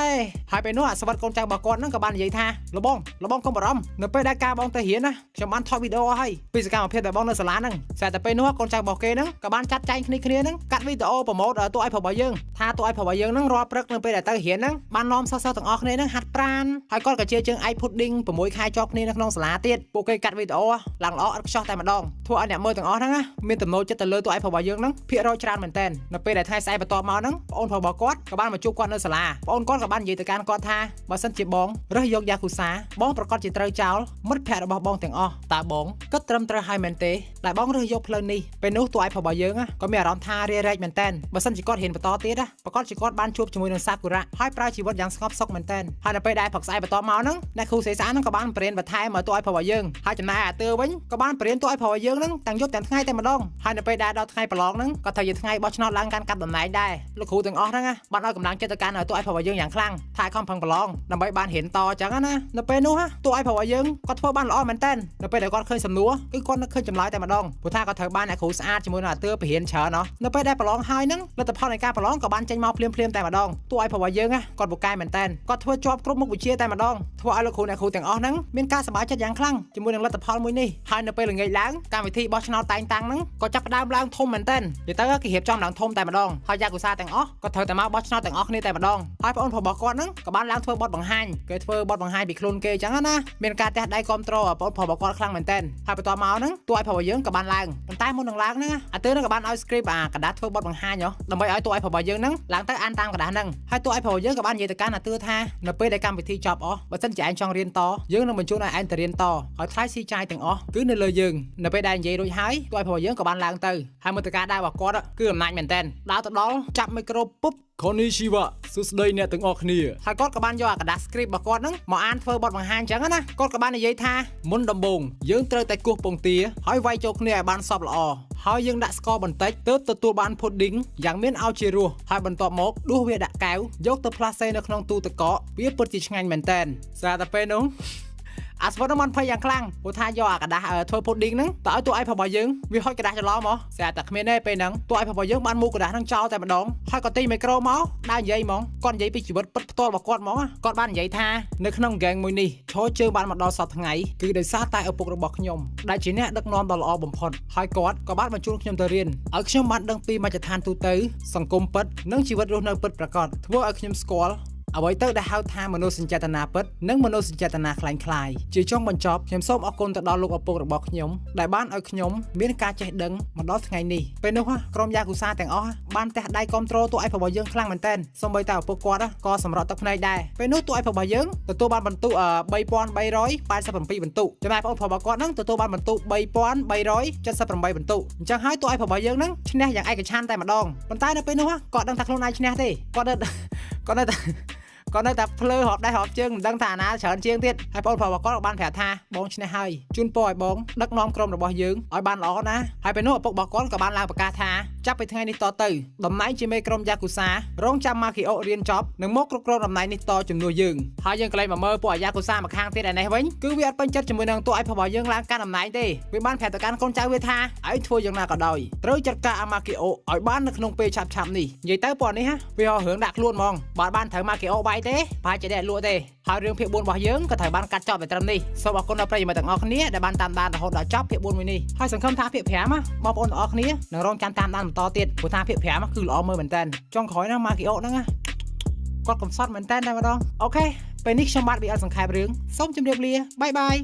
រហើយពេលនោះអាសវត្តកូនចៅរបស់គាត់ហ្នឹងក៏បាននិយាយថាលបងលបងកុំបារម្ភនៅពេលដែលការបងទៅរៀនណាខ្ញុំបានថតវីដេអូហើយពីសកម្មភាពដែលបងនៅសាលាហ្នឹងស្រាប់តែពេលនោះកូនចៅរបស់គេហ្នឹងក៏បានចាត់ចែងគ្នាគ្នាហ្នឹងកាត់វីដេអូ promote តួឲ្យប្រុសរបស់យើងថាតួឲ្យប្រុសរបស់យើងហ្នឹងរាល់ព្រឹកនៅពេលដែលទៅរៀនហ្នឹងបាននាំសិស្សៗទាំងអស់គ្នាហ្នឹងហាត់ប្រាណហើយគាត់ក៏ជាជើងឯក pudding 6ខែជាប់គ្នានៅក្នុងសាលាទៀតពួកគេកាត់វីដេអូឡើងល្អឥតខ្ចោះតែម្ដងធ្វើឲ្យអ្នកមើលទាំងអស់ហ្នឹងណាមានទំនោរចិត្តទៅលើតួឯងប្រុសរបស់យើងហ្នឹងភាគរយច្រើនមែនតើនៅពេលដែលថ្ងៃស្អែកបន្ទាប់មកហ្នឹងប្អូនប្រុសរបស់គាត់ក៏បានមកជួបគាត់នៅសាលាប្អូនគាត់ក៏បាននិយាយទៅកាន់គាត់ថាបើសិនជាបងរើសយកយ៉ាគូសាបងប្រកាសជាត្រូវចោលមិត្តភ័ក្តិរបស់បងទាំងអស់តើបងគិតត្រឹមត្រូវហើយមែនទេដែលបងរើសយកផ្លូវនេះពេលនោះតួឯងប្រុសរបស់យើងក៏មានអារម្មណ៍ថារារែកមែនតើបើសិនជាគាត់ហ៊ានបន្តទៀតប្រកាសជាគាត់បានជួបជាមួយនឹងសាគូរៈហើយប្រើជីវិតយ៉ាងស្ងប់សុខមែនតើហើយនៅពេលដែលព្រឹកស្អែកបន្ទាប់មកហ្នឹងអ្នកគ្រូសេសាហ្នឹងក៏បានបរៀនបន្ថែមមកតួឯងប្រុសរបស់យើងហើយចំណែកអាទឿវិញក៏បានបរៀនតួឯងប្រុសរបស់យើងហ្នឹងទាំងយប់ទាំងថ្ងៃតែម្ដងហើយនៅពេលដែលដល់ថ្ងៃប្រឡងហ្នឹងក៏ត្រូវជាថ្ងៃបោះឆ្នោតឡើងកាន់កាប់តំណែងដែរលោកគ្រូទាំងអស់ហ្នឹងបានឲ្យកម្លាំងចិត្តទៅកាន់តួឯងប្រុសរបស់យើងយ៉ាងខ្លាំងថាឲ្យខំប្រឹងប្រឡងដើម្បីបានរៀនតអញ្ចឹងណានៅពេលនោះតួឯងប្រុសរបស់យើងគាត់ធ្វើបានល្អមែនតើនៅពេលដែលគាត់ឃើញសំណួរគឺគាត់នឹកឃើញចម្លើយតែម្ដងព្រោះថាគាត់ត្រូវបានអ្នកគ្រូស្អាតជាមួយនឹងអាទឿបរៀនច្រើនណោះនៅពេលដែលប្រឡងហើយហ្នឹងលទ្ធផលនៃការប្រឡងក៏បានចេញមកភ្លាមៗតែម្ដងតួឯងប្រុសរបស់យើងគាត់ពូកែមែនតើគាត់ធ្វើជាប់គ្រប់មុខវិជ្ជាតែម្ដងធ្វើឲ្យលោកគ្រូអ្នកគ្រូទាំងអស់ហ្នឹងមានការសប្បាយចិត្តយ៉ាងខ្លាំងជាមួយនឹងលទ្ធផលមួយនេះហើយនៅពេលល្ងាចឡើងកម្មវិធីបោះឆ្នោតតែងតាំងហ្នឹងក៏ចាប់ផ្ដើមឡើងធំមែនតើនិយាយទៅគេរៀបចំឡើងធំតែម្ដងហើយយ៉ាគូសាទាំងអស់ក៏ត្រូវតែមកបោះឆ្នោតទាំងអស់គ្នាតែម្ដងហើយប្អូនប្រុសរបស់គាត់ហ្នឹងក៏បានឡើងធ្វើបទបង្ហាញគេធ្វើបទបង្ហាញពីខ្លួនគេអញ្ចឹងណាមានការទះដៃគ្រប់ត្រូលប្អូនប្រុសរបស់គាត់ខ្លាំងមែនតើហើយបន្ទាប់មកហ្នឹងតួឲ្យប្រុសរបស់យើងក៏បានឡើងប៉ុន្តែមុននឹងឡើងហ្នឹងអាទឿហ្នឹងក៏បានឲ្យ script អាក្រដាសធ្វើបទបង្ហាញហ៎ដើម្បីឲ្យតួឲ្យប្រុសរបស់យើងហ្នឹងឡើងទៅអានតាមក្រដាសហ្នឹងហើយតួឲ្យប្រុសយើងក៏បាននិយាយទៅកាន់អាទឿថានៅពេលដែលកម្មវិធីចប់អស់បើសិនជាឯងចង់រៀនតយើងនឹងបញ្ជូនឲ្យឯងទៅរៀនតហើយថ្លៃស៊ីចាយទាំងអស់គឺនៅលើយើងនៅពេលដែលនិយាយរួចហើយតួឲ្យប្រុសយើងក៏បានឡើងទៅហើយមើលទៅការដើររបស់គាត់គឺអំណាចមែនតើដើរទៅដល់ចាប់មីក្រូពុប こんにちはសួស្តីអ្នកទាំងអស់គ្នា ហើយគាត់ក៏បានយកអាក្រដាស script របស់គាត់ហ្នឹងមកអានធ្វើបទបង្ហាញអញ្ចឹងណាគាត់ក៏បាននិយាយថាមុនដំបូងយើងត្រូវតែគោះពងទាហើយវាយចូលគ្នាឲ្យបានសព្វល្អហើយយើងដាក់ស្ករបន្តិចទើបទទួលបាន pudding យ៉ាងមានឱជារសហើយបន្ទាប់មកដួសវាដាក់កែវយកទៅផ្លាសេនៅក្នុងទូទឹកកកវាពិតជាឆ្ងាញ់មែនតើស្រាប់តែពេលនោះអាស្វតហ្នឹងបានភ័យយ៉ាងខ្លាំងព្រោះថាយកអាក្រដាសធ្វើ pudding ហ្នឹងទៅឲ្យតួឯងរបស់យើងវាហុចក្រដាសច្រឡំហ៎ស្រាប់តែគ្មានទេពេលហ្នឹងតួឯងរបស់យើងបានមូក្រដាសហ្នឹងចោលតែម្ដងហើយក៏ទាញមីក្រូមកដើរនិយាយហ្មងគាត់និយាយពីជីវិតពិតផ្ទាល់របស់គាត់ហ្មងគាត់បាននិយាយថានៅក្នុង gang មួយនេះឈរជើងបានមកដល់សប្តាហ៍ថ្ងៃគឺដោយសារតែឪពុករបស់ខ្ញុំដែលជាអ្នកដឹកនាំដ៏ល្អបំផុតហើយគាត់ក៏បានបញ្ជូនខ្ញុំទៅរៀនឲ្យខ្ញុំបានដឹងពីមជ្ឈដ្ឋានទូទៅសង្គមពិតនិងជីវិតរស់នៅពិតប្រាកដធ្វើឲ្យខ្ញុំស្គាល់អ្វីទៅដែលហៅថាមនោសញ្ចេតនាពិតនិងមនោសញ្ចេតនាក្លែងក្លាយជាចុងបញ្ចប់ខ្ញុំសូមអរគុណទៅដល់លោកឪពុករបស់ខ្ញុំដែលបានឲ្យខ្ញុំមានការចេះដឹងមកដល់ថ្ងៃនេះពេលនោះក្រុមយ៉ាគូសាទាំងអស់បានទះដៃគ្រប់ត្រូលតួឯករបស់យើងខ្លាំងមែនទែនសូម្បីតែឪពុកគាត់ក៏សម្រក់ទឹកភ្នែកដែរពេលនោះតួឯករបស់យើងទទួលបានបន្ទុក3387បន្ទុកចំណែកប្អូនប្រុសរបស់គាត់ហ្នឹងទទួលបានបន្ទុក3378បន្ទុកអញ្ចឹងហើយតួឯករបស់យើងហ្នឹងឈ្នះយ៉ាងឯកច្ឆន្ទតែម្ដងប៉ុន្តែនៅពេលនោះគាត់ដឹងថាខ្លួនឯងឈ្នះទេគាត់នៅគាត់នៅតែ ក៏នៅតែភ្លើរាប់ដៃរាប់ជើងមិនដឹងថាអាណាច្រើនជាងទៀតហើយបងប្រុសរបស់គាត់ក៏បានប្រាប់ថាបងឈ្នះហើយជូនពរឲ្យបងដឹកនាំក្រុមរបស់យើងឲ្យបានល្អណាហើយពេលនោះឪពុករបស់គាត់ក៏បានឡើងប្រកាសថាចាប់ពីថ្ងៃនេះតទៅតំណែងជាមេក្រុមយ៉ាគូសារងចាំម៉ាគីអូរៀនចប់នឹងមកគ្រប់គ្រងតំណែងនេះតជំនួសយើងហើយយើងក៏លែងមកមើលពួកអាយ៉ាគូសាមកខាងទៀតឯនេះវិញគឺវាអត់ពេញចិត្តជាមួយនឹងតួឯករបស់យើងឡើងកាន់តំណែងទេវាបានប្រាប់ទៅកាន់កូនចៅវាថាឯងធ្វើយ៉ាងណាក៏ដោយត្រូវចាត់ការអាម៉ាគីអូឲ្យបាននៅក្នុងពេលឆាប់ៗនេះនិយាយទៅពួកនេះហ่ะវាហោរឿងដាក់ខ្លួនហ្មងបើបានត្រូវម៉ាគីអូបាយទេប្រហែលជាได้លក់ទេហើយរឿងភាគ4របស់យើងក៏ត្រូវបានកាត់ចប់តែត្រឹមនេះសូមអរគុណដល់ប្រិយមិត្តទាំងអស់គ្នាដែលបានតាមដានរហូតដល់ចប់ភាគ4មួយនេះហើយសង្ឃឹមថាភាគ5ណាបងប្អូនទាំងអស់គ្នានឹងរងចាំតាមដានបន្តទៀតព្រោះថាភាគ5គឺល្អមើលមែនតើចុងក្រោយណាម៉ាគីអូហ្នឹងណាគាត់កំសត់មែនតើតែម្ដង OK ពេលនេះខ្ញុំបាទ BL សង្ខេបរឿងសូមជម្រាបលា bye bye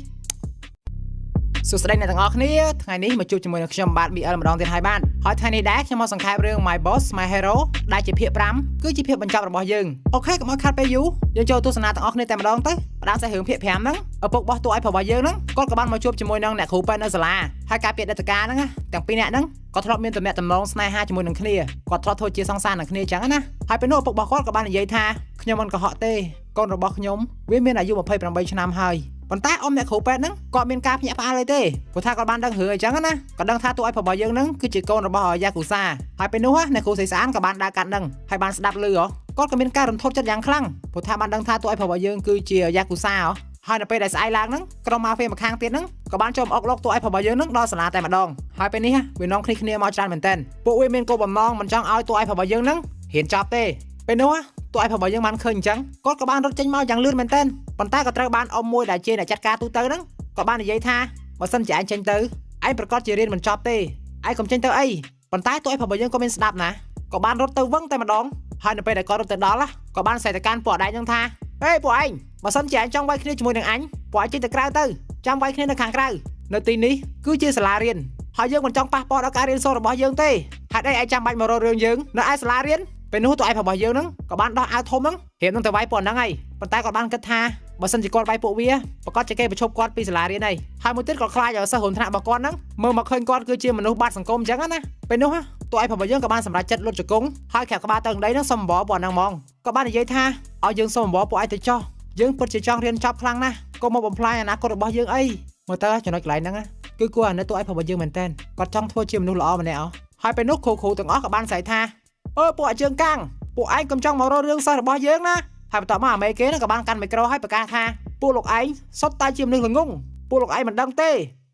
សួស្តីអ្នកទាំងអស់គ្នាថ្ងៃនេះមកជួបជាមួយនឹងខ្ញុំបាទ BL ម្ដងទៀតហើយបាទហើយថ្ងៃនេះដែរខ្ញុំមកសង្ខេបរឿង My Boss My Hero ដែលជាភាគ5គឺជាភាគបញ្ចប់របស់យើង OK កុំឲ្យខាត់ពេលយូរយើងចូលទស្សនាទាំងអស់គ្នាតែម្ដងទៅផ្ដើមសាច់រឿងភាគ5ហ្នឹងឪពុករបស់តួឯករបស់យើងហ្នឹងគាត់ក៏បានមកជួបជាមួយនឹងអ្នកគ្រូពេទ្យនៅសាលាហើយការពារដេតកាហ្នឹងណាទាំងពីរអ្នកហ្នឹងក៏ធ្លាប់មានទំនាក់ទំនងស្នេហាជាមួយនឹងគ្នាគាត់ធ្លាប់ធ្វើជាសង្សារនឹងគ្នាអញ្ចឹងណាហើយពេលនោះឪពុករបស់គាត់ក៏បាននិយាយថាខ្ញុំមិនកុហកទេកូនរបស់ខ្ញុំវាមានអាយុ28ឆ្នាំហើយប៉ុន្តែអ៊ំអ្នកគ្រូពេទ្យហ្នឹងគាត់មានការភ្ញាក់ផ្អើលអីទេព្រោះថាគាត់បានដឹងរឿងអីចឹងណាគាត់ដឹងថាតួឯករបស់យើងហ្នឹងគឺជាកូនរបស់យ៉ាគូសាហើយពេលនោះអ្នកគ្រូស្រីស្អានក៏បានដើរកាត់ហ្នឹងហើយបានស្ដាប់ឮហ៎គាត់ក៏មានការរន្ធត់ចិត្តយ៉ាងខ្លាំងព្រោះថាបានដឹងថាតួឯករបស់យើងគឺជាយ៉ាគូសាហ៎ហើយនៅពេលដែលស្អែកឡើងហ្នឹងក្រុមម៉ាហ្វៀម្ខាងទៀតហ្នឹងក៏បានចូលមកអុកលុកតួឯករបស់យើងហ្នឹងដល់សាលាតែម្ដងហើយពេលនេះវានាំគ្នាគ្នាមកច្រើនមែនទែនពួកវាមានគោលបំណងមិនចង់ឲ្យតួឯករបស់យើងហ្នឹងហ៊ានចប់ទេពេលនោះតួឯករបស់យើងបានឃើញអញ្ចឹងគាត់ក៏បានរត់ចេញមកយ៉ាងលឿនមែនទែនប៉ុន្តែក៏ត្រូវបានអ៊ំមួយដែលជាអ្នកចាត់ការទូទៅហ្នឹងក៏បាននិយាយថាបើសិនជាឯងចេញទៅឯងប្រកាសជារៀនមិនចប់ទេឯងកុំចេញទៅអីប៉ុន្តែតួឯករបស់យើងក៏មានស្ដាប់ណាក៏បានរត់ទៅវឹងតែម្ដងហើយនៅពេលដែលគាត់រត់ទៅដល់ក៏បានស្រែកទៅកាន់ពួកអដែងហ្នឹងថាហេពួកឯងបើសិនជាឯងចង់វាយគ្នាជាមួយនឹងអញពួកឯងចេញទៅក្រៅទៅចាំវាយគ្នានៅខាងក្រៅនៅទីនេះគឺជាសាលារៀនហើយយើងមិនចង់ប៉ះពាល់ដល់ការរៀនសូត្ររបស់យើងទេហេតុអីឯងចាំបាច់មករករឿងយើងនៅឯសាលារៀនពេលនោះតួឯករបស់យើងហ្នឹងក៏បានដោះអាវធំហ្នឹងរៀបនឹងទៅវាយពួកហ្នឹងហើយប៉ុន្តែគាត់បានគិតថាបើសិនជាគាត់វាយពួកវាប្រកាសជាគេប្រឈប់គាត់ពីសាលារៀនហើយហើយមួយទៀតគាត់ខ្លាចឲ្យសិស្សរួមថ្នាក់របស់គាត់ហ្នឹងមើលមកឃើញគាត់គឺជាមនុស្សបាត់សង្គមអញ្ចឹងណាពេលនោះតួឯករបស់យើងក៏បានសម្រេចចិត្តលុតជង្គង់ហើយក្រាបក្បាលទៅដីហ្នឹងសុំអង្វរពួកហ្នឹងហ្មងក៏បាននិយាយថាឲ្យយើងសុំអង្វរពួកឯងទៅចោះយើងពិតជាចង់រៀនចប់ខ្លាំងណាស់កុំមកបំផ្លាញអនាគតរបស់យើងអីមើលទៅចំណុចកន្លែងហ្នឹងគឺគួរអាណិតតួឯករបស់យើងមែនតើគាត់ចង់ធ្វើជាមនុស្សល្អម្នាក់ហើយពេលនោះគ្រូគ្រូទាំងអស់ក៏បានស្រែកថាអើពួកអាជើងកាំងពួកឯងកុំចង់មករករឿងសិស្សរបស់យើងណាហើយបន្ទាប់មកអាមេគេហ្នឹងក៏បានកាន់មីក្រូឲ្យប្រកាសថាពួកលោកឯងសុទ្ធតែជាមនុស្សល្ងងពួកលោកឯងមិនដឹងទ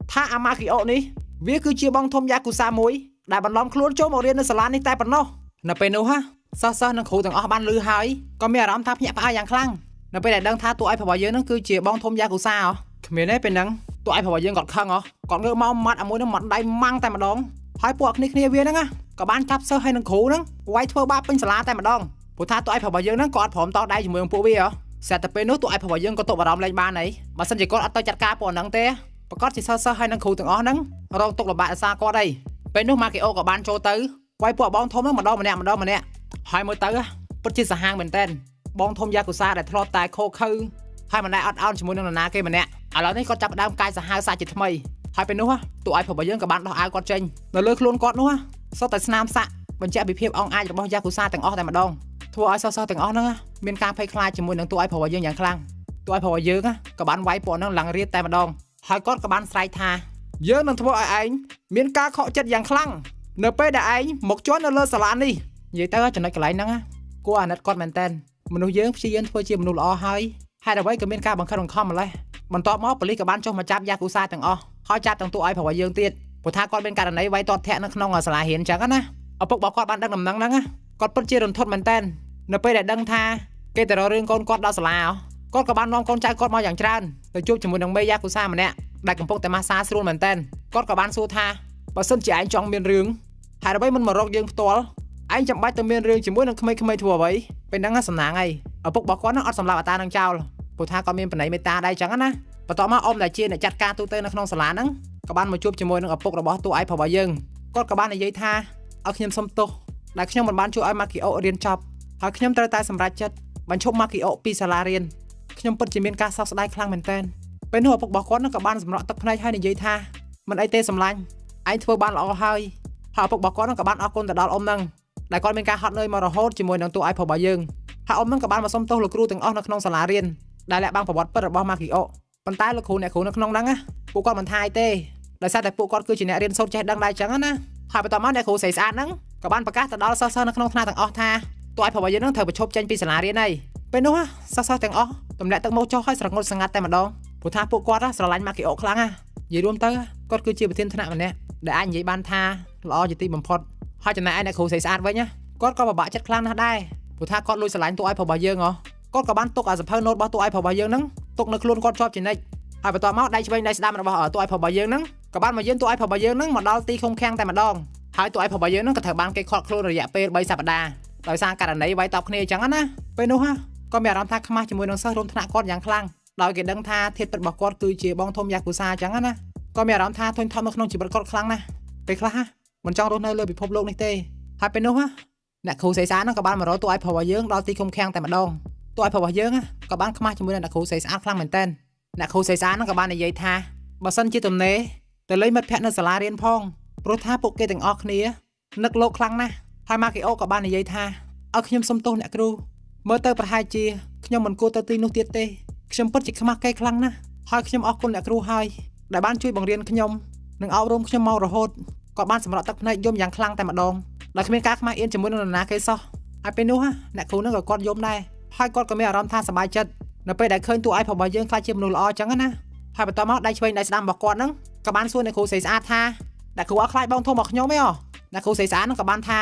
េថាអាម៉ាគីអូនេះវាគឺជាបងធំយ៉ាគូសាមួយដែលបន្លំខ្លួនចូលមករៀននៅសាលានេះតែប៉ុណ្ណោះនៅពេលនោះហ่ะសិស្សសិស្សនិងគ្រូទាំងអស់បានឮហើយក៏មានអារម្មណ៍ថាភ្ញាក់ផ្អើលយ៉ាងខ្លាំងនៅពេលដែលដឹងថាតួឯករបស់យើងហ្នឹងគឺជាបងធំយ៉ាគូសាហ៎គ្មានទេពេលហ្នឹងតួឯករបស់យើងគាត់ខឹងហ៎គាត់ងើបមកម៉ាត់អាមួយហ្នឹងម៉ាត់ដៃម៉ាំងតែម្ដងហើយពួកគ្នាគ្នាវាហ្នឹងណាក៏បានចាប់សិស្សហើយនឹងគ្រូហ្នឹងវាយធ្វើបាបពេញសាលាតែម្ដងព្រោះថាតួឯករបស់យើងហ្នឹងក៏អត់ព្រមតដៃជាមួយនឹងពួកវាហ៎ស្រាប់តែពេលនោះតួឯករបស់យើងក៏ទប់អារម្មណ៍លែងបានហើយបើសិនជាគាត់អត់ទៅចាត់ការពួកហ្នឹងទេប្រកាសជាសិស្សសិស្សហើយនឹងគ្រូទាំងអស់ហ្នឹងរងទុក្ខលំបាកដោយសារគាត់អីពេលនោះម៉ាគីអូក៏បានចូលទៅវាយពួកបងធំហ្នឹងម្ដងម្នាក់ម្ដងម្នាក់ហើយមើលទៅពិតជាសាហាវមែនតើបងធំយ៉ាគូសាដែលធ្លាប់តែខូខើហើយមិនដែលអត់ឱនជាមួយនឹងនរណាគេម្នាក់ឥឡូវនេះគាត់ចាប់ផ្ដើមកាយសាហាវសាជាថ្មីហើយពេលនោះតួឯករបស់យើងក៏បានដោះអាវគាត់ចេញនៅលើខ្លួនគាត់នោះសុទ្ធតែស្នាមសាក់បញ្ជាក់ពីភាពអង់អាចរបស់យ៉ាគូសាទាំងអស់តែម្ដងធ្វើឲ្យសិស្សៗទាំងអស់ហ្នឹងមានការភ័យខ្លាចជាមួយនឹងតួឯករបស់យើងយ៉ាងខ្លាំងតួឯករបស់យើងក៏បានវាយពួកហ្នឹងឡើងរៀបតែម្ដងហើយគាត់ក៏បានស្រែកថាយើងនឹងធ្វើឲ្យឯងមានការខកចិត្តយ៉ាងខ្លាំងនៅពេលដែលឯងមកជន់នៅលើសាលានេះនិយាយទៅចំណុចកន្លែងហ្នឹងគួរអាណិតគាត់មែនតើមនុស្សយើងព្យាយាមធ្វើជាមនុស្សល្អហើយហេតុអ្វីក៏មានការបង្ខិតបង្ខំម្លេះបន្ទាប់មកប៉ូលីសក៏បានចុះមកចាប់យ៉ាគូសាទាំងអស់ហើយចាប់ទាំងតួឯករបស់យើងទៀតព្រោះថាគាត់មានករណីវាយទាត់ធាក់នៅក្នុងសាលារៀនអញ្ចឹងណាឪពុករបស់គាត់បានដឹងដំណឹងហ្នឹងគាត់ពិតជារន្ធត់មែនតើនៅពេលដែលដឹងថាគេទៅរករឿងកូនគាត់ដល់សាលាគាត់ក៏បាននាំកូនចៅគាត់មកយ៉ាងច្រើនទៅជួបជាមួយនឹងមេយ៉ាគូសាម្នាក់ដែលកំពុងតែម៉ាស្សាស្រួលមែនតើគាត់ក៏បានសួរថាបើសិនជាឯងចង់មានរឿងហេតុអ្វីមិនមករកយើងផ្ទាល់ឯងចាំបាច់ទៅមានរឿងជាមួយនឹងក្មេងៗធ្វើអ្វីពេលហ្នឹងសំណាងឯងឪពុករបស់គាត់ហ្នឹងអត់សម្លាប់អាតានឹងចោលព្រោះថាគាត់មានបណៃមេត្តាដែរចឹងណាបន្ទាប់មកអ៊ំដែលជាអ្នកចាត់ការទូទៅនៅក្នុងសាលាហ្នឹងក៏បានមកជួបជាមួយនឹងឪពុករបស់តួឯករបស់យើងគាត់ក៏បាននិយាយថាឲ្យខ្ញុំសុំទោសដែលខ្ញុំមិនបានជួយឲ្យម៉ាគីអូរៀនចប់ហើយខ្ញុំត្រូវតែសម្រេចចិត្តបញ្ឈប់ម៉ាគីអូពីសាលារៀនខ្ញុំពិតជាមានការសោកស្ដាយខ្លាំងមែនទែនពេលនោះឪពុករបស់គាត់នឹងក៏បានសម្រក់ទឹកភ្នែកហើយនិយាយថាមិនអីទេសម្លាញ់ឯងធ្វើបានល្អហើយហើយឪពុករបស់គាត់នឹងក៏បានអរគុណទៅដល់អ៊ំនឹងដែលគាត់មានការហត់នឿយមករហូតជាមួយនឹងតួឯករបស់យើង ហើយអ៊ំហ្នឹងក៏បានមកសុំទោសលោកគ្រូទាំងអស់នៅក្នុងសាលារៀនដែលលាក់បាំងប្រវត្តិពិតរបស់ម៉ាគីអូប៉ុន្តែលោកគ្រូអ្នកគ្រូនៅក្នុងហ្នឹងណាពួកគាត់មិនថាអីទេដោយសារតែពួកគាត់គឺជាអ្នករៀនសូត្រចេះដឹងដែរចឹងណាហើយបន្តមកអ្នកគ្រូស្រីស្អាតហ្នឹងក៏បានប្រកាសទៅដល់សិស្សៗនៅក្នុងថ្នាក់ទាំងអស់ថាតួឯប្រុសរបស់យើងហ្នឹងត្រូវប្រឈប់ចេញពីសាលារៀនហើយពេលនោះសិស្សៗទាំងអស់ទម្លាក់ទឹកមុខចុះហើយស្រងត់សងាត់តែម្ដងព្រោះថាពួកគាត់ស្រឡាញ់ម៉ាគីអូខ្លាំងណានិយាយរួមទៅគាត់គឺជាប្រធានថ្នាក់ម្នាក់ដែលអាចនិយាយបានថាល្អជាទីបំផុតហើយចំណែកឯអ្នកគ្រូស្រីស្អាតវិញណាគាត់ក៏ពិបាកចិត្តខ្លាំងណាស់ដែរព្រោះថាគាត់លួចស្រឡាញ់តួឯប្រុសរបស់យើងហ៎គាត់ក៏បានទុកអាសភៅណូតរបស់តួឯប្រុសរបស់យើងហ្នឹងទុកនៅខ្លួនគាត់ជាប់ជានិច្ចហើយបន្ទាប់មកដៃឆ្វេងដៃស្ដាំរបស់តួឯប្រុសរបស់យើងហ្នឹងក៏បានមកយានតួឯប្រុសរបស់យើងហ្នឹងមកដល់ទីឃុំឃាំងតែម្ដងហើយតួឯប្រុសរបស់យើងហ្នឹងក៏ត្រូវបានគេឃាត់ខ្លួនរយៈពេល3សប្តាហ៍ដោយសារករណីវាយតប់គ្នាអញ្ចឹងណាពេលនោះក៏មានអារម្មណ៍ថាខ្មាស់ជាមួយនឹងសិស្សរួមថ្នាក់គាត់យ៉ាងខ្លាំងដោយគេដឹងថាធាតុពិតរបស់គាត់គឺជាបងធំយ៉ាគូសាអញ្ចឹងណាក៏មានអារម្មណ៍ថាធុញថប់នៅក្នុងជីវិតគាត់ខ្លាំងណាស់ពេលខ្លះមិនចង់រស់នៅលើពិភពលោកនេះទេហើយពេលនោះអ្នកគ្រូស្រីស្អាតហ្នឹងក៏បានមករកតួឯប្រុសរបស់យើងដល់ទីឃុំឃាំងតែម្ដងតួឯប្រុសរបស់យើងក៏បានខ្មាស់ជាមួយនឹងអ្នកគ្រូស្រីស្អាតខ្លាំងមែនទែនអ្នកគ្រូស្រីស្អាតហ្នឹងក៏បាននិយាយថាបើសិនជាទំនេរទៅលេងមិត្តភ័ក្តិនៅសាលារៀនផងព្រោះថាពួកគេទាំងអស់គ្នានឹកលោកខ្លាំងណាស់ហើយម៉ាគីអូក៏បាននិយាយថាឲ្យខ្ញុំសុំទោសអ្នកគ្រូមើលទៅប្រហែលជាខ្ញុំមិនគួរទៅទីនោះទៀតទេខ្ញុំពិតជាខ្មាស់គេខ្លាំងណាស់ហើយខ្ញុំអរគុណអ្នកគ្រូហើយដែលបានជួយបង្រៀនខ្ញុំនិងអប់រំខ្ញុំមករហូតក៏បានសម្រក់ទឹកភ្នែកយំយ៉ាងខ្លាំងតែម្ដងដោយគ្មានការខ្មាស់អៀនជាមួយនឹងនរណាគេសោះហើយពេលនោះអ្នកគ្រូនឹងក៏គាត់យំដែរហើយគាត់ក៏មានអារម្មណ៍ថាសប្បាយចិត្តនៅពេលដែលឃើញតួឯករបស់យើងខ្លាចជាមនុស្សល្អចឹងណាហើយបន្តមកដៃឆ្វេងដៃស្ដាំរបស់គាត់ហ្នឹងក៏បានសួរអ្នកគ្រូស្រីស្អាតថាអ្នកគ្រូអត់ខ្លាចបងធំរបស់ខ្ញុំទេហ៎អ្នកគ្រូស្រីស្អាតហ្នឹងក៏បានថា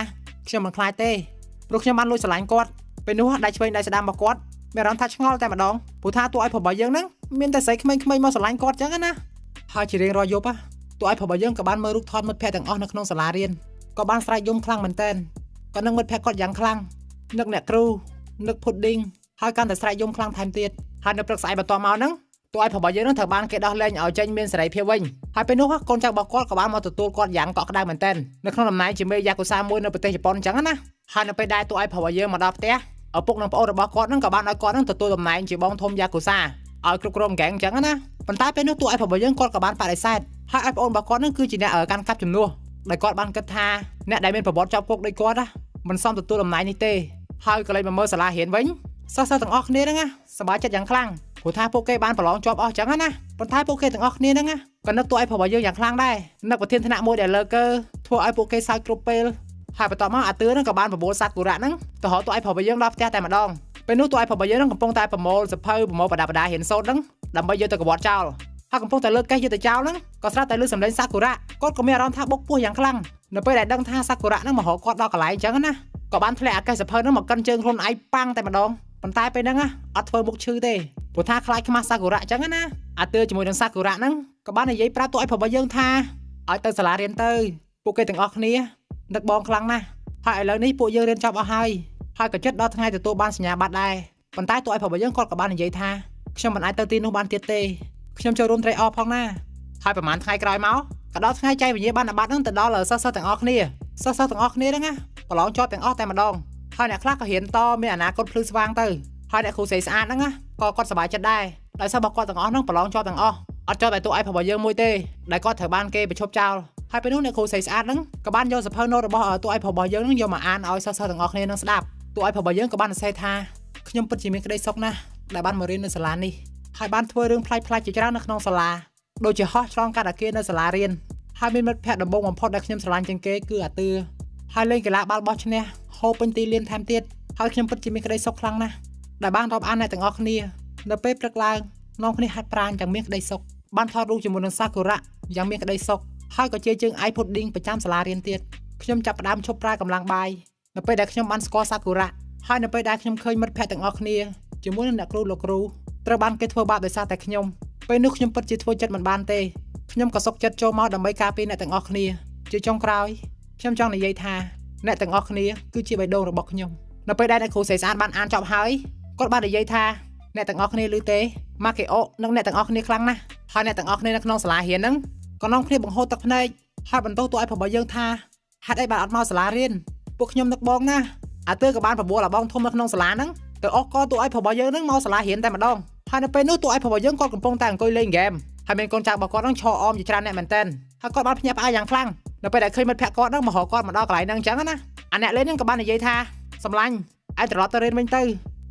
ខ្ញុំមិនខ្លាចទេព្រោះខ្ញុំបានលួចស្រឡាញ់គាត់ពេលនោះដៃឆ្វេងដៃស្ដាំរបស់គាត់មានអារម្មណ៍ថាឆ្ងល់តែម្ដងព្រោះថាតួឯករបស់យើងហ្នឹងមានតែស្រីក្មេងៗមកស្រឡាញ់គាត់ចឹងណាហើយជារៀងរាល់យប់តួឯករបស់យើងក៏បានមើលរូបថតមិត្តភ័ក្តិទាំងអស់នៅក្នុងសាលារៀនក៏បានស្រែកយំខ្លាំងមែនទែនក៏នឹងមិត្តភ័ក្តិគាត់យ៉ាងខ្លាំងនឹកអ្នកគ្រូនឹកភុតឌីងហើយកាន់តែស្រែកយំខ្លាំងថែមទៀតហើយនៅព្រឹកស្អែកបន្ទាប់មកហ្នឹងតួឯករបស់យើងនឹងត្រូវបានគេដោះលែងឲ្យចេញមានសេរីភាពវិញហើយពេលនោះកូនចៅរបស់គាត់ក៏បានមកទទួលគាត់យ៉ាងកក់ក្ដៅមែនទែននៅក្នុងតំណែងជាមេយ៉ាកូសាមួយនៅប្រទេសជប៉ុនអញ្ចឹងណាហើយនៅពេលដែលតួឯករបស់យើងមកដល់ផ្ទះឪពុកនិងប្អូនរបស់គាត់នឹងក៏បានឲ្យគាត់នឹងទទួលតំណែងជាបងធំយ៉ាកូសាឲ្យគ្រប់គ្រងហ្គេងអញ្ចឹងណាប៉ុន្តែពេលនោះតួឯករបស់យើងគាត់ក៏បានបដិសេធហើយឲ្យប្អូនរបស់គាត់នឹងគឺជាអ្នកកាន់កាប់ជំនួសដោយគាត់បានគិតថាអ្នកដែលមានប្រវត្តិជាប់គុកដូចគាត់ណាមិនសមទទួលតំណែងនេះទេហើយក៏លេចមកមើលសាលារៀនវិញសិស្សៗទាំងអស់គ្នាហ្នឹងណាសប្បាយចិត្តយ៉ាងខ្លាំងព្រោះថាពួកគេបានប្រឡងជាប់អស់ចឹងណាប៉ុន្តែពួកគេទាំងអស់គ្នាហ្នឹងណាក៏នឹកតួឯករបស់យើងយ៉ាងខ្លាំងដែរនឹកប្រធានថ្នាក់មួយដែលលើកើធ្វើឲ្យពួកគេសើចគ្រប់ពេលហើយបន្ទាប់មកអាទឿហ្នឹងក៏បានប្រមូលសាគូរៈហ្នឹងទៅរកតួឯករបស់យើងដល់ផ្ទះតែម្ដងពេលនោះតួឯករបស់យើងហ្នឹងកំពុងតែប្រមូលសភៅប្រមូលប្រដាប់ប្រដារៀនសូត្រហ្នឹងដើម្បីយកទៅកវត្តចោលហើយកំពុងតែលើកកេះយកទៅចោលហ្នឹងក៏ស្រាប់តែលឺសំឡេងសាគូរៈគាត់ក៏មានអារម្មណ៍ថាបុកពោះយ៉ាងខ្លាំងនៅពេលដែលដឹងថាសាគូរៈហ្នឹងមករកគាត់ដល់កន្លែងអញ្ចឹងណាក៏បានធ្លាក់អាកេះសភៅហ្នឹងមកកិនជើងខ្លួនឯងប៉ាំងតែម្ដងប៉ុន្តែពេលហ្នឹងអត់ធ្វើមុខឈឺទេព្រោះថាខ្លាចខ្មាស់សាគូរៈអញ្ចឹងណាអាទឿជាមួយនឹងសាគូរៈហ្នឹងក៏បាននិយាយប្រាប់តួឯករបស់យើងថាឲ្យទៅសាលារៀនទៅពួកគេទាំងអស់គ្នានឹកបងខ្លាំងណាស់ហើយឥឡូវនេះពួកយើងរៀនចប់អស់ហើយហើយក៏ចិត្តដល់ថ្ងៃទទួលបានសញ្ញាបត្រដែរប៉ុន្តែតួឯករបស់យើងគាត់ក៏បាននិយាយថាខ្ញុំមិនអាចទៅទីនោះបានទៀតទេខ្ញុំចូលរួមត្រេកអរផងណាហើយប្រហែលថ្ងៃក្រោយមកក៏ដល់ថ្ងៃចែកវិញ្ញាបនបត្រហ្នឹងទៅដល់សិស្សៗទាំងអស់គ្នាសិស្សៗទាំងអស់គ្នាហ្នឹងណាប្រឡងជាប់ទាំងអស់តែម្ដងហើយអ្នកខ្លះក៏រៀនតមានអនាគតភ្លឺស្វាងទៅហើយអ្នកគ្រូស្រីស្អាតហ្នឹងណាក៏គាត់សប្បាយចិត្តដែរដោយសាររបស់គាត់ទាំងអស់ហ្នឹងប្រឡងជាប់ទាំងអស់អត់ជាប់តែតួឯករបស់យើងមួយទេដែលគាត់ត្រូវបានគេបញ្ឈប់ចោលហើយពេលនោះអ្នកគ្រូស្រីស្អាតហ្នឹងក៏បានយកសភៅណូតរបស់តួឯករបស់យើងហ្នឹងយកមកអានឲ្យសិស្សៗទាំងអស់គ្នានឹងស្ដាប់តួឯករបស់យើងក៏បានសរសេរថាខ្ញុំពិតជាមានក្តីសុខណាស់ដែលបានមករៀននៅសាលានេះហើយបានធ្វើរឿងប្លែកៗជាច្រើននៅក្នុងសាលាដូចជាហោះឆ្លងកាត់អគារនៅសាលារៀនហើយមានមិត្តភ័ក្តិដំបូងបំផុតដែលខ្ញុំស្រឡាញ់ជាងគេគឺអាទឿហើយលេងកីឡាបាល់បោះឈ្នះហូបពេញទីលានថែមទៀតហើយខ្ញុំពិតជាមានក្តីសុខខ្លាំងណាស់ដែលបានរាប់អានអ្នកទាំងអស់គ្នានៅពេលព្រឹកឡើងនាំគ្នាហាត់ប្រាណយ៉ាងមានក្តីសុខបានថតរូបជាមួយនឹងសាគូរៈយ៉ាងមានក្តីសុខហើយក៏ជាជើង iPod ឌីងប្រចាំសាលារៀនទៀតខ្ញុំចាប់ផ្ដើមឈប់ប្រើកម្លាំងបាយនៅពេលដែលខ្ញុំបានស្គាល់សាគូរៈហើយនៅពេលដែលខ្ញុំឃើញមិត្តភ័ក្តិទាំងអស់គ្នាជាមួយនឹងអ្នកគ្រូលោកគ្រូត្រូវបានគេធ្វើបាបដោយសារតែខ្ញុំពេលនោះខ្ញុំពិតជាធ្វើចិត្តមិនបានទេខ្ញុំក៏សុខចិត្តចូលមកដើម្បីការពារអ្នកទាំងអស់គ្នាជាចុងក្រោយខ្ញុំចង់និយាយថាអ្នកទាំងអស់គ្នាគឺជាបេះដូងរបស់ខ្ញុំនៅពេលដែលអ្នកគ្រូស្រីស្អាតបានអានចប់ហើយគាត់បាននិយាយថាអ្នកទាំងអស់គ្នាឮទេម៉ាកេអូនិងអ្នកទាំងអស់គ្នាខ្លាំងណាស់ហើយអ្នកទាំងអស់គ្នានៅក្នុងសាលារៀនហ្នឹងក៏នាំគ្នាបង្ហូរទឹកភ្នែកហើយបន្ទោសតួឯករបស់យើងថាហេតុអីបានអត់មកសាលារៀនពួកខ្ញុំនឹកបងណាស់អាទឿក៏បានប្រមូលអាបងធំនៅក្នុងសាលាហ្នឹងទៅអស់កតួឯករបស់យើងហ្នឹងមកសាលារៀនតែម្ដងហើយនៅពេលនោះតួឯករបស់យើងគាត់កំពុងតែអង្គុយលេងហ្គេមហើយមានកូនចៅរបស់គាត់ហ្នឹងឈរអមជាច្រើនអ្នកមែនទែនហើយគាត់បានភ្ញាក់ផ្អើលយ៉ាងខ្លាំងនៅពេលដែលឃើញមិត្តភក្តិគាត់ហ្នឹងមករកគាត់មកដល់កន្លែងហ្នឹងអញ្ចឹងណាអាអ្នកលេងហ្នឹងក៏បាននិយាយថាសម្លាញ់ឯងត្រឡប់ទៅរៀនវិញទៅ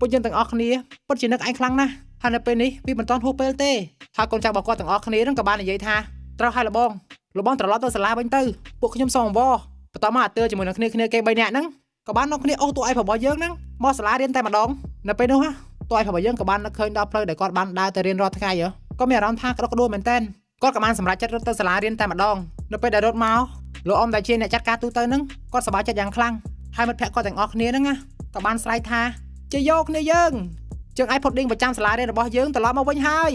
ពួកយើងទាំងអស់គ្នាពិតជានឹកឯងខ្លាំងណាស់ហើយនៅពេលនេះវាមិនទាន់ហួសពេលទេហើយកូនចៅរបស់គាត់ទាំងអស់គ្នានឹងក៏បាននិយាយថាត្រូវហើយលបងលបងត្រឡប់ទៅសាលាវិញទៅពួកខ្ញុំសូមអង្វរបន្តមកអាទឿជាមួយនឹងគ្នាគ្នាគេ3នាក់ហ្នឹងក៏បាននាំគ្នាអូសតួឯងរបស់យើងហ្នឹងមកសាលារៀនតែម្ដងនៅពេលនោះហ่ะតួឯងរបស់យើងក៏បាននឹកឃើញដល់ផ្លូវដែលគាត់បានដើរទៅរៀនរាល់ថ្ងៃហ៎ក៏មានអារម្មណ៍ថាក្តុកក្តួលមែនទែនគាត់ក៏បានសម្រេចចិត្តរត់ទៅសាលារៀនតែម្ដងនៅពេលដែលរត់មកលោកអ៊ំដែលជាអ្នកចាត់ការទូទៅហ្នឹងគាត់សប្បាយចិត្តយ៉ាងខ្លាំងហើយមិត្តភក្តិគាត់ទាំងអស់គ្នាហ្នឹងណាក៏បានស្រែកថាជាយកគ្នាយើងជើងឯងផុតឌីងប្រចាំសាលារៀនរបស់យើងត្រឡប់មកវិញហើយ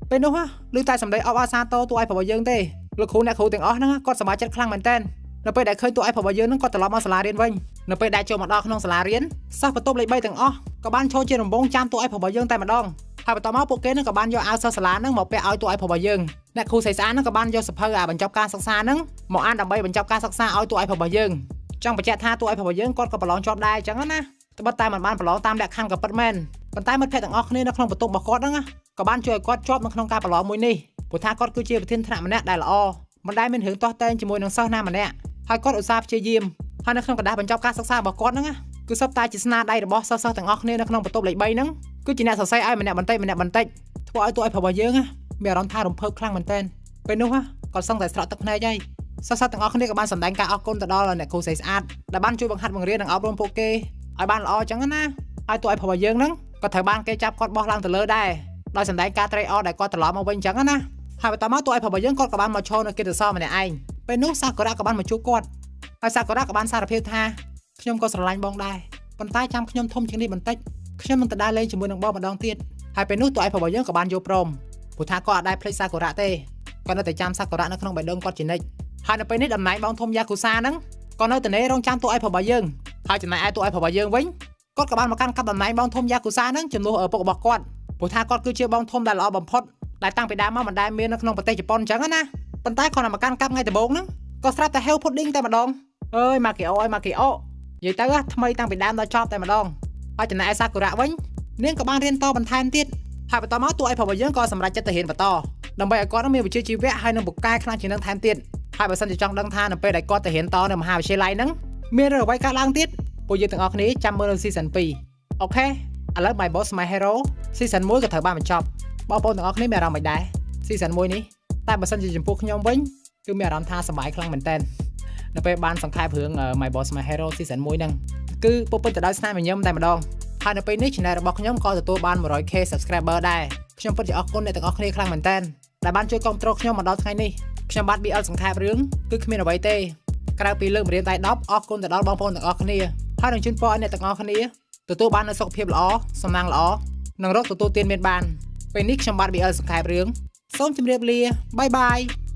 ពេលនោះហ៎ឮតែសម្ដីអបអរសាទរតួឯងរបស់យើងទេលោកគ្រូអ្នកគ្រូទាំងអស់ហ្នឹងគាត់សប្បាយចិត្តខ្លាំងមែនទែននៅពេលដែលឃើញតួឯងរបស់យើងហ្នឹងគាត់ត្រឡប់មកសាលារៀនវិញនៅពេលដែលចូលមកដល់ក្នុងសាលារៀនសិស្សបន្ទប់លេខ3ទាំងអស់ក៏បានឈរជារង្វង់ចាំតួឯងរបស់យើងតែម្ដងហើយបន្តមកពួកគេហ្នឹងក៏បានយកអាវសិស្សសាលាហ្នឹងមកពាក់ឲ្យតួឯងរបស់យើងអ្នកគ្រូស្រីស្អាតហ្នឹងក៏បានយកសៀវភៅអាបញ្ចប់ការសិក្សាហ្នឹងមកអានដើម្បីបញ្ចប់ការសិក្សាឲ្យតួឯងរបស់យើងចង់បញ្ជាក់ថាតួឯងរបស់យើងគាត់ក៏ប្រឡងជាប់ដែរអញ្ចឹងណាត្បិតតែមិនបានប្រឡងតាមលក្ខខណ្ឌក៏ពិតមែនប៉ុន្តែមិត្តភក្តិទាំងអស់គ្នានៅក្នុងបន្ទប់របស់គាត់ហ្នឹងក៏បានជួយឲ្យគាត់ជាប់នៅក្នុងការប្រឡងមួយនេះព្រោះថាគាត់គឺជាប្រធានថ្នាក់ម្នាក់ដែលល្អមិនដែលមានរឿងទាស់ទែងជាមួយនឹងសិស្សណាម្នាក់ហើយគាត់ឧស្សាហ៍ព្យាយាមហើយនៅក្នុងក្រដាសបញ្ចប់ការសិក្សារបស់គាត់ហ្នឹងគឺសុទ្ធតែជាស្នាដៃរបស់សិស្សៗទាំងអស់គ្នានៅក្នុងបន្ទប់លេខ3ហ្នឹងគឺជាអ្នកសរសេរឲ្យម្នាក់បន្តិចម្នាក់បន្តិចធ្វើឲ្យតួឯងរបស់យើងមានអារម្មណ៍ថារំភើបខ្លាំងមែនទែនពេលនោះគាត់សឹងតែស្រក់ទឹកភ្នែកហើយសិស្សៗទាំងអស់គ្នាក៏បានសម្ដែងការអរគុណទៅដល់អ្នកគ្រូស្រីស្អាតដែលបានជួយបង្ហាត់បង្រៀននិងអប់រំពួកគេឲ្យបានល្អអញ្ចឹងណាហើយតួឯងរបស់យើងហ្នឹងក៏ត្រូវបានគេចាប់គាត់បោះឡើងទៅលើដែរដោយសម្ដែងការត្រេកអរដែលគាត់ត្រឡប់មកវិញអញ្ចឹងណាហើយបន្តមកតួឯងរបស់យើងគាត់ក៏បានមកឈរនៅកិត្តិយសម្នាក់ឯងពេលនោះសាកុរៈក៏បានមកជួបគាត់ហើយសាកុរៈក៏បានសារភាពថាខ្ញុំក៏ស្រឡាញ់បងដែរប៉ុន្តែចាំខ្ញុំធំជាងនេះបន្តិចខ្ញុំនឹងទៅដើរលេងជាមួយនឹងបងម្ដងទៀតហើយពេលនោះតួឯងរបស់យើងក៏បានយល់ព្រមព្រោះថាគាត់អត់ដែលភ្លេចសាកុរៈទេគាត់នៅតែចាំសាកុរៈនៅក្នុងបេះដូងគាត់ជានិច្ចហើយនៅពេលនេះតំណែងបងធំយ៉ាគូសាហ្នឹងក៏នៅតែនេរងចាំតួឯងរបស់យើងហើយចំណែកឯតួឯងរបស់យើងវិញគាត់ក៏បានមកកាន់កាប់តំណែងបងធំយ៉ាគូសាហ្នឹងជំនួសឪពុករបស់គាត់ព្រោះថាគាត់គឺជាបងធំដែលល្អបំផុតដែលតាំងពីដើមមកមិនដែលមាននៅក្នុងប្រទេសជប៉ុនអញ្ចឹងណាប៉ុន្តែគាត់មកកាន់កាប់ថ្ងៃដំបូងហ្នឹងក៏ស្រាប់តែហេវផុតឌីងតែម្ដងអើយម៉ាគីអូអើយម៉ាគីអូនិយាយទៅថ្មីតាំងពីដើមដល់ចប់តែម្ដងហើយចំណែកឯសាគូរៈវិញនាងក៏បានរៀនតបន្ថែមទៀតហើយបន្តមកតួឯងរបស់យើងក៏សម្រេចចិត្តទៅរៀនបន្តដើម្បីឲ្យគាត់មានវិជ្ជាជីវៈហើយនឹងពូកែខ្លាំងជាងនឹងថែមទៀតហើយបើសិនជាចង់ដឹងថានៅពេលដែលគាត់ទៅរៀនតនៅមហាវិទ្យាល័យហ្នឹងមានរឿងអ្វីកើតឡើងទៀតពួកយើងទាំងអស់គ្នាចាំមើលនៅ season 2 OK ឥឡូវ My Boss My Hero season 1ក៏ត្រូវបានបញ្ចប់បងប្អូនទាំងអស់គ្នាមានអារម្មណ៍មិនដែរ season 1នេះតែបើសិនជាចំពោះខ្ញុំវិញគឺមានអារម្មណ៍ថាសប្បាយខ្លាំងមែនតើនៅពេលបានសង្ខេបរឿង My Boss My Hero season 1ហ្នឹងគឺពោពេញទៅដោយស្នាមញញឹមតែម្ដងហើយនៅពេលនេះ channel របស់ខ្ញុំក៏ទទួលបាន 100K subscriber ដែរខ្ញុំពិតជាអរគុណអ្នកទាំងអស់គ្នាខ្លាំងមែនតើដែលបានជួយគាំទ្រខ្ញុំមកដល់ថ្ងៃនេះខ្ញុំបាទ BL សង្ខេបរឿងគឺគ្មានអ្វីទេក្រៅពីលើកម្រាមដៃ10អរគុណទៅដល់បងប្អូនទាំងអស់គ្នាហើយនឹងជូនពរឲ្យអ្នកទាំងអស់គ្នាទទួលបាននូវសុខភាពល្អសំណាងល្អនិងរកទទួលទានមានបានពេលនេះខ្ញុំបាទ BL សង្ខេបរឿងសូមជម្រាបលា bye bye.